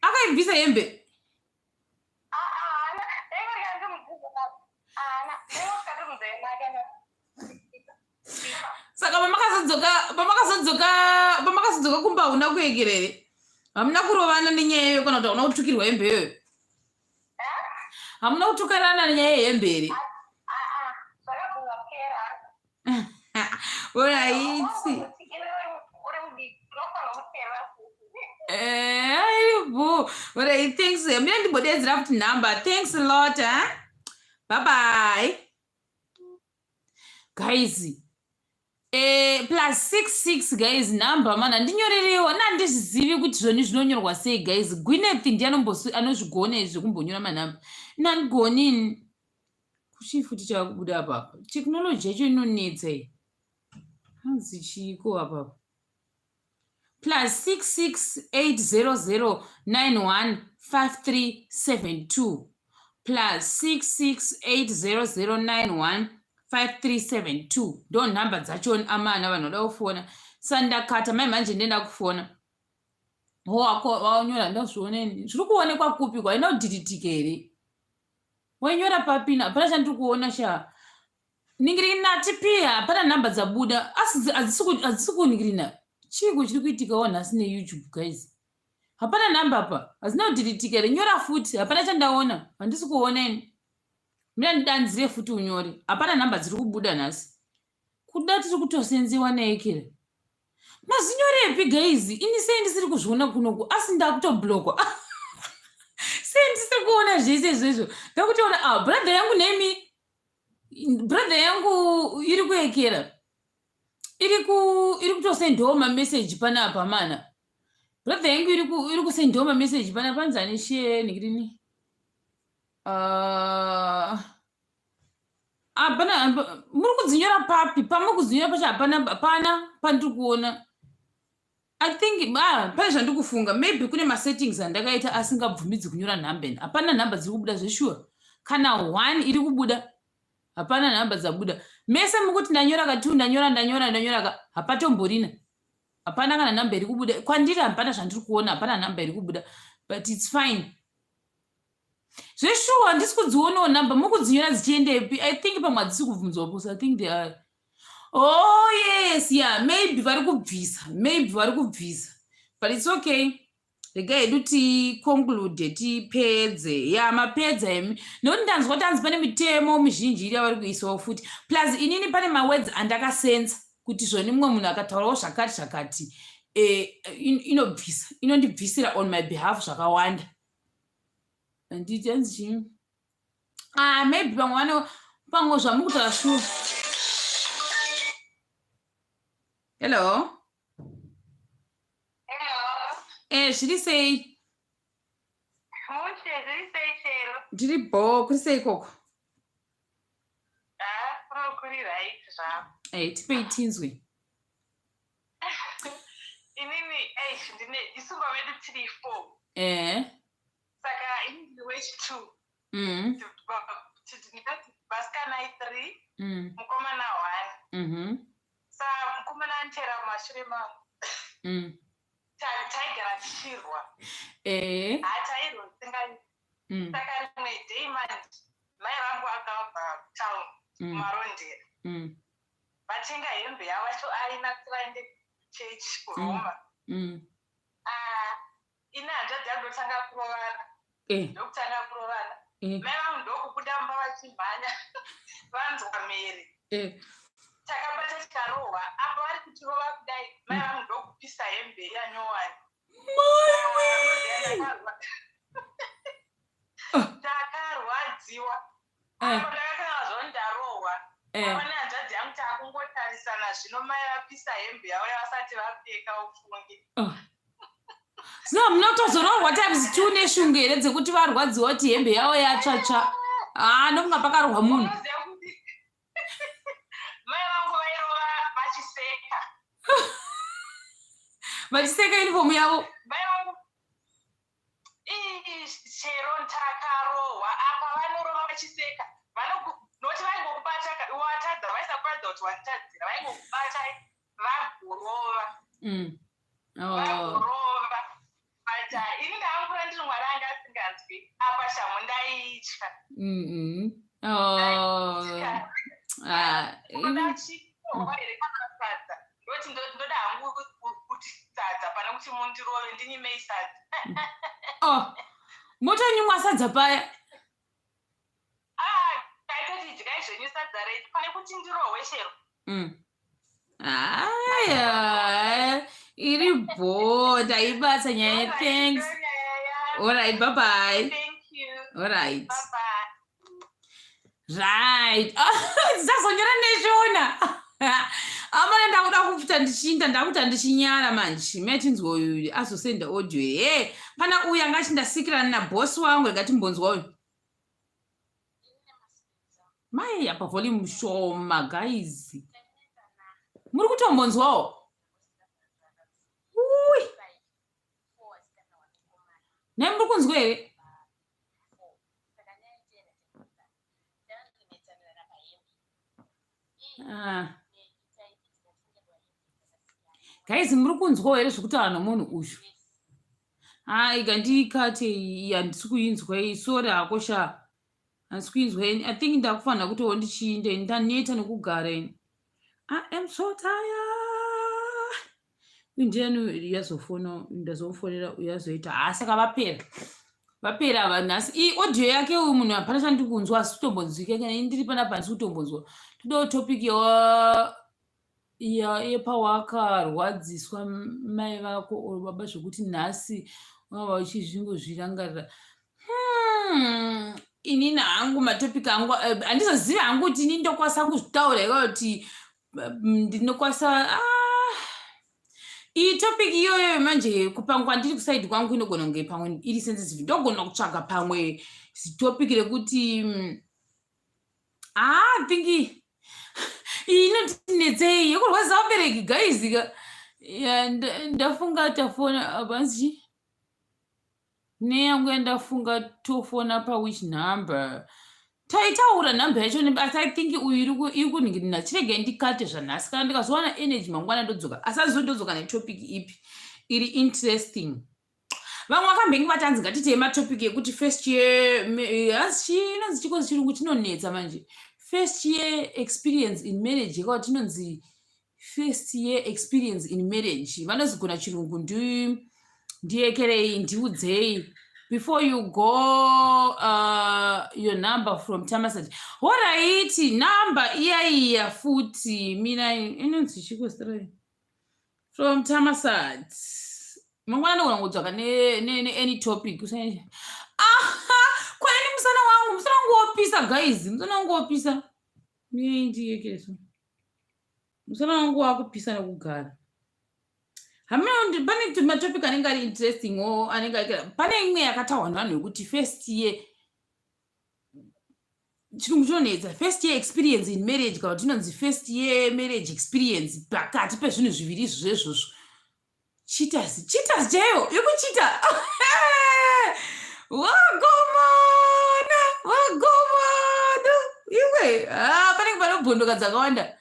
Akaibvisa hembe? Saka pamakazodzoka pamakazodzoka pamakazodzoka kumba hauna kuekera here? Hamuna kurovana nenyaya iyoyo kana kuti hauna kutukirwa hembe iyoyo? Hamuna kutukanana nenyaya yehembe here? Oraiti. Eh, boo. Alright, thanks. Mina ndimbodeedzera futi number. Thanks a lot, eh? Bye bye. Guys, eh, plus 66 guys number mana ndinyorerewo nandizvizivi kuti zvoni zvinonyorwa sei guys. Gwyneth ndiye anozvigona izvi zvekumbonyora manumber. Nandigoni ini. Kuchii futi chakubuda apa apa? Technology yacho inonetsa iyi. Hanzi chiiko apa apa? Plus 66800915372 plus 66800915372 ndo nhamba dzacho amana vanhu vada kufona. Sandakata mai manje ndenda kufona. Wako wanyora ndazvioneni. Zviri kuonekwa kupi kwa ina kudhidhitike here? Wainyora papi? Hapana chandiri kuona sha. Ningirina tipi hapana nhamba dzabuda asi hadzisi kuningirina. Chiiko chiri kuitikawo nhasi neYouTube guys? Hapana nhamba apa. Hadzina kudhiritika here? Nyora futi. Hapana chandaona. Handisi kuona ini. Mira ndidanzire futi unyore. Hapana nhamba dziri kubuda nhasi. Kuda tiri kutosenzewa naEkera. Mazinyorepi guys? Ini sei ndisiri kuzviona kunoku asi ndakutoblokwa. Sei ndisiri kuona zvese izvozvo? Ndakutoona ah brother yangu nemi brother yangu iri kuekera. Iri ku iri kutosendawo mamessage panapa mana. Brother yangu iri ku iri kusendawo mamessage panapa panzi ane share nekirini. Ah hapana muri kudzinyora papi pamuri kudzinyora pacho hapana hapana pandiri kuona i think ah, pane zvandiri kufunga maybe kune masettings andakaita asingabvumidzi kunyora nhamba ini hapana nhamba dziri kubuda zveshuwa kana one iri kubuda hapana nhamba dzabuda mese mukuti ndanyora ka two ndanyora ndanyora ndanyora ka hapatomborina hapana kana nhamba iri kubuda kwandiri hapana zvandiri kuona hapana nhamba iri kubuda but its fine Zveshuwa handisi kudzionawo number mukudzinyora dzichiendepi i think pamwe hadzisi kubvunzwa because i think they are oh yes yeah maybe vari kubvisa maybe vari kubvisa but it's okay regai hedu ticonclude tipedze ya mapedza imi nokuti ndanzwa kuti hanzi pane mitemo mizhinji iri yavari kuisawo futi plus inini pane mawords andakasensa kuti zvoni mumwe munhu akataurawo zvakati zvakati eh, inobvisa inondibvisira on my behalf zvakawanda handiti hanzi chii ah maybe pamwe vano pamwe zvamuri kutaura shuwa hello eh zviri sei ndiri bho kuri sei ikoko eh tipei tinzwe inini eish ndine isu vavedu tiri four eh saka ini ndiri wechi two ndingati vasikana i three mukomana one sa mukomana anitera mumashure mangu taigara tichirwa hatairwa singai saka rimwe day manje mai vangu akabva kutown kumarondera vatenga hembe yavo vacho aina kuti vaende kuchechi kuroma Ah, ini hanzvadzi yangu ndotanga kurovana ndokutanga kurovana mai vangu ndokubuda mumba vachimhanya vanzwa mhere takabata tikarohwa apo vari kutirova kudai mai vangu ndokupisa hembe yanyowani takarwadziwa apo ndakatanga zvo ndarohwa ava nehanzvadzi yangu takungotarisana zvino mai vapisa hembe yavo yavasati vapfeka ufunge. Zvino hamuna kutozoroorwa times two neshungu here dzekuti varwadziwa kuti hembe yavo yatsvatsva? Ah, ndofunga pakarohwa munhu. Unoziva kuti mai vangu vairova vachiseka. Vachiseka uniform yavo. Mai vangu chero takarohwa apa vanorova vachiseka. Noti vaingokubata watadza vaisakuratidza kuti wanditadzira vaingokubata vagorova. Oh. Vagorova. But ini ndakakura ndiri mwana anga asinganzwi apa shamhu ndaitya. Oh. Ah, Ndachirohwa here kana sadza ndoti ndoda hangu kuti sadza pane kuti mundirove ndinyimei sadza. Oh. Motonyimwa sadza paya. Ah, ndaitoti idyai zvenyu sadza renyu pane kuti ndirohwe chero. Aya, iri bho, ndaibata nyaya. Thanks. All right, bye bye. Thank you. All right. Bye bye. Right. Zazonyora neshona. Amana ndakuda kufuta ndichinda ndakuta ndichinyara manje. Metinzwa uyu azosenda audio. Hey, pana uyu anga achindasikirana naboss wangu ngatimbonzwa uyu. Mai apa volume shoma guys. Muri kutombonzwawo? Ui. Nhai muri kunzwa here? Ah. Guys, muri kunzwawo here zvekutaura nomunhu uyu? Hai, ndikate iyi handisi kuinzwa iyi. Sorry hako sha. Handisi kuinzwa ini. I think ndakufanira kutowo ndichiinde ini. Ndaneta nekugara ini. I am so tired. Uyu ndiani yazofona ndazomufonera uyu azoita. Ha saka vapera. Vapera ava nhasi. Iyi audio yake uyu munhu hapana chandiri kunzwa asi kutombonzwika kana ini ndiri panapa handisi kutombonzwa. Todawo topic yawa ya yepawakarwadziswa mai vako or baba zvekuti nhasi wava uchizvingozvirangarira. Inini hangu matopic angu handizozivi hangu kuti ini ndokwanisa kuzvitaura here kuti ndinokwanisa iyi topic iyoyo manje kupamwe kwandiri kuside kwangu inogona kunge pamwe iri sensitive ndogona kutsvaga pamwe zitopic rekuti ah think iyi inotinetsei yekurwadzisa vabereki guys ka. Ya, ndafunga tafona abanzi neyangu yandafunga tofona pawhich number taitaura nhamba yacho asi I think uyu iri kuningirina. Chiregai ndikate zvanhasi kana ndikazowana energy mangwana ndodzoka asi azivo ndodzoka netopic ipi iri interesting. Vamwe vakambenge vatanzi ngatitei matopic ekuti first year hanzi chii inonzi chikozi chirungu chinonetsa manje first year experience in marriage yakawa tinonzi first year experience in marriage. Vanozigona chirungu ndiyekerei ndiudzei before you go your number from Tamasat. Alright, number iya iya futi mina inonzi chikostra from Tamasat. Mangwana ndogona kudzoka ne any topic. Aha, kwaini musana wangu musana wangu wopisa guys, musana wangu wopisa. Mie ndiyekeso musana wangu wakupisa nekugara. Hameno pane matopic anenge ari interesting o anenge pane imwe yakataurwa nevanhu yekuti first year chirungu chinonetsa first year experience in marriage kana kuti inonzi first year marriage experience pakati pezvinhu zviviri izvo zvezvozvo cheaters cheaters chaiyo yekuchita wagomana wagomana iwe. Ah, panenge panobvondoka dzakawanda.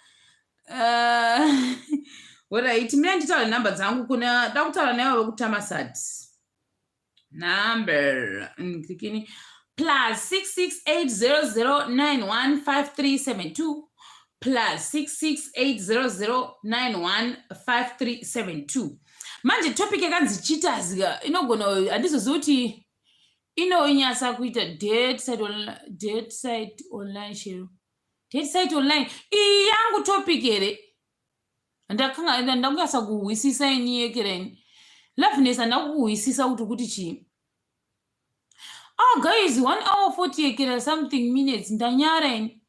Alright, mina nditaura nhamba dzangu kuna da kutaura naivo vekutamasat number klikini +66800915372 +66800915372. Manje topic yakanzi cheaters inogona handizozivi kuti inonyatsa kuita date site online, date site online shero date site online iyi yangu topic here ndakanga ndakunyatsa kuhwisisa ini yekereni loveness handina kukuhwisisa kuti chii. Ah guys, 1 hour 40 yekera something minutes ndanyara ini.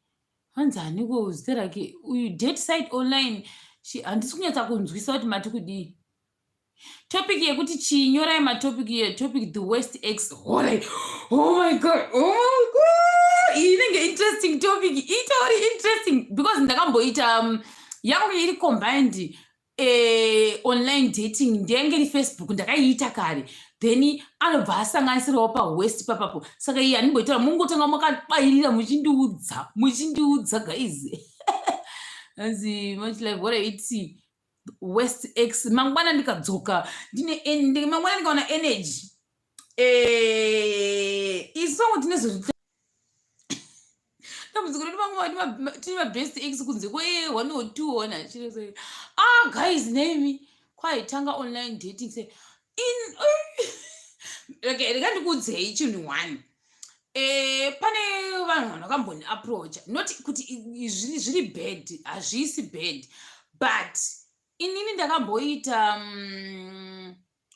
Hanzi haniko zita rake uyu date site online handisi kunyatsa kunzwisa kuti mati kudii. Topic yekuti chii? Nyorai matopic iyo. Topic the worst ex. Horai, oh my God, oh my God, iyi inenge interesting topic, itori interesting because ndakamboita yangu iri combined online dating, ndenge iri Facebook, ndakaiita kare, then anobva asanganisirawo paworst papapo. Saka iyi handimboitaura, mungotanga makabayirira muchindiudza, muchindiudza guys. Anzi much live. Alright, worst ex. Mangwana ndikadzoka ndine mangwana ndikaona energy, isongo tinezozvi dambudziko redu. Vamwe tine mabest ex kunze kwe one or two ona. Ah guys, nemi kwaitanga online dating se in, okay, rega ndikuudzei chinhu one. Pane vanhu vanakamboni approacha, not kuti zviri bad, hazvisi bad, but inini ndakamboita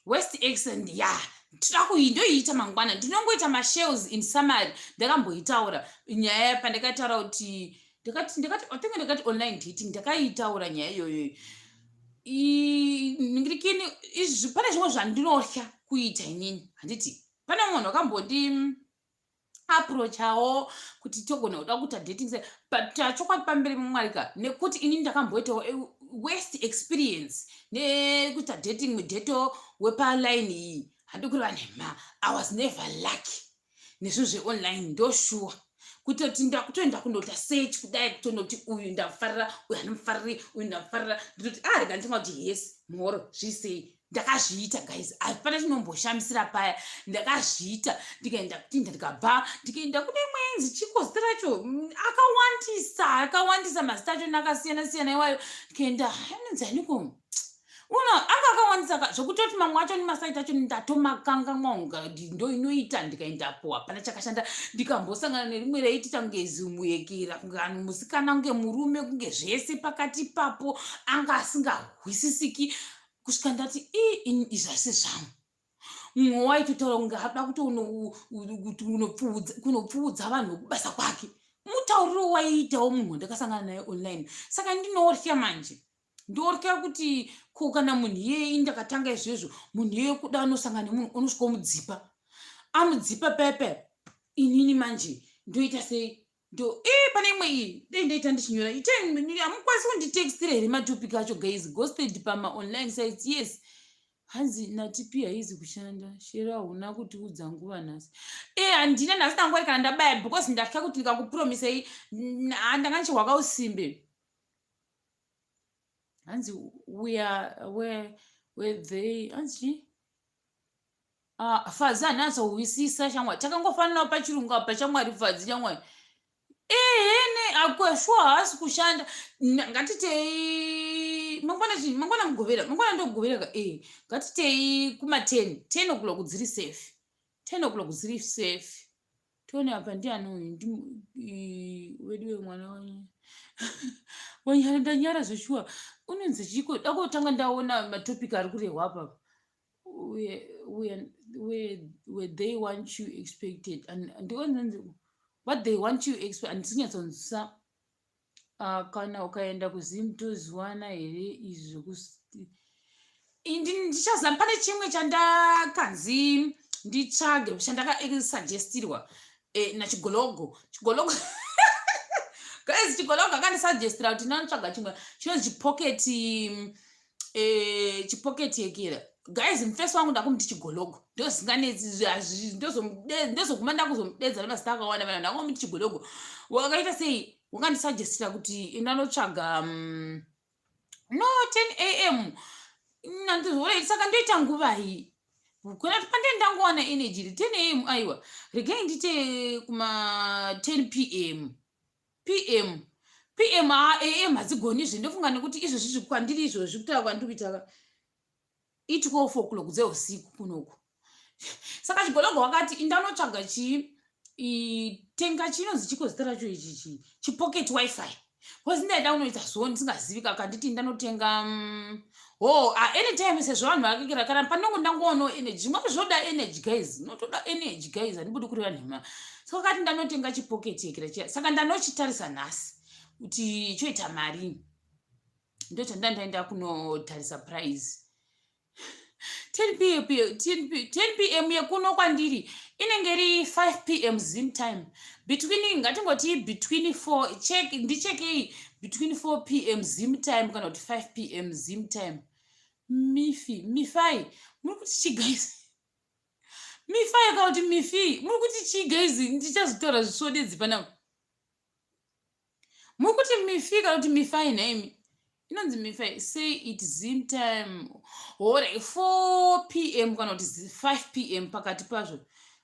worst ex and ya tinoda kuindoiita mangwana. Ndinongoita mashells in summary. Ndakamboitaura nyaya pandakataura kuti ndakati ndakati, I think ndakati online dating, ndakaitaura nyaya iyoyo. Ningirikini izvi, pane zvimwe zvandinotya kuita inini. Handiti pane munhu akambondi approachawo kuti togona kuda kuita dating se, but chokwadi pamberi mumwarika, nekuti inini ndakamboitawo worst experience nekuita dating mudheto wepaline iyi. Handi kureva nhema, I was never lucky nezvinhu zveonline. Ndoshuwa kutoti ndakutoenda kundoita search kudai, kutondoti uyu ndamufarira, uyu handimufariri, uyu ndamufarira, ndinoti a ah, rega nditanga kuti yes, mhoro, zvisei. Ndakazviita guys, hapana chinomboshamisira paya. Ndakazviita, ndikaenda kutinda, ndikabva ndikaenda kune mwenzi, chiko zita racho? Akawandisa, akawandisa mazita acho nakasiyana siyana iwayo. Ndikaenda, anonzi aniko una, anga akawandisa zvekutoti mamwe acho nemasaiti acho ndatomakangamwa, unga ndo inoita. Ndikaendapo, hapana chakashanda. Ndikambosangana nerimwe raiti tange zimuyekera, kunge anhu musikana, kunge murume, kunge zvese pakati ipapo, anga asingahwisisiki, kusvika ndati ii, izvi hasi zvangu. Mumwe waitotaura kunge ada kuti kunopfuudza vanhu vekubasa kwake, mutauriro waiitawo munhu wandakasangana naye online. Saka ndinorya manje, ndorya kuti ko kana munhu iyeye, ndakatanga izvezvo, munhu iyeye kuda anosangana nemunhu unosvika omudzipa, amudzipa pepe, inini manje ndoita sei? Ndo e pane imwe iyi, dei ndaita ndichinyora. Itai, hamukwanisi kunditextira here matopic acho guys? Ghosted pamaonline sites, yes. Hanzi natipi haizi kushanda. Shero, hauna kutiudza nguva nhasi. E, handina nhasi, ndangori kana ndabaya because ndatya kuti ndikakupromisei, ndanga ndichihwaka usimbe. Hanzi we are where they, hanzi ah, Fadzi hanatsohwisisa shamwari, takangofanirawo pachirungu apa shamwari. Fadzi shamwari, ehene, akweshuwa haasi kushanda. Ngatitei mangwana chii? Mangwana mugovera, mangwana ndogovera ka. E, ngatitei kuma10, 10 o'clock dziri safe, 10 o'clock dziri safe. Tione apa ndiani uyu wedu wemwana wanyara. Ndanyara zveshuwa, unonzi chiko? Da kutanga ndaona matopic ari kurehwa apa. Where they want you expected and ndikonzi what they want you expect, handisi. Kana ukaenda kuZim toziwana here izvi zvoku ndichazama. Pane chimwe chandakanzi nditsvage, chandakasuggestirwa nachigologo. Chigologo guys, chigologo akandisuggestira kuti ndanotsvaga chimwe chinonzi chipocket, chipocket yekera. Guys, mufesi wangu ndakumuti chigologo, ndozinganetsi, ndozoguma ndakuzomudedza nemazita akawanda vana. Ndakomuti chigologo. Wakaita sei? Wakandisuggestira kuti indanotsvaga no 10 a.m. Nandizorei, saka ndoita nguva iyi kuna pandee ndangowana energy 10 a.m. Aiwa, regai ndite kuma 10 p.m., p.m., p.m. A.m. hadzigoni izvi, ndofunga, nekuti izvozvi kwandiri, izvozvi kutaura kwandiri kuita i12 o'clock dzeusiku kunoku. Saka chigologo wakati indanotsvaga chii, tenga chinonzi chiko zita racho ichi, chii, chipocket WiFi, because ndaida kunoita zo ndisingazivi. Kakanditi ndanotenga ho anytime, sezvo vanhu vakekera kana panongo ndangoonawo energy. Zvimwe zvoda energy guys, notoda energy guys, handibudi kureva nhema. Saka kati ndanotenga chipocket yekera chiya, saka ndanochitarisa nhasi kuti choita mari. Ndo chandandaenda kunotarisa price. 10 p 10 p.m yekuno kwandiri inenge iri 5 p.m zim time between ngatingoti between 4 check ndichekei between 4 p.m zim time kana kuti 5 p.m zim time mifi mifai muri kuti chii guys mifai kana kuti mifi muri kuti chii guys ndichazotaura zvisvodedzi panapa muri kuti mifi kana kuti mifai nhaimi inonzi mifai say it zim time hore 4 p m kana kuti 5 p m pakati pazvo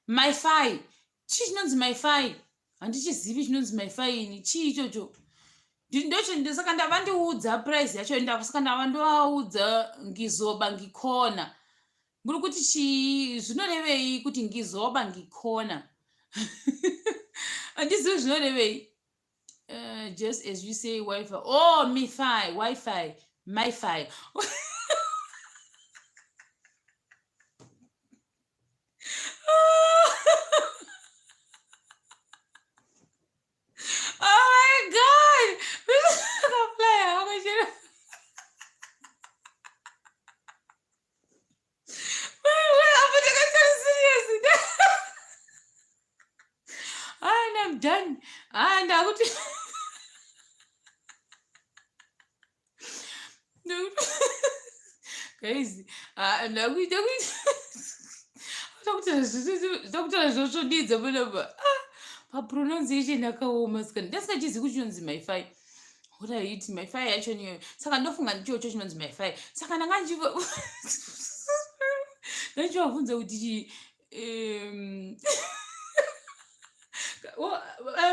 myfi chii chinonzi myfi handichizivi chinonzi myfi ini chii ichocho ndocho saka ndavandiudza price yacho saka ndava ndovaudza ngizoba ngikhona muri kuti chii zvinorevei kuti ngizoba ngikhona handizivi zvinorevei just as you say wifi oh mifi wifi myfi Oh my god! Akaflya hako chero. Apa takaita serious. And I'm done. Ah, ndakuti guys, ah, ndakuita ndakutaura zvosvodidza panapa. Ah, papronunciation akaoma sikana. Ndasingachizivi kuti chinonzi myfi. Horaiti myfi yacho niyoyo. Saka ndofunga ndichocho chinonzi myfi. Saka ndanga ndichivabvunza kuti chii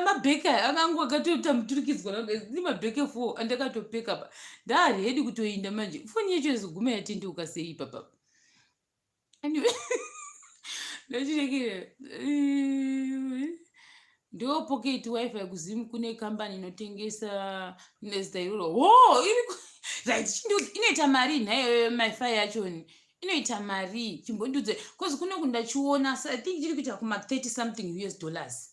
mabheki aya akangu akatoita muturikidzwa ndi mabheki fo andakatopeka pa ndaaredi kutoinda manje foni yacho izoguma yatendeuka sei ipapa anyway ndochirekera ndo pocket wifi kuzim kune kambani inotengesa nezita iroro ho iri right inoita mari nhaiyoyo mifi yachoni inoita mari chimbondiudze bcause kuno kundachiona i think chiri kuita kuma 30 something us dollars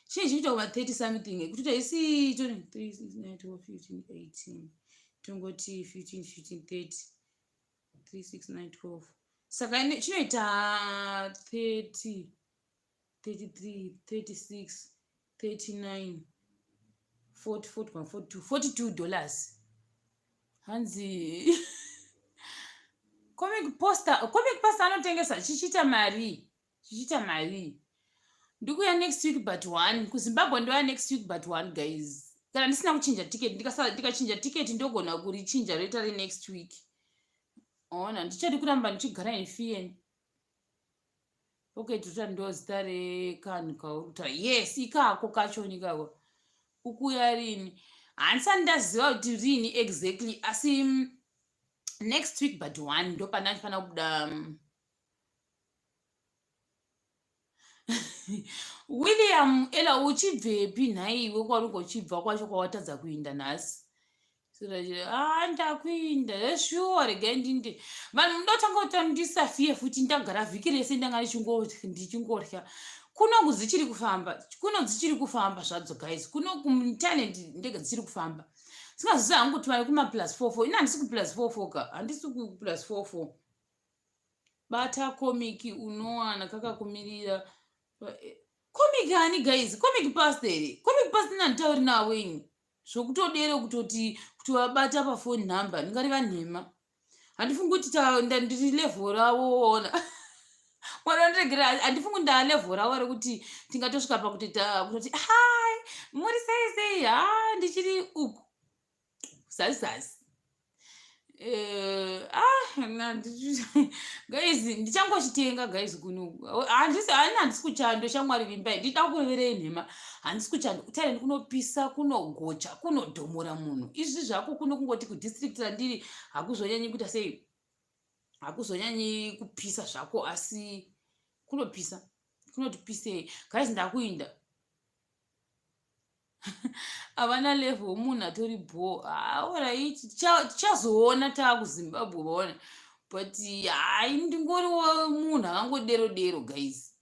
chii chikuita kuma 30 something kutoita isi 3 6 9 12 15 18 tongoti 15 15 30 3 6 9 12 saka chinoita 30 33 36 39 40 41 42 42 dollars hanzi comic poster comic poster anotengesa chichiita mari chichiita mari ndikuya next week but one kuzimbabwe ndoya next week but one guys kana ndisina kuchinja ticket ndikachinja ticket ndogona kurichinja roita renext week ona ndichadi kuramba ndichigara in fear okay tuta ndo zita rekanhu kauri yes ikako kachoni kako ukuya rini handisati ndaziva kuti rini exactly asi next week but one ndo pandandifanira kubuda William ela uchibvepi nhaiwe kwaunenge uchibva kwacho kwawatadza kuinda nhasi ah, ndakuinda shuwa regai ndinde vanhu ndotanga kuti ndisafiye futi ndagara vhiki rese ndanga ndichingorya kuno dzichiri kufamba kuno dzichiri kufamba zvadzo guys kuno kuinternet ndege dzichiri kufamba singazivi hangu kuti vari kumaplus 44 ini handisi kuplus 44 ka handisi kuplus 44 Bata comic unowana kakakumirira. Comic ani guys? Comic pastor here? Comic pastor nanditauri navo ini. Zvokutodero kutoti kutovabata pafone number ndingareva nhema. Handifungi kuti ndiri level ravo ona. Mwari wandiregera handifungi kuti ndaa level ravo rekuti tingatosvika pakuti kutoti hi muri sei sei ha ndichiri uku. Zasi zasi. Ah, guys ndichangochitenga guys kuno handisi hani handisi kuchando shamwari vimbai ndida kureverei nhema handisi kuchando kutaire kunopisa kunogocha kunodhomora munhu izvi zvako kuno kungoti kudistrict randiri hakuzonyanyi kuita sei hakuzonyanyi kupisa zvako asi kunopisa kunotipisei guys ndakuinda havana level munhu atori bho aorit tichazoona taakuzimbabwe vaona but hai ndingoriwo munhu akangodero dero guys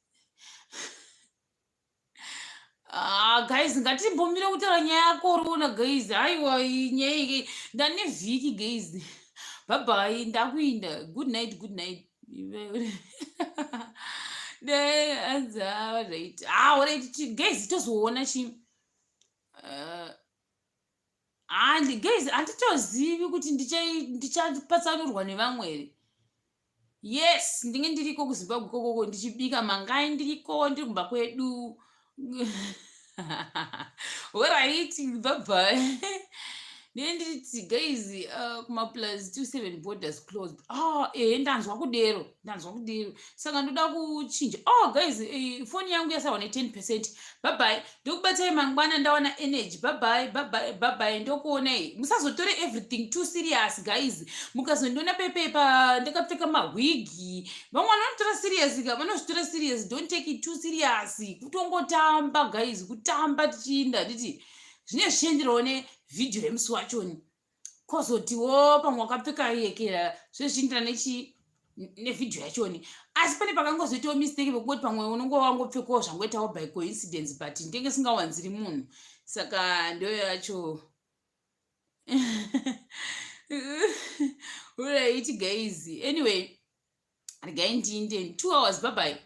Ah, guys ngatimbomire kutaura nyaya yakorona guys haiwa nyaya iyi ndane vhiki guys bye bye ndakuinda good night good night. Right, ah, alright guys, tozoona chi handi guys, handitozivi kuti ndichapatsanurwa nevamwe here. Yes, ndinge ndiriko kuZimbabwe kokoko ndichibika mangai, ndiriko, ndiri kumba kwedu. Alright, bye bye. Ndinenge ndiri, guys, kumaplus 27 borders closed. Ah, ehe, ndanzwa kudero, ndanzwa kudero, saka ndoda kuchinja. Oh guys, foni yangu yasarwa ne10%. Bye bye, ndokubatai mangwana ndawana energy. Bye bye, bye bye, bye bye, ndokuonai. Musazotore everything too serious, guys. Mukazondiona pepepa ndakapfeka mawigi, vamwe vanotora serious ka, vanozvitora serious. Don't take it too serious. Kutongotamba, guys, kutamba tichiinda. Nditi zvine zvichienderawo nevhidhiyo yemusi wachoni, kozotiwo pamwe wakapfeka yekera, zvezvichiendera nechi nevhidhiyo yachoni. Asi pane pakangozoitawo mistake pekungoti pamwe unonge wangopfekawo zvangoitawo by coincidence, but ndenge singawanziri munhu, saka ndoyo yacho. Right guys, anyway, regai ndiinde. 2 hours. Bye bye.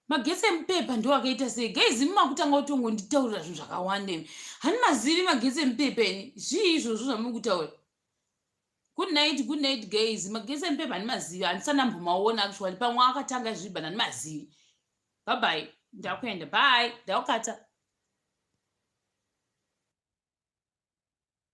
Magetsi emupepa ndo akaita sei, guys? Mumakutanga kutongonditaurira zvinhu zvakawanda imi. Hani mazivi magetsi emupepa ini. Zvii izvozvo zvamuri kutaura? Good night, good night, guys. Magetsi emupepa handimazivi, handisana actually. Pamwe akatanga zvibva, handimazivi. Bye bye, ndakuenda. Bye, ndakukata.